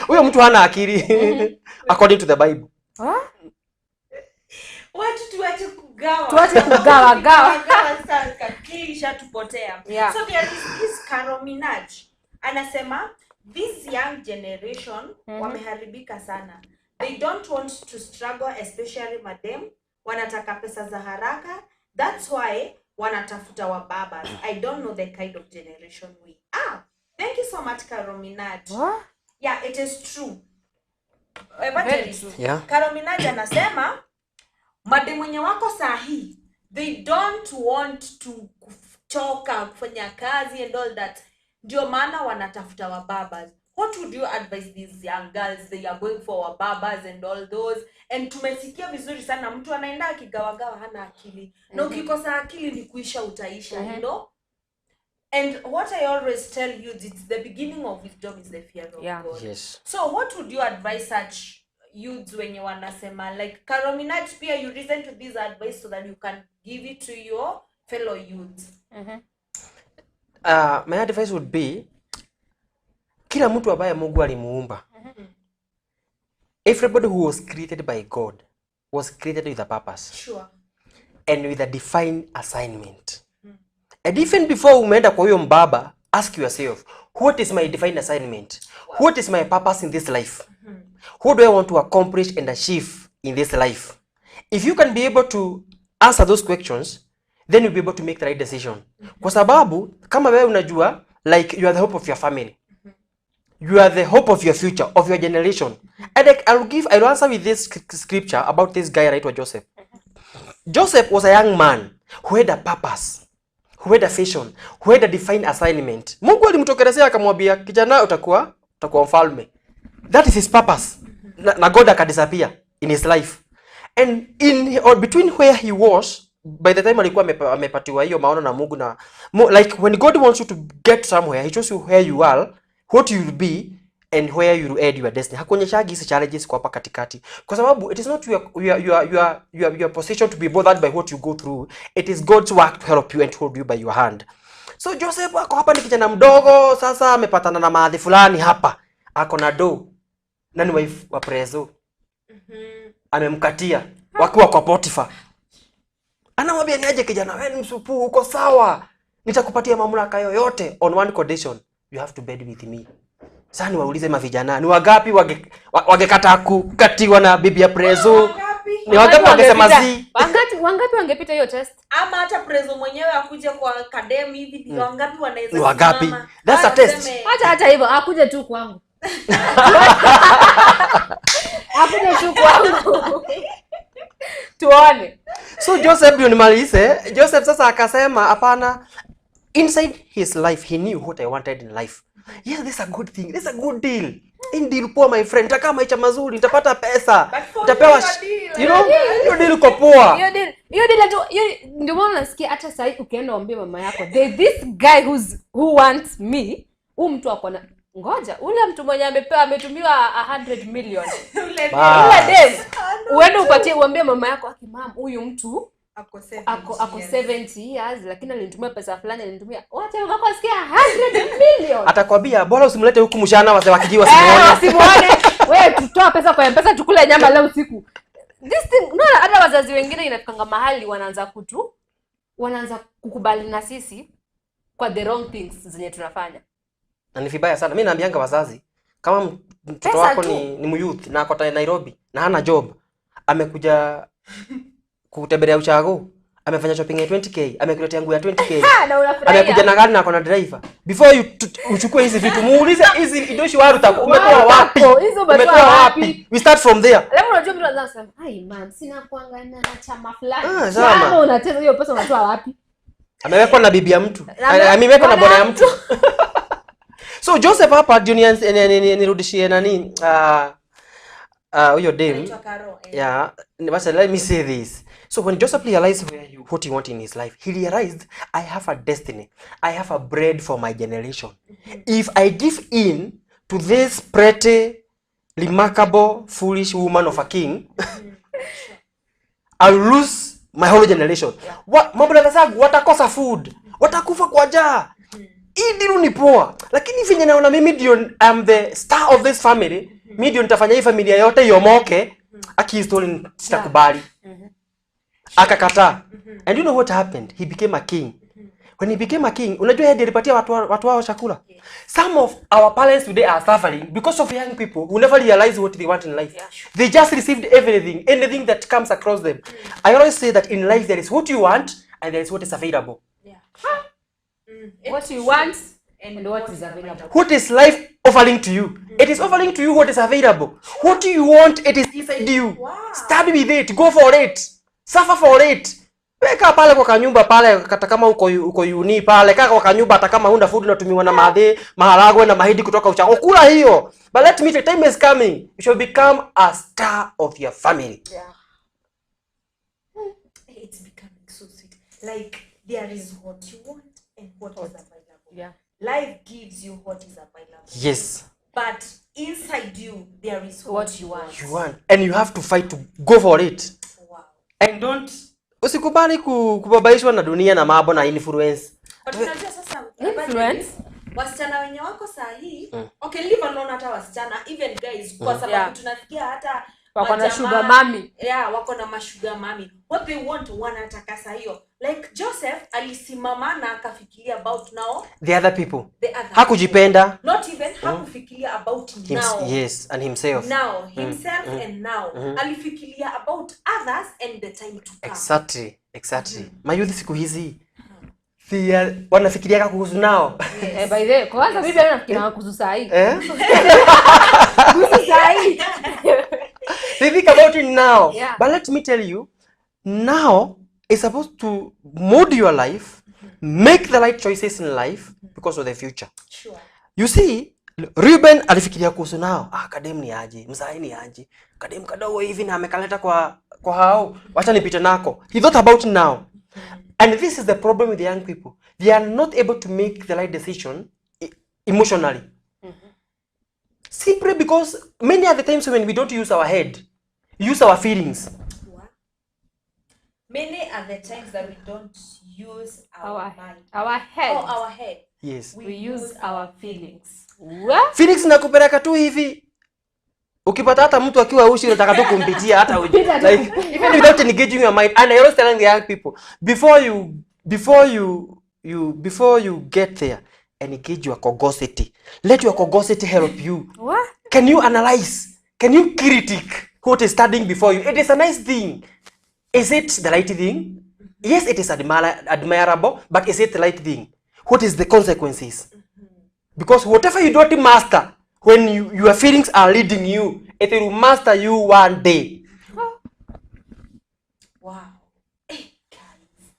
[SPEAKER 15] Huyo mtu hana akili according to the Bible.
[SPEAKER 14] Huh?
[SPEAKER 5] Watu tuache kugawa.
[SPEAKER 14] Tuache kugawa gawa.
[SPEAKER 5] Sasa akili ishatupotea. So there is this Carol Minaj. Anasema this young generation wameharibika sana. They don't want to struggle, especially madam. Wanataka pesa za haraka. That's why wanatafuta wababas. I don't know the kind of generation we are. Thank you so much, Carol Minaj.
[SPEAKER 14] What?
[SPEAKER 5] Yeah, it is true.
[SPEAKER 14] Very true.
[SPEAKER 15] Yeah.
[SPEAKER 5] Carol Minaj anasema madem mwenye wako sahi, they don't want to kuchoka kufanya kazi and all that. Ndio maana wanatafuta wababas. What would you advise these young girls? They are going for wababas and all those. And tumesikia vizuri sana mtu anaenda akigawagawa hana akili. Na ukikosa akili ni kuisha utaisha, you know? And what I always tell you, it's the beginning of wisdom is the fear of God.
[SPEAKER 15] Yes.
[SPEAKER 5] So what would you advise such youths wenye wanasema like Karominat, pia you listen to this advice so that you can give it to your fellow youths?
[SPEAKER 15] My advice would be, kila mtu ambaye Mungu alimuumba, everybody who was created by God was created with a purpose.
[SPEAKER 5] Sure.
[SPEAKER 15] And with a defined assignment. And even before umeenda kwa huyo mbaba, ask yourself, what is my defined assignment? What is my purpose in this life? What do I want to accomplish and achieve in this life? If you can be able to answer those questions, then you'll be able to make the right decision. Kwa sababu, kama wewe unajua, like you are the hope of your family. You are the hope of your future, of your generation. And I'll answer with this scripture about this guy, right, Joseph. Joseph was a young man who had a purpose, who had a vision, who had a defined assignment. Mungu alimtokelezea akamwambia, kijana utakuwa mfalme. That is his purpose. Na God akadisappear in his life. And in or between where he was, by the time alikuwa amepatiwa hiyo maono na Mungu na like when God wants you to get somewhere, he shows you where you are, what you will be, and where you will end your destiny. Hakuonyeshagi hizi challenges kwa hapa katikati. Kwa sababu it is not your position to be bothered by what you go through. It is God's work to help you and hold you by your hand. So Joseph ako hapa ni kijana mdogo, sasa amepatana na maadhi fulani hapa. Ako na do. Na ni wife wa prezo. Amemkatia wakiwa kwa Potiphar. Anamwambia niaje kijana, wewe ni msupu, uko sawa. Nitakupatia mamlaka yoyote on one condition. You have to bed with me. Sasa niwaulize mavijana, ni wagapi wangekataa kukatiwa na bibi ya prezo? Ni wangapi wangesema zi?
[SPEAKER 14] Wangapi wangepita hiyo test?
[SPEAKER 5] Ama hata prezo mwenyewe akuje kwa academy hivi, ni wangapi wanaweza?
[SPEAKER 15] Ni wangapi? That's a test.
[SPEAKER 14] Hata hivyo akuje tu kwangu. Akuje tu kwangu. Tuone.
[SPEAKER 15] So Joseph ndio nimalize. Joseph sasa akasema hapana. Inside his life he knew what I wanted in life. Yes, this is a good thing. This is a good deal. In deal poa my friend. Nitakaa maisha mazuri, nitapata pesa. Nitapewa, you know, hiyo deal iko poa.
[SPEAKER 14] Hiyo deal tu, ndio maana nasikia hata sasa ukienda uambie mama yako, there's this guy who wants me. Huyu mtu ako na ngoja, ule mtu mwenye amepewa ametumiwa 100 million. Ule dem. Uende upatie uambie mama yako, aki mom, huyu mtu ako 70 years lakini alinitumia pesa fulani, alinitumia. Wacha mama asikia 100 million.
[SPEAKER 15] Atakwambia bora usimlete huku mshana wase wakijiwa simuone.
[SPEAKER 14] Simuone. Wewe tutoa pesa kwa M-Pesa tukule nyama leo usiku. This thing, no, hata wazazi wengine inafikanga mahali wanaanza kukubali na sisi kwa the wrong things zenye tunafanya.
[SPEAKER 15] Na ni vibaya sana. Mimi naambianga wazazi kama mtoto wako ni youth na ako Nairobi na hana job, amekuja kutembelea uchago, amefanya shopping ya 20k, amekuletea nguo ya 20k. Amekuja na gari na akona driver. Before you uchukue hizi vitu, muulize hizi idoshi waru umetoa wapi? Umetoa wapi? We start from there.
[SPEAKER 14] Alafu unajua mtu anaanza kusema, "Ai man, sina kuangana na chama fulani." Chama unacheza hiyo pesa unatoa wapi?
[SPEAKER 15] Amewekwa na bibi ya mtu. Amewekwa na bwana ya mtu. So Joseph hapa junior nirudishie nani huyo dem. Yeah, but let me say this. So when Joseph realized what he wanted in his life, he realized, I have a destiny. I have a bread for my generation. If I give in to this pretty, remarkable, foolish woman of a king, I'll lose my whole generation. What mabrother zangu watakosa food, watakufa kwa njaa. Hii deal ni poa, lakini venye naona mimi ndio I'm the star of this family, mimi ndio nitafanya hii familia yote iomoke, aki story sitakubali. Akakataa. And you know what happened? He became a king. When he became a king, unajua yeye alipatia watu wao chakula. Some of our parents today are suffering because of young people who never realize what they want in life. They just received everything, anything that comes across them. I always say that in life there is what you want and there is what is available.
[SPEAKER 14] What you want and what is available.
[SPEAKER 15] What is life offering to you? It is offering to you what is available. What you want, it is inside you. Wow. Start with it. Go for it. Suffer for it. Weka pale kwa kanyumba pale, hata kama uko uni pale, kaa kwa kanyumba, hata kama huna food unatumiwa na madhe, maharagwe na mahindi kutoka uchago. Kula hiyo. But let me tell you, time is coming. You shall become a star of your family.
[SPEAKER 5] Yeah. It's becoming so sweet. Like there is what you want and what is available.
[SPEAKER 14] Yeah.
[SPEAKER 5] Life gives you what is available.
[SPEAKER 15] Yes.
[SPEAKER 5] But inside you there is what you want.
[SPEAKER 15] You want, and you have to fight to go for it.
[SPEAKER 5] Wow.
[SPEAKER 15] And don't usikubali kubabaishwa na dunia na mambo na influence.
[SPEAKER 5] But unajua sasa
[SPEAKER 14] Influence?
[SPEAKER 5] Wasichana wenye wako saa hii, okay, leave alone hata wasichana, even guys, kwa sababu
[SPEAKER 14] Yeah.
[SPEAKER 5] tunasikia hata
[SPEAKER 14] Wako na
[SPEAKER 5] majamaa-
[SPEAKER 14] sugar mommy.
[SPEAKER 5] Yeah, wako na mashuga mami. What they want, wanataka saa hiyo. Like Joseph alisimama na akafikiria about now
[SPEAKER 15] The other people.
[SPEAKER 5] the other.
[SPEAKER 15] Hakujipenda.
[SPEAKER 5] Not even hakufikiria about now.
[SPEAKER 15] Yes, and himself.
[SPEAKER 5] Now, himself and now. Alifikiria about others and the time to come.
[SPEAKER 15] Exactly. Mayouth siku hizi wanafikiria kuhusu nao.
[SPEAKER 14] By the way, kwanza mimi bado nafikiria kuhusu saa hii.
[SPEAKER 15] Eh?
[SPEAKER 14] Kuhusu saa hii.
[SPEAKER 15] They think about it now.
[SPEAKER 14] Yeah.
[SPEAKER 15] But let me tell you, now is supposed to mold your life, make the right choices in life because of the future.
[SPEAKER 5] Sure.
[SPEAKER 15] You see, Ruben alifikiria kuhusu nao. Ah, kadem ni aje, mzai ni aje. Kadem kadogo hivi na amekaleta kwa hao. Wacha nipite nako. He thought about now. And this is the problem with the young people. They are not able to make the right decision emotionally. Simply because many other times when we don't use our head, use our feelings.
[SPEAKER 5] Wow. Many are the times that we don't use our mind.
[SPEAKER 14] Our head.
[SPEAKER 5] Oh, our head.
[SPEAKER 15] Yes.
[SPEAKER 14] We use our feelings. What?
[SPEAKER 15] Feelings nakupeleka tu hivi. Ukipata hata mtu akiwa ushi unataka tu kumpitia hata like even without engaging your mind. And I always telling the young people, before you get there, engage your cogosity. Let your cogosity help you.
[SPEAKER 14] What?
[SPEAKER 15] Can you analyze? Can you critique what is standing before you? It is a nice thing. Is it the right thing? Yes, it is admirable, but is it the right thing? What is the consequences? Because whatever you don't master, when your feelings are leading you, it will master you one day.
[SPEAKER 5] Wow. Hey, guys.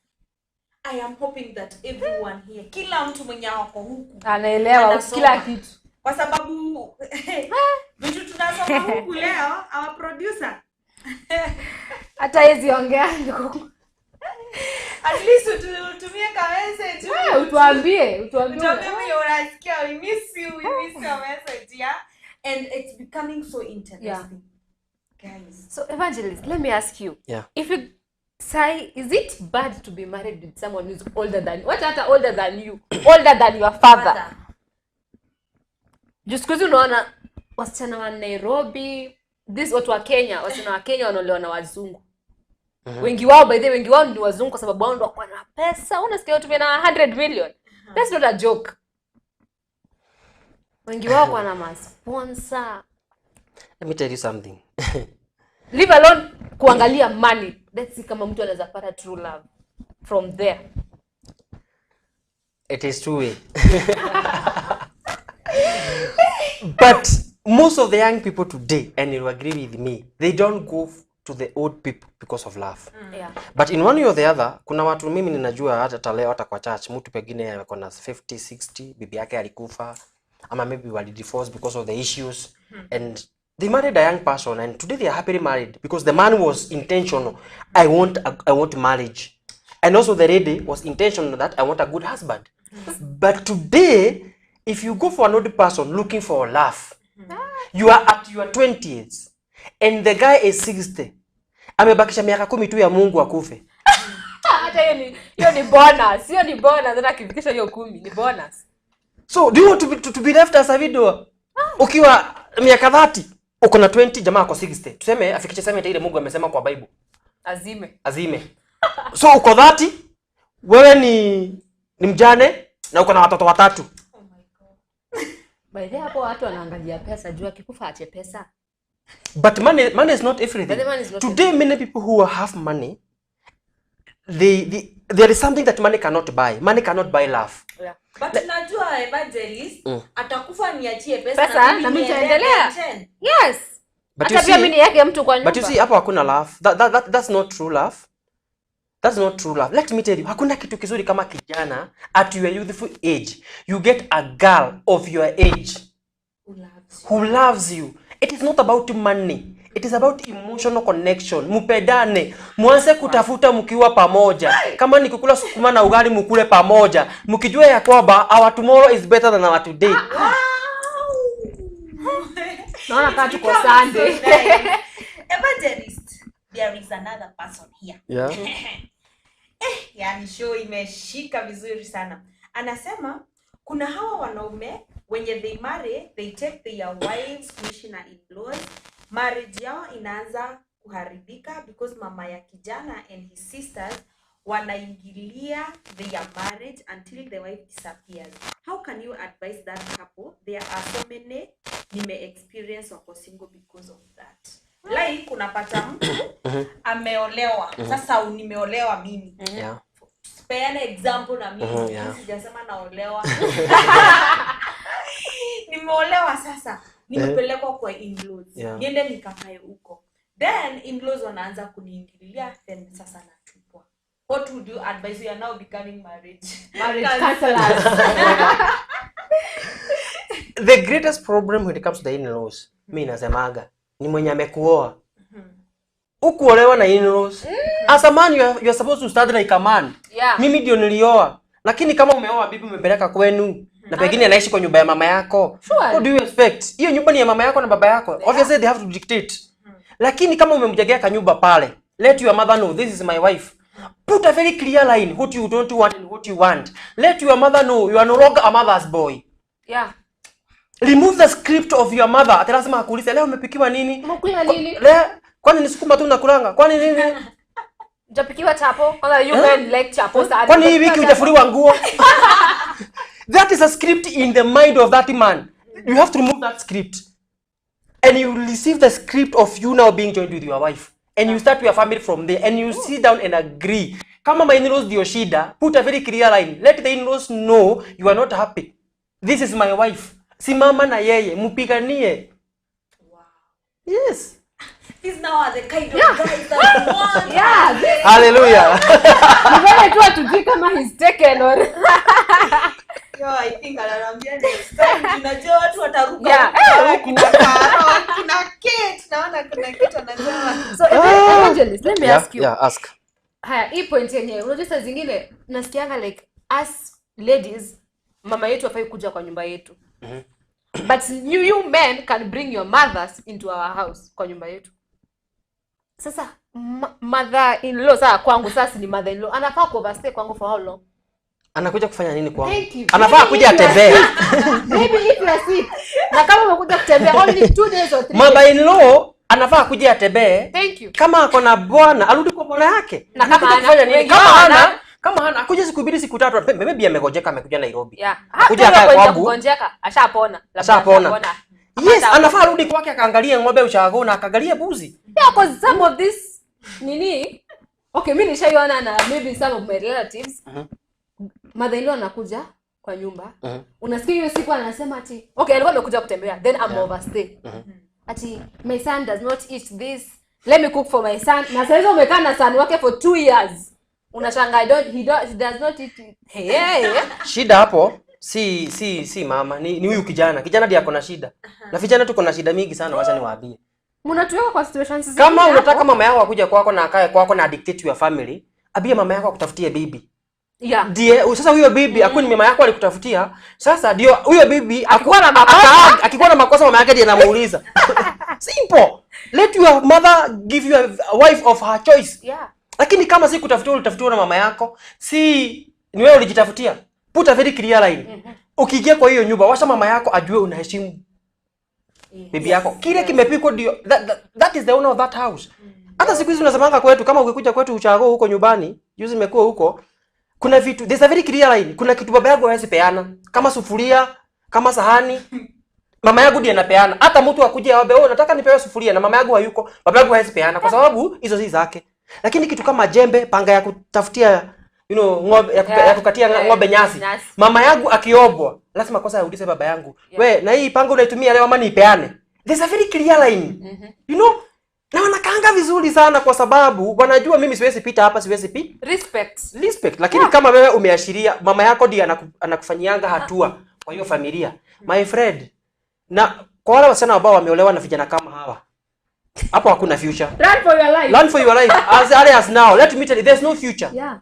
[SPEAKER 5] I am hoping that everyone here, kila mtu mwenye ako huku
[SPEAKER 14] anaelewa kila kitu.
[SPEAKER 5] Kwa sababu vitu tunasoma huku leo, our producer
[SPEAKER 14] hata hizi ongea.
[SPEAKER 5] At least utumie ka message.
[SPEAKER 14] Utuambie.
[SPEAKER 5] Utuambie unasikia, we miss you, we miss your message, yeah? And it's becoming so interesting.
[SPEAKER 14] Yeah.
[SPEAKER 5] Guys.
[SPEAKER 14] So Evangelist, let me ask you.
[SPEAKER 15] Yeah.
[SPEAKER 14] If you say, is it bad to be married with someone who's older than you? What hata older than you? Older than your father? Just because unaona wasichana wa Nairobi, this watu wa Kenya, wasichana wa Kenya wanaolewa na wazungu. Wengi wao, by the way, wengi wao ni wazungu kwa sababu wao ndio wako na pesa. Unasikia watu na 100 million. That's not a joke. Wengi wao wana ma sponsor.
[SPEAKER 15] Let me tell you something.
[SPEAKER 14] Leave alone kuangalia money. Let's see kama mtu anaweza pata true love from there.
[SPEAKER 15] It is two way. But most of the young people today, and you agree with me, they don't go to the old people because of love.
[SPEAKER 14] Yeah.
[SPEAKER 15] But in one way or the other, kuna watu mimi ninajua hata leo hata kwa church mtu pengine ako na 50, 60, bibi yake alikufa ama maybe wali divorce because of the issues and they married a young person and today they are happily married because the man was intentional. I want marriage. And also the lady was intentional that I want a good husband. But today, if you go for an old person looking for love, you are at your 20s and the guy is 60. Amebakisha miaka 10 tu ya Mungu akufe.
[SPEAKER 14] Hata hiyo ni bonus. Hiyo ni bonus hata akifikisha hiyo 10 ni bonus.
[SPEAKER 15] So do you want to be left as a widow? Ukiwa miaka 30, uko na 20, jamaa ako 60. Tuseme afikishe 70 ile Mungu amesema kwa Bible. Azime. So uko 30, wewe ni mjane na uko na watoto watatu.
[SPEAKER 5] Oh my God.
[SPEAKER 14] By the way, hapo watu wanaangalia pesa, juu akikufa ache pesa.
[SPEAKER 15] But money is not everything.
[SPEAKER 14] But money is not
[SPEAKER 15] Today, many people who have money, there is something that money cannot buy. Money cannot buy love.
[SPEAKER 14] Yeah.
[SPEAKER 5] But unajua evangelist atakufa niachie
[SPEAKER 14] pesa na mimi nitaendelea. Yes.
[SPEAKER 15] But
[SPEAKER 14] hata pia mimi niweke mtu kwa nyumba.
[SPEAKER 15] But you see hapo hakuna love. That's not true love. That's not true love. Let me tell you, hakuna kitu kizuri kama kijana at your youthful age, you get a girl of your age who loves you. It is not about money. It is about emotional connection. Mupendane, mwanze kutafuta mkiwa pamoja. Kama ni kukula sukuma na ugali, mukule pamoja, mkijua ya kwamba our tomorrow is better than our today.
[SPEAKER 14] Naona kama tuko
[SPEAKER 5] Becoming
[SPEAKER 14] Sunday.
[SPEAKER 5] so nice. Evangelist, there is another person here.
[SPEAKER 15] Yeah.
[SPEAKER 5] Yani show imeshika vizuri sana. Anasema kuna hawa wanaume wenye they marry, they take their wives kuishi na in-laws. Marriage yao inaanza kuharibika because mama ya kijana and his sisters wanaingilia their marriage until the wife disappears. How can you advise that couple? There are so many nime experience wako single because of that. Like unapata mtu ameolewa. Sasa nimeolewa mimi. Peana example na mimi. Sijasema naolewa. Nimeolewa sasa. Nimepelekwa kwa in-laws. Niende nikakae huko. Then in-laws wanaanza kuniingililia, then sasa natupwa. What would you advise? You are now becoming marriage
[SPEAKER 14] counselors.
[SPEAKER 15] The greatest problem when it comes to the in-laws, mi nasemaga ni mwenye amekuoa. Ukuolewa na in-laws. As a man you are supposed to start like a man. Mimi ndio nilioa. Lakini kama umeoa bibi umepeleka kwenu na pengine anaishi kwa nyumba ya mama yako. What do you expect? Hiyo nyumba ni ya mama yako na baba yako. Obviously they have to dictate. Lakini kama umemjengea kanyumba pale, let your mother know this is my wife. Put a very clear line what you don't want and what you want. Let your mother know you are no longer a mother's boy. Remove the script of your mother. Ati lazima akuulize leo umepikiwa nini?
[SPEAKER 14] Umekula nini?
[SPEAKER 15] Leo kwani ni sukuma tu unakulanga? Kwani nini?
[SPEAKER 14] Hujapikiwa chapo? Kwanza you men like chapo sana.
[SPEAKER 15] Kwani hii wiki hujafuliwa nguo? That is a script in the mind of that man. You have to remove that script. And you receive the script of you now being joined with your wife. And you start your family from there. And you sit down and agree. Kama my in-laws ndio shida, put a very clear line. Let the in-laws know you are not happy. This is my wife. Simama na yeye, mpiganie. Wow. Yes.
[SPEAKER 5] These now are the kind of guys that we want.
[SPEAKER 14] Yeah.
[SPEAKER 15] Hallelujah.
[SPEAKER 14] Ni vile tu hatujui kama he's taken or
[SPEAKER 5] Yo, I think ananiambia next time unajua watu wataruka.
[SPEAKER 14] Yeah.
[SPEAKER 5] Kuna Karo, kuna Kate, naona kuna Kate anasema.
[SPEAKER 14] So Evangelist, let me ask you.
[SPEAKER 15] Yeah, ask.
[SPEAKER 14] Haya, hii point yenyewe, unajua saa zingine nasikianga like us ladies, mama yetu hafai kuja kwa nyumba yetu. But you men can bring your mothers into our house kwa nyumba yetu. Sasa mother in law sasa kwangu sasa ni mother in law. Anafaa ku overstay kwangu for how long?
[SPEAKER 15] Anakuja kufanya nini kwangu?
[SPEAKER 14] Thank you.
[SPEAKER 15] Anafaa kuja atembee.
[SPEAKER 14] Maybe if you are sick. Na kama umekuja kutembea only 2 days or 3 days.
[SPEAKER 15] Mother in law anafaa kuja atembee.
[SPEAKER 14] Thank you.
[SPEAKER 15] Kama ako na bwana arudi kwa bwana yake.
[SPEAKER 14] Na kama
[SPEAKER 15] Anakuja kufanya nini?
[SPEAKER 14] wengi
[SPEAKER 15] Kama
[SPEAKER 14] wao
[SPEAKER 15] hana, kama hana akuja siku mbili siku tatu, maybe amegojeka amekuja Nairobi.
[SPEAKER 14] Yeah.
[SPEAKER 15] Akuja akae kwangu.
[SPEAKER 14] Kugonjeka, ashapona. Labda
[SPEAKER 15] Ashapona. Yes, anafaa arudi kwake akaangalie ng'ombe ushago na akaangalie buzi.
[SPEAKER 14] Yeah, cause some of this nini? Okay, mimi nishaiona na maybe some of my relatives. Mother-in-law anakuja kwa nyumba. Unasikia hiyo siku anasema ati okay, alikuwa amekuja kutembea, then I'm overstay. Ati my son does not eat this. Let me cook for my son. Na sasa umekaa na son wake for 2 years. Unashangaa he does not eat it. Hey.
[SPEAKER 15] Shida hapo si mama, ni huyu kijana. Kijana ndiye ako na shida. Na vijana tuko na shida mingi sana, wacha niwaambie.
[SPEAKER 14] Mnatuweka kwa situations zingine.
[SPEAKER 15] Kama unataka mama yako akuja kwako na akae kwako na dictate your family, abia mama yako akutafutie bibi.
[SPEAKER 14] Yeah.
[SPEAKER 15] Ndiye sasa huyo bibi akuni mama yako alikutafutia. Sasa ndio huyo bibi akikuwa na makosa mama yake ndiye anamuuliza. Simple. Let your mother give you a wife of her choice.
[SPEAKER 14] Yeah.
[SPEAKER 15] Lakini kama si kutafutiwa ulitafutiwa na mama yako, si ni wewe ulijitafutia. Put a very clear line. Ukiingia kwa hiyo nyumba, washa mama yako ajue unaheshimu bibi yako. Kile kimepikwa ndio that is the owner of that house. Hata siku hizi unasemanga kwetu kama ukikuja kwetu uchago huko nyumbani, juzi nimekuwa huko, kuna vitu there's a very clear line. Kuna kitu baba yangu hawezi peana, kama sufuria, kama sahani. Mama yangu ndiye anapeana. Hata mtu akuje aombe, "Oh, nataka nipewe sufuria," na mama yangu hayuko, baba yangu hawezi peana kwa sababu hizo si zake. Lakini kitu kama jembe, panga ya kutafutia you know, ng'ombe ya kukatia ng'ombe nyasi. Mama yangu akiombwa, lazima kosa aulize baba yangu. We, na hii panga unaitumia leo ama niipeane? There's a very clear line. You know, Na wanakaanga vizuri sana kwa sababu wanajua mimi siwezi pita hapa, siwezi pita.
[SPEAKER 14] Respect.
[SPEAKER 15] Respect. Lakini kama wewe umeashiria mama yako ndiye anakufanyianga hatua kwa hiyo familia. My friend, na kwa wale wasichana ambao wameolewa na vijana kama hawa, hapo hakuna future.
[SPEAKER 14] Run for your life.
[SPEAKER 15] Run for your life as early as now. Let me tell you, there's no future.
[SPEAKER 14] Yeah.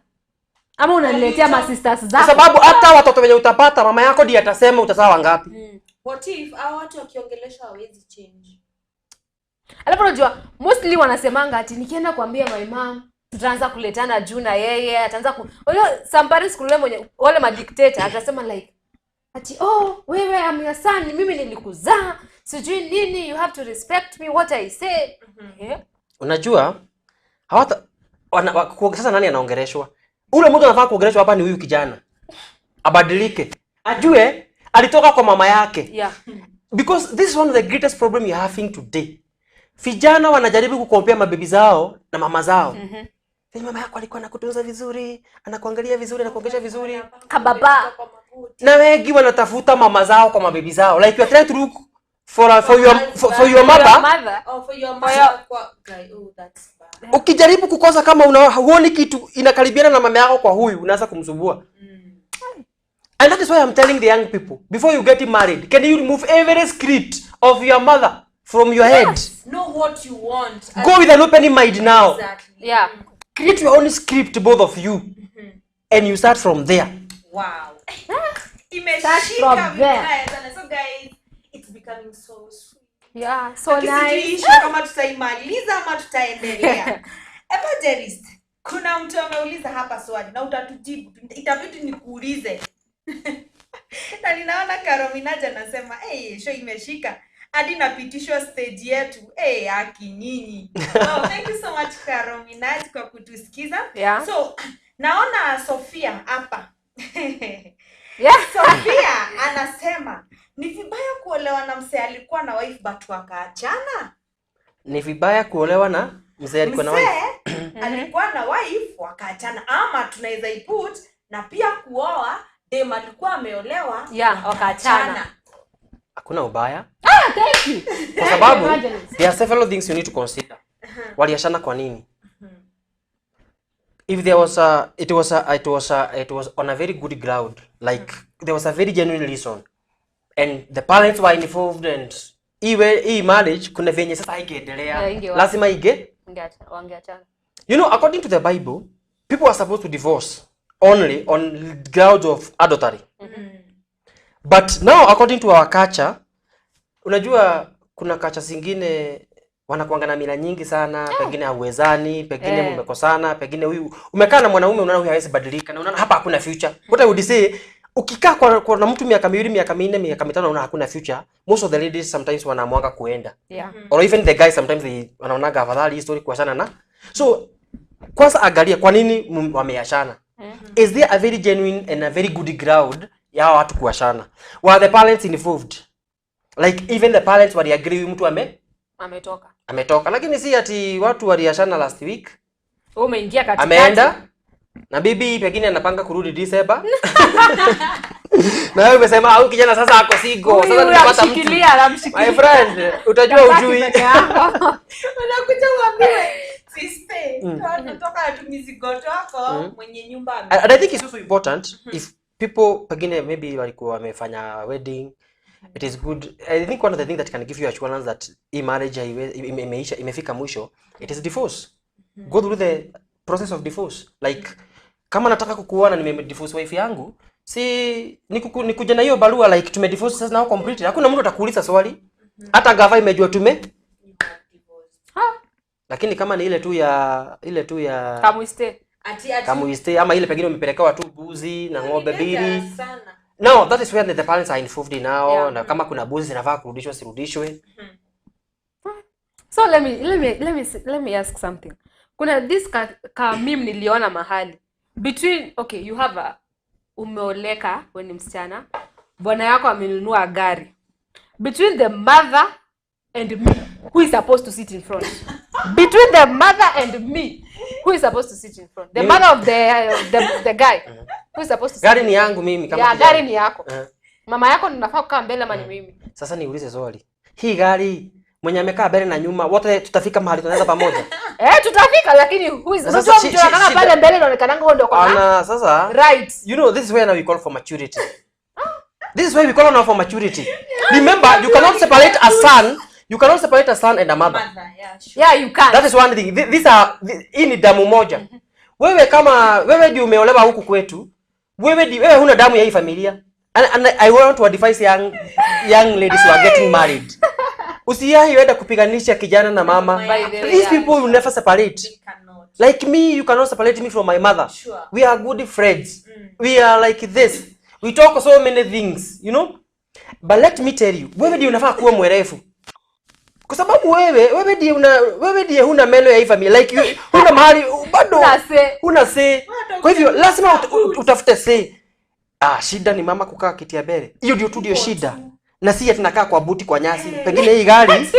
[SPEAKER 14] Ama unaniletea ma sisters
[SPEAKER 15] Kwa
[SPEAKER 14] zako.
[SPEAKER 15] sababu hata watoto wenye utapata mama yako ndiye atasema utazaa wangapi.
[SPEAKER 5] What if hao watu wakiongeleshwa hawezi change?
[SPEAKER 14] Alafu unajua mostly wanasemanga ati nikienda kuambia my mom tutaanza kuletana juu na yeye ataanza ku unajua some parents kule mwenye wale madictator atasema like ati oh wewe am your son, mimi nilikuzaa, sijui nini, you have to respect me what I say. Yeah.
[SPEAKER 15] Unajua hawata sasa nani anaongeleshwa? Ule mtu anafaa kuongeleshwa hapa ni huyu kijana. Abadilike. Ajue alitoka kwa mama yake.
[SPEAKER 14] Yeah.
[SPEAKER 15] Because this is one of the greatest problem you're having today. Vijana wanajaribu kukompea mabibi zao na mama zao. Vile mama yako alikuwa anakutunza vizuri, anakuangalia vizuri, anakuongesha vizuri.
[SPEAKER 14] Kababa.
[SPEAKER 15] Na wengi wanatafuta mama zao kwa mabibi zao. Like you are trying to look for your mother.
[SPEAKER 5] Oh, for your mother. Kwa guy. Oh, that's bad.
[SPEAKER 15] Ukijaribu kukosa kama huoni kitu inakaribiana na mama yako kwa huyu, unaanza kumsumbua. And that is why I'm telling the young people, before you get married, can you remove every script of your mother from your head?
[SPEAKER 5] Know what you want.
[SPEAKER 15] Go with an open mind now.
[SPEAKER 5] Exactly.
[SPEAKER 14] Yeah.
[SPEAKER 15] Create your own script, both of you. And you start from there.
[SPEAKER 5] Wow.
[SPEAKER 14] Start from
[SPEAKER 5] Imeshika
[SPEAKER 14] there.
[SPEAKER 5] vibaya sana. So guys, it's becoming so sweet.
[SPEAKER 14] Yeah, so nice.
[SPEAKER 5] Sijui kama tutaimaliza ama tutaendelea. Evangelist, kuna mtu ameuliza hapa swali na utatujibu. Itabidi nikuulize. Na ninaona Karominaja anasema, "Hey, show imeshika. Hadi napitishwa stage yetu. Hey, haki nyinyi." Oh, thank you so much Karominaja kwa kutusikiza.
[SPEAKER 14] Yeah.
[SPEAKER 5] So, naona Sofia hapa.
[SPEAKER 14] Yeah.
[SPEAKER 5] Sofia anasema ni vibaya kuolewa na mzee alikuwa na wife but wakaachana.
[SPEAKER 15] Ni vibaya kuolewa na mzee alikuwa na wife.
[SPEAKER 5] Mzee alikuwa na wife wakaachana, ama tunaweza iput na pia kuoa dem alikuwa ameolewa
[SPEAKER 14] Yeah, wakaachana.
[SPEAKER 15] Hakuna ubaya.
[SPEAKER 14] Ah, thank you.
[SPEAKER 15] Kwa sababu there are several things you need to consider. Waliachana kwa nini? If there was a it was a it was a it was on a very good ground, like there was a very genuine reason and the parents were involved and iwe hii marriage kuna venye sasa haingeendelea.
[SPEAKER 14] Yeah,
[SPEAKER 15] lazima ige.
[SPEAKER 14] Wangeachana.
[SPEAKER 15] You know, according to the Bible, people are supposed to divorce only on grounds of adultery. But now according to our culture, unajua kuna culture zingine wanakuanga na mila nyingi sana, pengine hauwezani, pengine mmekosana, pengine huyu umekaa na mwanaume unaona huyu hawezi badilika na unaona hapa hakuna future. What I would say, ukikaa kwa na mtu miaka miwili, miaka minne, miaka mitano unaona hakuna future, most of the ladies sometimes wanaamwanga kuenda.
[SPEAKER 14] Yeah.
[SPEAKER 15] Or even the guys sometimes they wanaonaga afadhali hii story kuachana na. So kwanza angalia kwa nini wameachana. Is there a very genuine and a very good ground ya watu kuachana? Were the parents involved? Like even the parents wali agree mtu ametoka. Ametoka. Lakini si ati watu waliachana last week.
[SPEAKER 14] Wewe umeingia katikati.
[SPEAKER 15] Ameenda na bibi pengine anapanga kurudi December. Na wewe umesema au kijana sasa ako single. Sasa nimepata mtu. My friend, utajua ujui.
[SPEAKER 5] Unakuja uambiwe sister, tunatoka tu mizigo yako mwenye nyumba.
[SPEAKER 15] And I think it's also important if people pengine maybe walikuwa wamefanya wedding. It is good. I think one of the things that can give you assurance that hii marriage imeisha, imefika mwisho, it is divorce. Go through the process of divorce. Like kama nataka kukuoa na nimedivorce wife yangu, si nikuja na hiyo barua like tumedivorce sasa now completely. Hakuna mtu atakuuliza swali. Hata gava imejua tume. Lakini kama ni ile tu ya
[SPEAKER 14] Kamuiste.
[SPEAKER 15] Kamuiste ama ile pengine umepelekewa tu buzi na ng'ombe mbili. No, that is where the parents are involved now. Yeah. Na kama kuna buzi zinafaa kurudishwa sirudishwe.
[SPEAKER 14] So let me ask something. Kuna this ka meme niliona mahali. Between okay, you have a umeoleka wewe ni msichana, bwana yako amenunua gari. Between the mother and me, who is supposed to sit in front? Between the mother and me, who is supposed to sit in front? The mother of the guy. Who is supposed to sit?
[SPEAKER 15] Gari ni yangu mimi kama.
[SPEAKER 14] Yeah, gari ni yako. Mama yako ninafaa kukaa mbele ama ni mimi?
[SPEAKER 15] Sasa niulize swali. Hii gari Mwenye amekaa mbele na nyuma wote tutafika mahali tunaweza pamoja.
[SPEAKER 14] Eh, tutafika lakini who is
[SPEAKER 15] Sasa
[SPEAKER 14] unajua mtu anakaa pale mbele inaonekananga huyo ndio kwa
[SPEAKER 15] Ana sasa
[SPEAKER 14] right.
[SPEAKER 15] You know, this is where now we call for maturity. This is why we call now for maturity. Remember, you cannot separate a son. You cannot separate a son and a mother.
[SPEAKER 5] Yeah, sure.
[SPEAKER 14] Yeah, you can.
[SPEAKER 15] That is one thing. These are hii ni damu moja. Wewe kama wewe ndio umeolewa huku kwetu, wewe di, wewe huna damu ya hii familia. And I want to advise young ladies who are getting married. Usiwahi wenda kupiganisha kijana na mama.
[SPEAKER 14] By the way,
[SPEAKER 15] These
[SPEAKER 14] yeah.
[SPEAKER 15] people will never separate. Like me, you cannot separate me from my mother.
[SPEAKER 5] Sure.
[SPEAKER 15] We are good friends. We are like this. We talk so many things, you know? But let me tell you, wewe ndiye unafaa kuwa mwerevu. Kwa sababu wewe ndiye una wewe ndiye huna meno ya hii familia. Like you, huna mahali bado
[SPEAKER 14] Huna say.
[SPEAKER 15] Huna say. Kwa hivyo lazima utafute say. Ah, shida ni mama kukaa kiti ya mbele. Hiyo ndio tu ndio shida. Na si ati nakaa kwa buti kwa nyasi. Pengine hii gari.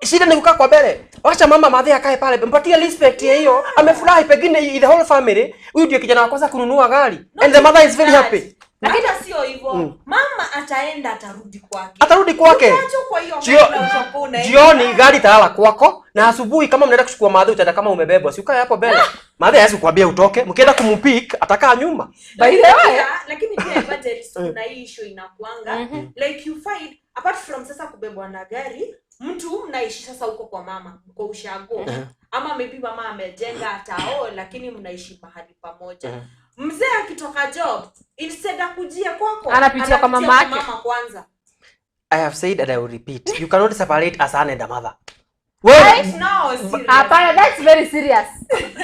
[SPEAKER 15] Shida ni kukaa kwa mbele. Wacha mama madhe akae pale. Mpatie respect ya hiyo. Amefurahi pengine the whole family. Huyu ndio kijana wa kwanza kununua gari. And the mother is very happy.
[SPEAKER 5] Lakini sio hivyo. Mama ataenda atarudi kwake.
[SPEAKER 15] Atarudi kwake.
[SPEAKER 5] Utaacha kwa hiyo gari na utakuwa unaenda.
[SPEAKER 15] Jioni gari italala kwako na asubuhi kama mnaenda kuchukua madhe utaenda kama umebebwa. Si ukae hapo mbele. Madhe hawezi kukuambia utoke. Mkienda kumpick atakaa nyuma.
[SPEAKER 14] By the way,
[SPEAKER 5] lakini pia evangelist kuna hii issue inakuanga like you find apart from sasa kubebwa na gari, mtu mnaishi sasa huko kwa mama, kwa ushago. Ama maybe mama amejenga atao lakini mnaishi mahali pamoja. Mzee akitoka job instead akujia kwako
[SPEAKER 14] anapitia kwa mama yake.
[SPEAKER 5] Mama kwanza.
[SPEAKER 15] I have said and I will repeat. You cannot separate a son and a mother. Well,
[SPEAKER 5] right now,
[SPEAKER 14] hapana, that's very serious.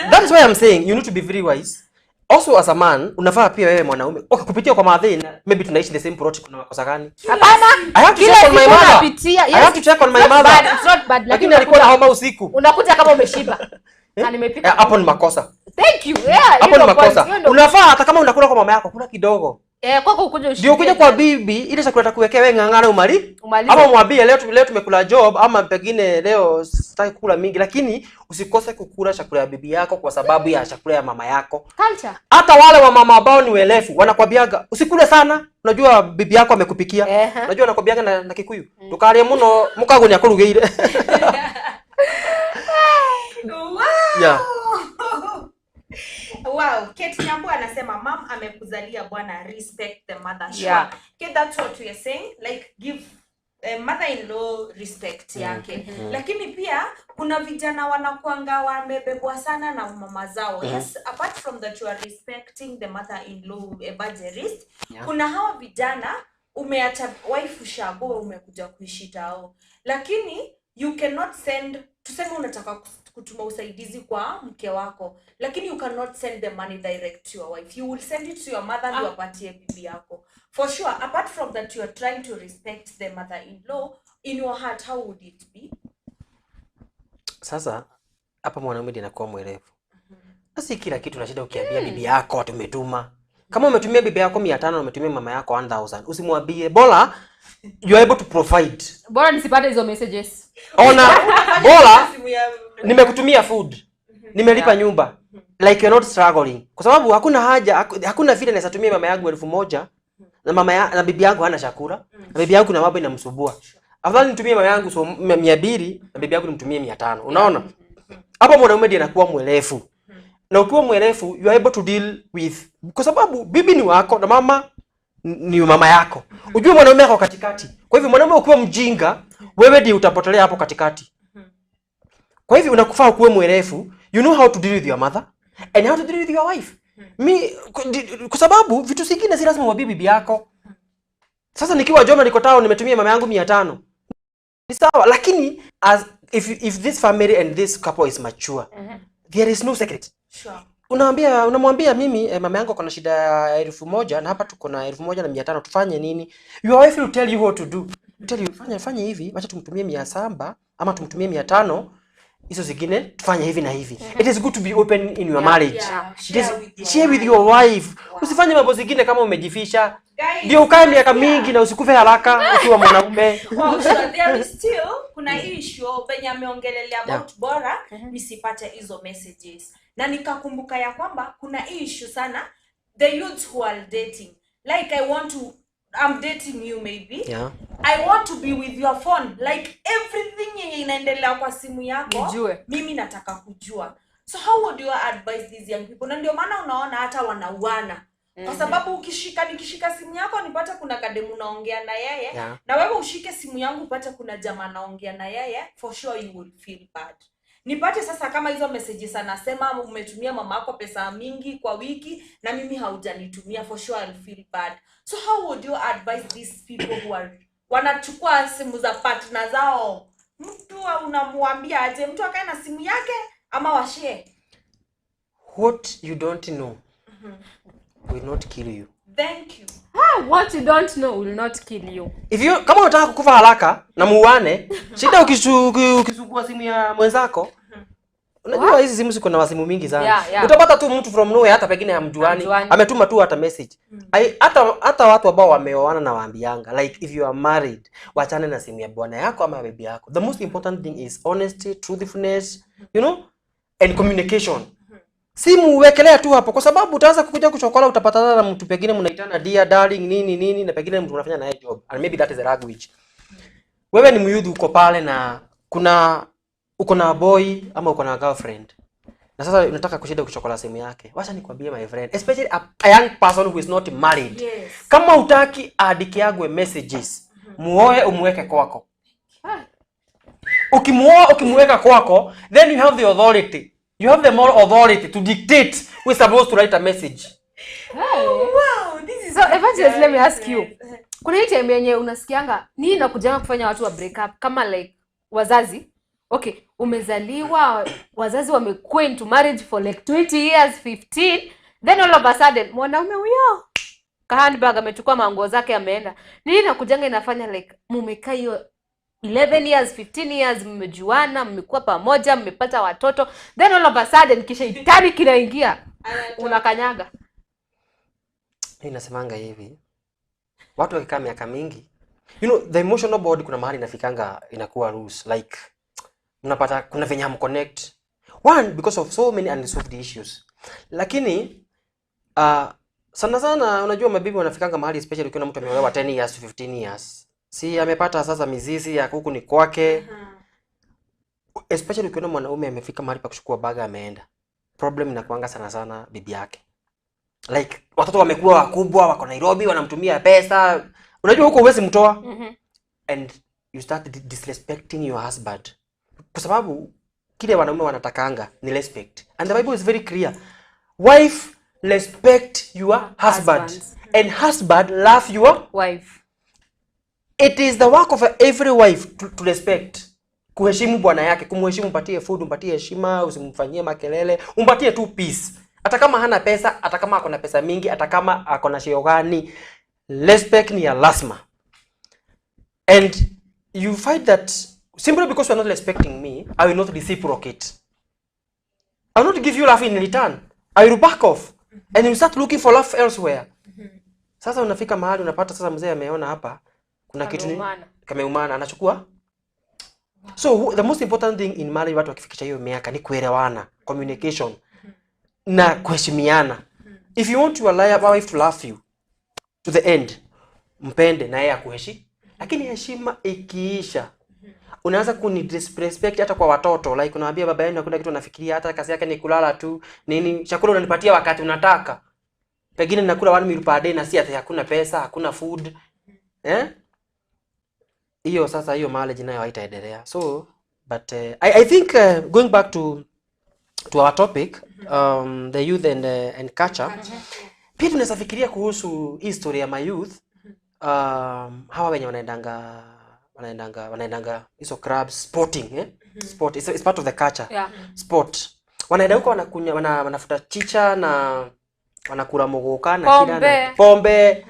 [SPEAKER 15] That is why I'm saying you need to be very wise. Also as a man, unafaa pia wewe mwanaume. Okay, kupitia kwa madhe, maybe tunaishi the same plot, kuna makosa gani?
[SPEAKER 14] Hapana.
[SPEAKER 15] I have to check on my mother.
[SPEAKER 14] Yes.
[SPEAKER 15] I have to check on my mother.
[SPEAKER 14] Bad, it's not bad.
[SPEAKER 15] Lakini alikuwa na homa usiku.
[SPEAKER 14] Unakuja kama umeshiba. Na nimepika.
[SPEAKER 15] Hapo ni makosa.
[SPEAKER 14] Thank you. Yeah,
[SPEAKER 15] hapo ni makosa. Unafaa hata kama unakula kwa mama yako, kula kidogo.
[SPEAKER 14] Kwako ukuje ushibe.
[SPEAKER 15] Ndio ukuje kwa bibi, ile chakula atakuwekea wewe ng'ang'ana umali. Ama mwambie leo tumekula job ama pengine leo sitaki kula mingi, lakini usikose kukula chakula ya bibi yako kwa sababu ya chakula ya mama yako.
[SPEAKER 14] Culture.
[SPEAKER 15] Hata wale wa mama ambao ni welefu wanakwambiaga usikule sana, unajua bibi yako amekupikia. Unajua anakwambiaga na Kikuyu. Tukarie muno mukago ni akurugeire.
[SPEAKER 5] Wow.
[SPEAKER 15] Yeah.
[SPEAKER 5] Wow, Kate Nyambu anasema mom amekuzalia bwana, respect the mother. Sure.
[SPEAKER 14] Yeah.
[SPEAKER 5] Kate, that's what we are saying, like give mother-in-law respect yake. Lakini pia kuna vijana wanakuanga wamebebwa sana na mama zao. Yes, apart from that you are respecting the mother-in-law evangelist, kuna hawa vijana umeacha wife ushago umekuja kuishi tao. Lakini you cannot send, tuseme unataka kutuma usaidizi kwa mke wako, lakini you cannot send the money direct to your wife. You will send it to your mother ndio apatie bibi yako. For sure, apart from that you are trying to respect the mother-in-law, in your heart how would it be?
[SPEAKER 15] Sasa hapa mwanaume ndiye anakuwa mwerevu. Na si kila kitu unashinda ukiambia bibi yako tumetuma. Kama umetumia bibi yako 500 na umetumia mama yako 1000, usimwambie. Bora you are able to provide.
[SPEAKER 14] Bora nisipate hizo messages.
[SPEAKER 15] Ona, bora nimekutumia food. Nimelipa nyumba. Like you're not struggling. Kwa sababu hakuna haja, hakuna vile naweza tumia mama yangu 1000 na mama ya, na bibi yangu hana chakula. Na bibi yangu na mambo inamsumbua. Afadhali nitumie mama yangu so 200 na bibi yangu nimtumie 500. Unaona? Hapo mwanaume ndiye anakuwa mwelefu. Na ukiwa mwelefu you are able to deal with, kwa sababu bibi ni wako na mama ni mama yako. Ujue mwanaume yako katikati. Kwa hivyo mwanaume ukiwa mjinga, wewe ndiye utapotelea hapo katikati. Kwa hivyo unakufaa kuwa mwerefu, you know how to deal with your mother and how to deal with your wife. Mi kwa sababu vitu zingine si lazima uambie bibi yako. Sasa nikiwa Joma niko town nimetumia mama yangu 500. Ni sawa, lakini as if this family and this couple is mature, there is no secret.
[SPEAKER 5] Sure.
[SPEAKER 15] Unamwambia mimi mama yangu ako na shida ya 1000 na hapa tuko na 1500, tufanye nini? Your wife will tell you what to do. Tell you fanya hivi, acha tumtumie 700 ama tumtumie 500. Hizo zingine tufanye hivi na hivi. It is good to be open in your marriage.
[SPEAKER 5] Yeah.
[SPEAKER 15] Share with your wife. Wow. Usifanye mambo zingine kama umejifisha. Ndio ukae miaka mingi na usikufe haraka ukiwa mwanaume.
[SPEAKER 5] Wow, so there is still kuna issue venye ameongelelea about bora nisipate hizo messages. Na nikakumbuka ya kwamba kuna issue sana the youths who are dating. Like I want to I'm dating you maybe.
[SPEAKER 15] Yeah.
[SPEAKER 5] I want to be with your phone, like everything yenye inaendelea kwa simu yako
[SPEAKER 14] Nijue.
[SPEAKER 5] Mimi nataka kujua. So how would you advise these young people? Na ndio maana unaona hata wanauana. Kwa sababu nikishika simu yako nipate kuna kademu naongea na yeye,
[SPEAKER 15] Yeah.
[SPEAKER 5] na wewe ushike simu yangu upate kuna jamaa naongea na yeye, for sure you will feel bad. Nipate sasa kama hizo messages anasema umetumia mama yako pesa mingi kwa wiki na mimi haujanitumia, for sure I'll feel bad. So how would you advise these people who are wanachukua simu za partner zao? Mtu unamwambia aje? Mtu akae na simu yake ama washare?
[SPEAKER 15] What you don't know will not kill you.
[SPEAKER 5] Thank you.
[SPEAKER 14] What you don't know will not kill you.
[SPEAKER 15] If you, kama unataka kukufa haraka na muuane, shida ukisugua simu ya mwenzako. Unajua hizi simu ziko na wasimu mingi sana.
[SPEAKER 14] Yeah.
[SPEAKER 15] Utapata tu mtu from nowhere, hata pengine hamjuani, ametuma tu hata message. Hata watu ambao wameoana na waambianga, like if you are married, wachane na simu ya bwana yako ama ya bibi yako. The most important thing is honesty, truthfulness, you know, and communication. Simu uwekelea tu hapo, kwa sababu utaanza kukuja kuchokola, utapatana na mtu pengine mnaitana dear darling nini nini, na pengine mtu unafanya naye job, and maybe that is a language. Wewe ni myudhi, uko pale na kuna uko na boy ama uko na girlfriend, na sasa unataka kushinda kuchokola simu yake. Wacha nikwambie my friend, especially a young person who is not married.
[SPEAKER 5] Yes.
[SPEAKER 15] Kama utaki aadikiagwe messages, muoe umweke kwako. Ukimuoa ukimweka kwako, then you have the authority. You have the moral authority to dictate who is supposed to write a message.
[SPEAKER 14] Hey.
[SPEAKER 5] Wow, this is
[SPEAKER 14] So Evangelist, let me ask you.
[SPEAKER 5] Yes.
[SPEAKER 14] Kuna hii time yenye unasikianga nini inakujanga kufanya watu wa break up kama like wazazi? Okay, umezaliwa, wazazi wamekuwa into marriage for like 20 years, 15, then all of a sudden mwanaume huyo ka handbag amechukua manguo zake ameenda. Nini inakujanga inafanya like mumekaa hiyo 11 years, 15 years, mmejuana, mmekuwa pamoja, mmepata watoto, then all of a sudden kisha itani kinaingia, unakanyaga.
[SPEAKER 15] Mimi nasemanga hivi, watu wakikaa miaka mingi, you know, the emotional body kuna mahali inafikanga inakuwa loose, like mnapata kuna venye hamconnect. One, because of so many unresolved issues. Lakini sana sana unajua mabibi wanafikanga mahali, especially ukiona mtu ameolewa 10 years to 15 years. Si amepata sasa mizizi ya huku ni kwake. Especially ukiona mwanaume amefika mahali pa kuchukua baga ameenda. Problem inakuanga sana sana bibi yake. Like watoto wamekuwa wakubwa, wako Nairobi, wanamtumia pesa. Unajua huko huwezi mtoa. And you start disrespecting your husband. Kwa sababu kile wanaume wanatakanga ni respect. And the Bible is very clear. Wife, respect your husband. And husband, love your
[SPEAKER 14] wife.
[SPEAKER 15] It is the work of every wife to respect. Kuheshimu bwana yake, kumheshimu, mpatie food, umpatie heshima, usimfanyie makelele, umpatie tu peace. Hata kama hana pesa, hata kama ako na pesa mingi, hata kama ako na sheo gani, respect ni ya lazima. And you find that simply because you are not respecting me, I will not reciprocate. I will not give you love in return. I will back off. And you start looking for love elsewhere. Sasa unafika mahali unapata sasa mzee ameona hapa kuna kitu ni kameumana, anachukua. So the most important thing in marriage, watu wakifikisha hiyo miaka, ni kuelewana, communication na kuheshimiana. If you want your wife to love you to the end, mpende na yeye akuheshimu. Lakini heshima ikiisha, unaanza kuni disrespect hata kwa watoto. Like unawaambia baba yenu hakuna kitu anafikiria, hata kazi yake ni kulala tu, nini, chakula unanipatia wakati unataka. Pengine nakula 1 meal per day na si hata hakuna pesa, hakuna food. Hiyo sasa hiyo marriage nayo haitaendelea. So but I think going back to our topic, the youth and culture. Pia tunaweza fikiria kuhusu history ya my youth. Hawa wenye wanaendanga hizo clubs sporting, Sport it's part of the culture.
[SPEAKER 14] Yeah.
[SPEAKER 15] Sport. Wanaenda huko wanakunywa, wanafuta chicha na wanakula mogoka na kila na pombe.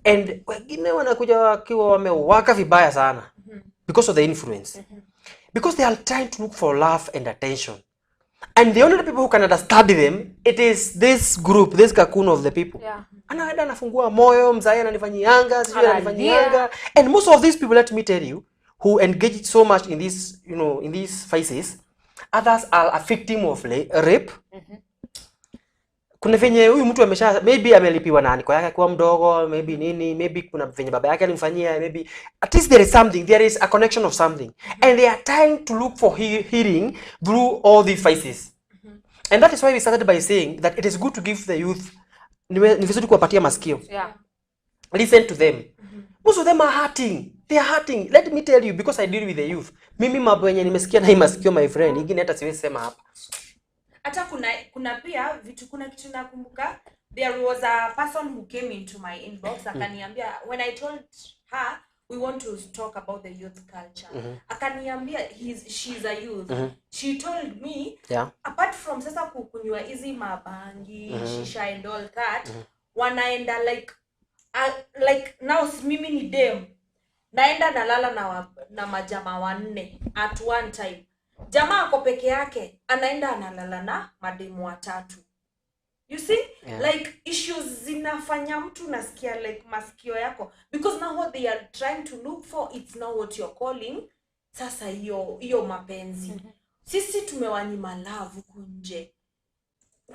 [SPEAKER 15] And wengine wanakuja wakiwa wamewaka vibaya sana because of the influence. Because they are trying to look for love and attention. And the only people who can understand them, it is this group, this cocoon of the people.
[SPEAKER 14] Yeah.
[SPEAKER 15] Anaenda anafungua moyo, mzae ananifanyianga, sijui ananifanyianga. And most of these people, let me tell you, who engage so much in this, you know, in these vices, others are a victim of rape. Kuna venye huyu mtu amesha, maybe amelipiwa na aniko yake akiwa mdogo, maybe nini, maybe kuna venye baba yake alimfanyia, maybe at least there is something, there is a connection of something, and they are trying to look for healing through all these vices. And that is why we started by saying that it is good to give the youth, ni vizuri kuwapatia masikio. Listen to them. Most of them are hurting. They are hurting. Let me tell you, because I deal with the youth. Mimi mambo yenye nimesikia na hii masikio, my friend, ingine hata siwezi sema hapa.
[SPEAKER 5] Hata kuna pia vitu, kuna kitu nakumbuka, there was a person who came into my inbox akaniambia, when I told her we want to talk about the youth culture, akaniambia she's a youth. She told me, apart from sasa kukunywa hizi mabangi, shisha and all that, wanaenda like now mimi ni dem, naenda nalala na majamaa wanne at one time. Jamaa ako peke yake, anaenda analala na mademu watatu. You see? Like issues zinafanya mtu nasikia like masikio yako, because now what they are trying to look for, it's not what you're calling. Sasa hiyo mapenzi. Sisi tumewanyima love huku nje.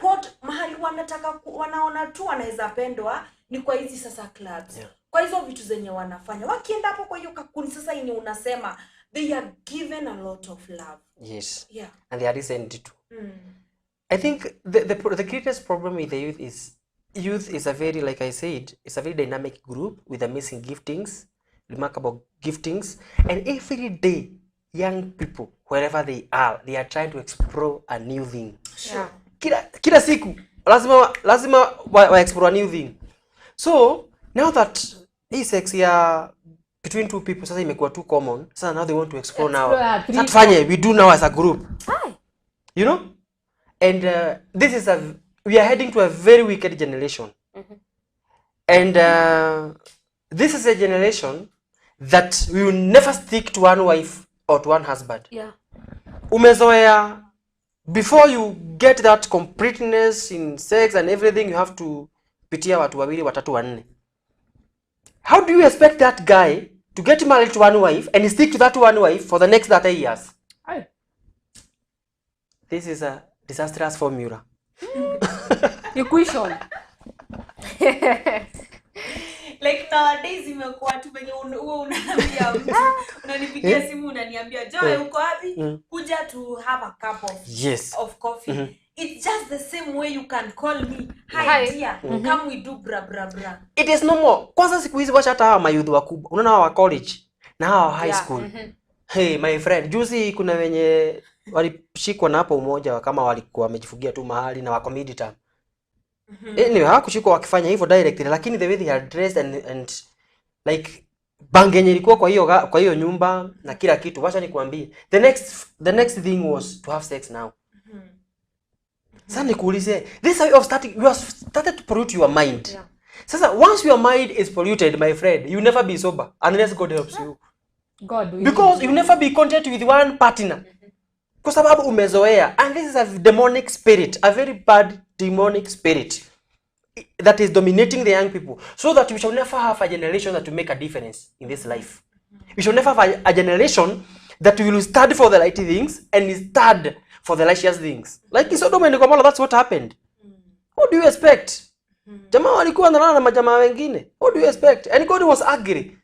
[SPEAKER 5] What mahali wanataka wanaona tu wanaweza pendwa ni kwa hizi sasa clubs. Kwa hizo vitu zenye wanafanya. Wakienda hapo kwa hiyo kakuni sasa yenye unasema, they are given a lot of love.
[SPEAKER 15] Yes.
[SPEAKER 5] Yeah.
[SPEAKER 15] And they are listened to. I think the greatest problem with the youth is a very, like I said, it's a very dynamic group with amazing giftings, remarkable giftings, and every day young people, wherever they are trying to explore a new thing.
[SPEAKER 5] Sure.
[SPEAKER 15] Kila siku lazima wa explore a new thing. So now that hii sex ya between two people sasa imekuwa too common, sasa now they want to explore now. Sasa tufanye, we do now as a group. You know? And this is we are heading to a very wicked generation. And this is a generation that we will never stick to one wife or to one husband. Umezoea, before you get that completeness in sex and everything, you have to pitia watu wawili, watatu, wanne. How do you expect that guy to get married to one wife and stick to that one wife for the next 30 years?
[SPEAKER 11] Aye.
[SPEAKER 15] This is a disastrous formula.
[SPEAKER 14] Equation.
[SPEAKER 5] Like nowadays imekuwa tu venye wewe unaambia mtu, unanipigia simu unaniambia Joy uko wapi? Kuja to have a cup of of coffee. It's just the same way you can call me. Hi dear, come we do bra bra bra.
[SPEAKER 15] It is no more. Kwanza siku hizi wacha hata hawa mayouth wakubwa. Unaona hawa wa college na hawa high school. Hey my friend, juzi kuna wenye walishikwa na hapo Umoja kama walikuwa wamejifugia tu mahali na wako mid term. Anyway, hawakushikwa wakifanya hivyo directly, lakini the way they are dressed and like bangi yenye ilikuwa kwa hiyo nyumba na kila kitu, wacha nikuambie. The next thing was to have sex now. Sasa nikuulize, this way of starting, you have started to pollute your mind. Sasa once your mind is polluted, my friend, you never be sober unless God helps you.
[SPEAKER 14] God will.
[SPEAKER 15] Because you never be content with one partner. Kwa sababu umezoea, and this is a demonic spirit, a very bad demonic spirit that is dominating the young people, so that we shall never have a generation that will make a difference in this life. We shall never have a generation that will stand for the right things and stand for the righteous things. Like in Sodom and Gomorrah, that's what happened. What do you expect? Jamaa walikuwa wanalala na majamaa wengine. What do you expect? And God was angry.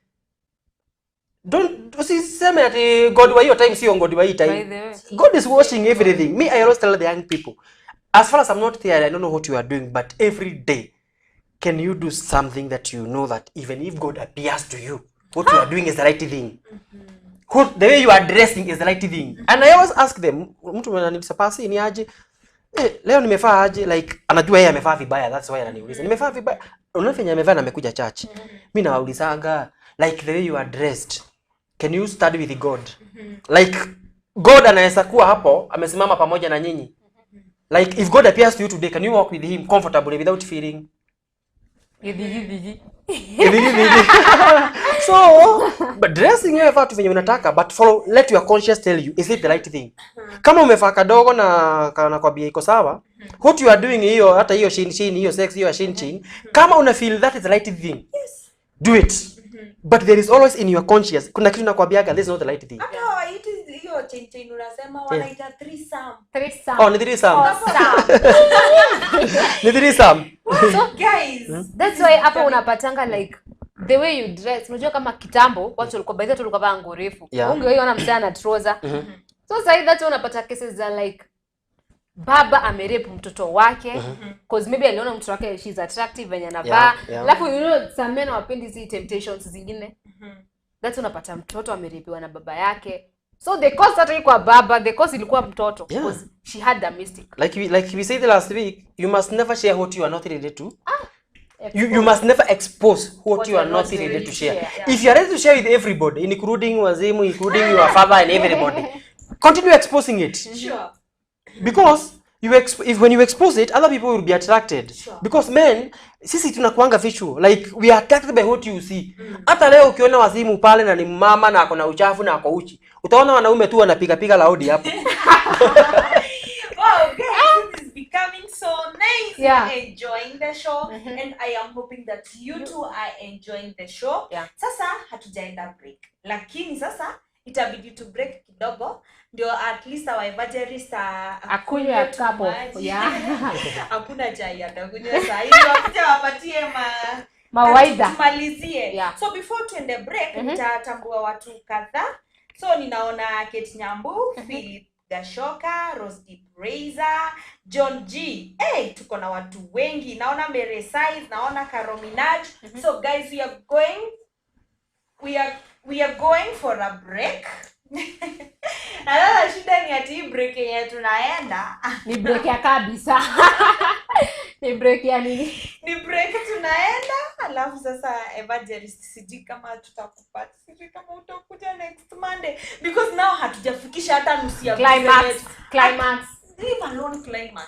[SPEAKER 15] Don't usiseme ati God wa hiyo time sio God wa hii time. God is watching everything. Me, I always tell the young people, as far as I'm not there, I don't know what you are doing, but every day, can you do something that you know that even if God appears to you, what you are doing is the right thing. What, the way you are dressing is the right thing. And I always ask them, mtu ananipa ni aje? Leo nimefaa aje? Like anajua yeye amefaa vibaya, that's why ananiuliza. Nimefaa vibaya. Unafanya amevaa na amekuja church. Mimi nawaulizanga, like the way you are dressed, can you stand with God? Like God anaweza kuwa hapo amesimama pamoja na nyinyi. Like if God appears to you today, can you walk with him comfortably without feeling? So, but dressing wewe vaa tu venye unataka, but follow, let your conscience tell you, is it the right thing? Kama umevaa kadogo na nakwambia iko sawa, what you are doing hiyo, hata hiyo shin shin, hiyo sex, hiyo shin shin, kama una feel that is the right thing, do it. But there is always in your conscience, kuna kitu nakwambiaga, this is not the right thing.
[SPEAKER 5] Hata hawaiti hiyo chain chain unasema wanaita threesome.
[SPEAKER 14] Threesome.
[SPEAKER 15] Oh, ni threesome. Ni threesome.
[SPEAKER 14] So
[SPEAKER 5] guys,
[SPEAKER 14] that's why hapo unapatanga like the way you dress. Unajua kama kitambo watu walikuwa by the way walikuwa vaa nguo refu. Ungeiona msichana na trouser. So sasa that's why unapata cases za like baba amerape mtoto wake cause maybe aliona mtoto wake she's attractive venye anavaa. Alafu you know some men hawapendi hizi temptations zingine. That's unapata mtoto amerepiwa na baba yake. So the cause hata kwa baba, the cause ilikuwa mtoto because she had a mistake.
[SPEAKER 15] Like we said last week, you must never share what you are not ready to. You must never expose what you are not ready to share. If you are ready to share with everybody, including wazimu, including your father and everybody, continue exposing it.
[SPEAKER 5] Sure.
[SPEAKER 15] Because if when you expose it, other people will be attracted.
[SPEAKER 5] Sure.
[SPEAKER 15] Because men, sisi tunakuanga visual. Like we are attracted by what you see. Hata leo ukiona wazimu pale na ni mama na ako na uchafu na ako uchi, utaona wanaume tu wanapiga piga laudi hapo.
[SPEAKER 5] Wow, guys, this is becoming so nice.
[SPEAKER 14] Yeah.
[SPEAKER 5] Enjoying the show. And I am hoping that you too are enjoying the show.
[SPEAKER 14] Yeah.
[SPEAKER 5] Sasa hatujaenda break. Lakini sasa itabidi to break kidogo ndio at least our evangelist
[SPEAKER 14] akunywe a cup of
[SPEAKER 5] Hakuna chai atakunywa saa hizi, wakuja wapatie
[SPEAKER 14] mawaidha.
[SPEAKER 5] Tumalizie. So before tuende break nitatambua watu kadhaa. So ninaona Kate Nyambu, Philip Gashoka, Rose Deep Razor, John G. Hey, tuko na watu wengi. Naona Mary Size, naona Karominaj. So guys, we are going for a break. Na sasa shida ni ati break yenye tunaenda
[SPEAKER 14] ni break ya kabisa. Ni break ya nini?
[SPEAKER 5] Ni break tunaenda, alafu sasa evangelist sijui kama tutakupata, sijui kama utakuja next Monday because now hatujafikisha hata nusu ya
[SPEAKER 14] climax.
[SPEAKER 5] Leave alone climax.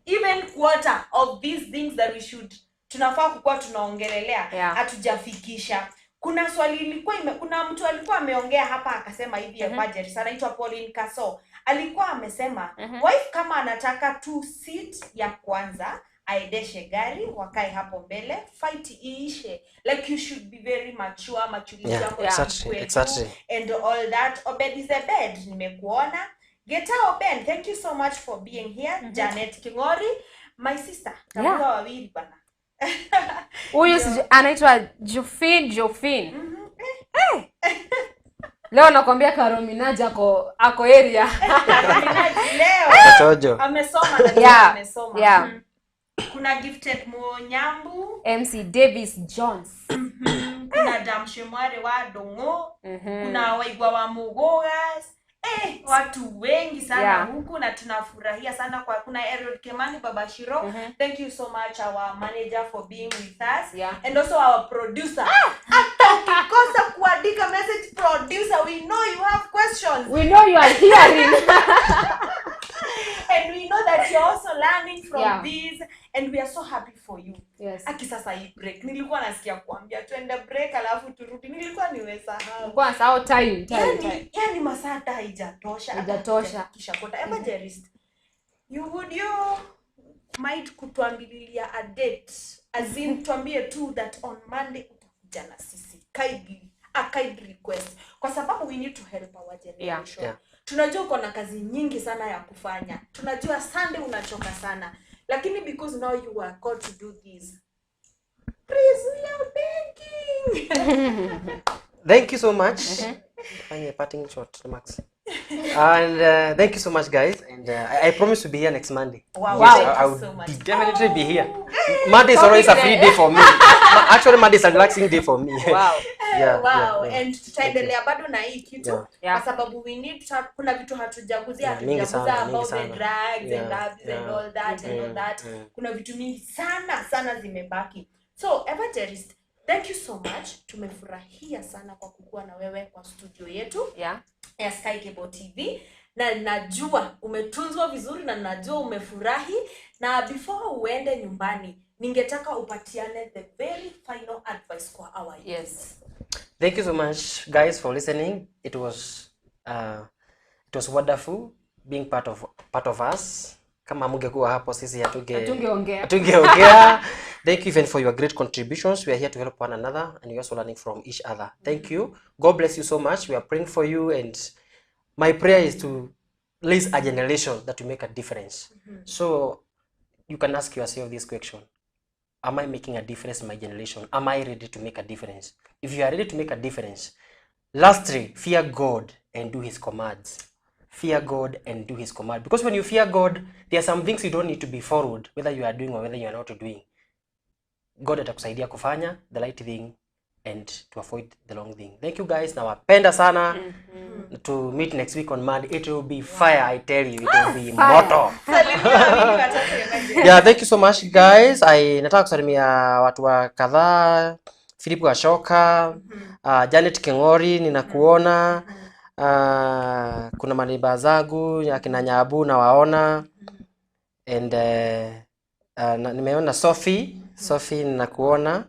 [SPEAKER 5] Even quarter of these things that we should tunafaa kukua tunaongelelea hatujafikisha. Kuna swali ilikuwa kuna mtu alikuwa ameongea hapa akasema hivi evangelist anaitwa Pauline Kaso. Alikuwa amesema wife kama anataka tu seat ya kwanza aendeshe gari wakae hapo mbele fight iishe. Like you should be very mature, maturity yako
[SPEAKER 15] exactly.
[SPEAKER 5] And all that. Obed is a bed, nimekuona. Geta Oben, thank you so much for being here. Janet Kingori, my sister. Tambua wawili bana.
[SPEAKER 14] Huyu anaitwa Jofin. Hey. Leo nakwambia Karominaj ako area.
[SPEAKER 5] Karominaj leo. Amesoma na amesoma.
[SPEAKER 14] Yeah.
[SPEAKER 5] Kuna Gifted Munyambu,
[SPEAKER 14] MC Davis Jones.
[SPEAKER 5] Kuna Damshemware wa Dongo, kuna Waigwa wa Mugogas. Watu wengi sana huku na tunafurahia sana kwa kuna Erod Kemani Baba Shiro. Thank you so much our manager for being with us. And also our producer. Hata ukikosa kuandika message producer, we know you have questions.
[SPEAKER 14] We know you are hearing.
[SPEAKER 5] And we know that you're also learning from this and we are so happy for you.
[SPEAKER 14] Yes.
[SPEAKER 5] Aki sasa hii break nilikuwa nasikia kuambia twende break alafu turudi, nilikuwa nimesahau.
[SPEAKER 14] Kwa sababu time.
[SPEAKER 5] Yani masaa hata haijatosha.
[SPEAKER 14] Haijatosha.
[SPEAKER 5] Kisha kota evangelist. You might kutuambilia a date as in tuambie tu that on Monday utakuja na sisi. Kindly, a kind request. Kwa sababu we need to help our generation.
[SPEAKER 15] Yeah.
[SPEAKER 5] Tunajua uko na kazi nyingi sana ya kufanya. Tunajua Sunday unachoka sana. Lakini because now you are called to do this. Please, we are begging.
[SPEAKER 15] Thank you so much. Fanya parting shot, Max. And thank you so much, guys. And I promise to be here next Monday.
[SPEAKER 5] Wow.
[SPEAKER 15] Yes, I will
[SPEAKER 5] so much.
[SPEAKER 15] Definitely be here. Monday is always a free day for me. Actually, Monday is a relaxing day for me.
[SPEAKER 14] Wow.
[SPEAKER 15] Yeah,
[SPEAKER 5] wow.
[SPEAKER 15] Yeah.
[SPEAKER 5] And tutaendelea bado na hii kitu kwa sababu we need kuna vitu hatujaguzia, hatujaguza about the drugs and abuse and all that and all that. Kuna vitu mingi sana sana zimebaki. So evangelist, thank you so much. Tumefurahia sana kwa kukua na wewe kwa studio yetu ya Sky Cable TV. Na najua umetunzwa vizuri na najua umefurahi. Na before uende nyumbani, ningetaka upatiane the very final advice kwa our youth.
[SPEAKER 14] Yes.
[SPEAKER 15] Thank you so much guys for listening. It was wonderful being part of us. Kama mungekuwa hapo sisi hatungeongea. Thank you even for your great contributions. We are here to help one another and we are also learning from each other. Thank you. God bless you so much. We are praying for you and My prayer is to raise a generation that will make a difference. So you can ask yourself this question. Am I making a difference in my generation? Am I ready to make a difference? If you are ready to make a difference, lastly, fear God and do his commands. Fear God and do his command. Because when you fear God, there are some things you don't need to be followed, whether you are doing or whether you are not doing. God atakusaidia kufanya the right thing and to avoid the wrong thing. Thank you guys. Nawapenda sana. To meet next week on Monday. It will be fire, I tell you. It will be moto. Yeah, thank you so much guys. I nataka kusalimia watu wa kadhaa. Philip Washoka, Janet Kengori ninakuona. Kuna maniba zangu akina Nyabu nawaona. And nimeona Sophie, Sophie ninakuona.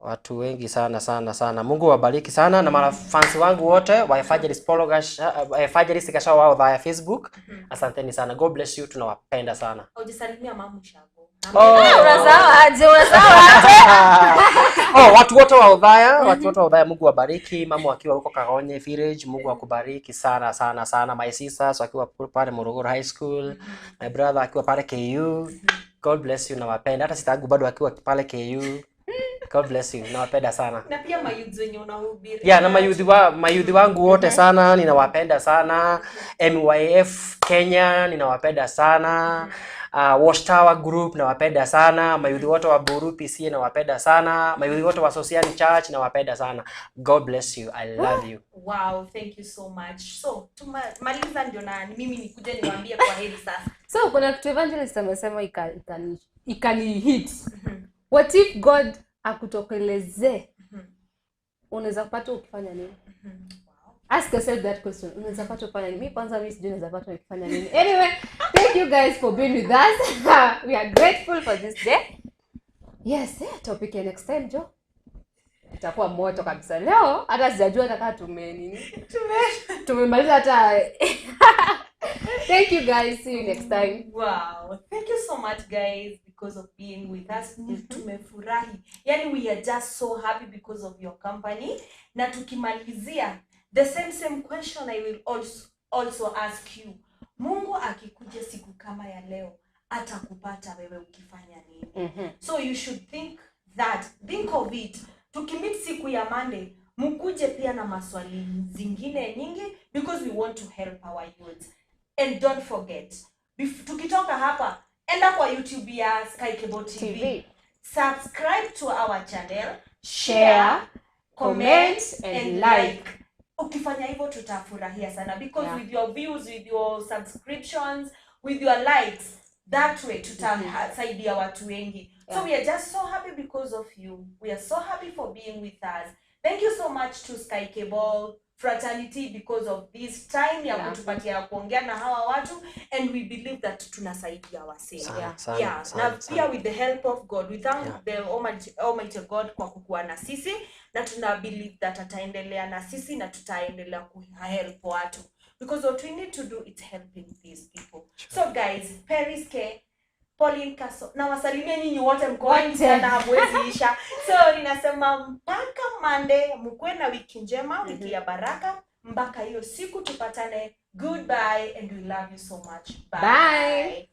[SPEAKER 15] Watu wengi sana sana sana. Mungu wabariki sana na marafiki wangu wote wa Evangelist Paulo Evangelist Gashawa wao via Facebook. Asanteni sana. God bless you, tunawapenda sana.
[SPEAKER 5] Hujasalimia mamu shako.
[SPEAKER 15] Oh.
[SPEAKER 14] Unasawa aje, unasawa aje.
[SPEAKER 15] Oh, watu wote wa Udhaya, watu wote wa Udhaya, Mungu wabariki. Mama wakiwa huko Kagonye Village, Mungu akubariki sana sana sana. My sisters wakiwa pale Morogoro High School, my brother akiwa pale KU. God bless you, nawapenda. Hata sitangu bado akiwa pale KU. God bless you, nawapenda sana.
[SPEAKER 5] Na pia mayudhi wenye unahubiri.
[SPEAKER 15] Yeah, na mayudhi wangu wote sana, ninawapenda sana. MYF Kenya, ninawapenda sana. Watch Tower Group nawapenda sana. Mayudhi wote wa Buru PCA nawapenda sana. Mayudhi wote wa Sosian Church nawapenda sana. God bless you. I love you.
[SPEAKER 5] Wow, thank you so much. So, tumaliza ndio na mimi nikuje niwaambie kwa heri sasa.
[SPEAKER 14] So, kuna kitu evangelist amesema ikani hit. What if God akutokeleze? Unaweza kupata ukifanya nini? Ask yourself that question. Unaweza pata ukifanya nini? Mimi kwanza mimi sijui unaweza pata ukifanya nini. Anyway, thank you guys for being with us. We are grateful for this day. Yes, topic ya next time, Joe. Itakuwa moto kabisa. Leo hata sijajua hata kama tume nini. Tumemaliza hata. Thank you guys. See you next time.
[SPEAKER 5] Wow. Thank you so much guys because of being with us. Tumefurahi. Yani we are just so happy because of your company. Na tukimalizia the same question I will also ask you. Mungu akikuja siku kama ya leo, atakupata wewe ukifanya nini? So you should think that, think of it. Tukimit siku ya Monday, mkuje pia na maswali zingine nyingi because we want to help our youth. And don't forget, tukitoka hapa, enda kwa YouTube ya Sky Cable TV. Subscribe to our channel, share, comment and like. Ukifanya hivyo tutafurahia sana because with your views, with your subscriptions, with your likes, that way tutasaidia watu wengi. So we are just so happy because of you. We are so happy for being with us. Thank you so much to Sky Cable Fraternity because of this time ya kutupatia kuongea na hawa watu, and we believe that tunasaidia wasee. Na pia with the help of God, we thank the Almighty God kwa kukuwa na sisi, na tuna believe that ataendelea na sisi na tutaendelea kuhelp watu because what we need to do is helping these people. So guys, Paris K, Pauline Kaso, na wasalimia nyinyi wote mko wengi sana hamwezi isha. So ninasema mpaka Monday, mkuwe na wiki njema, wiki ya baraka. Mpaka hiyo siku tupatane. Goodbye and we love you so much. Bye.
[SPEAKER 14] Bye.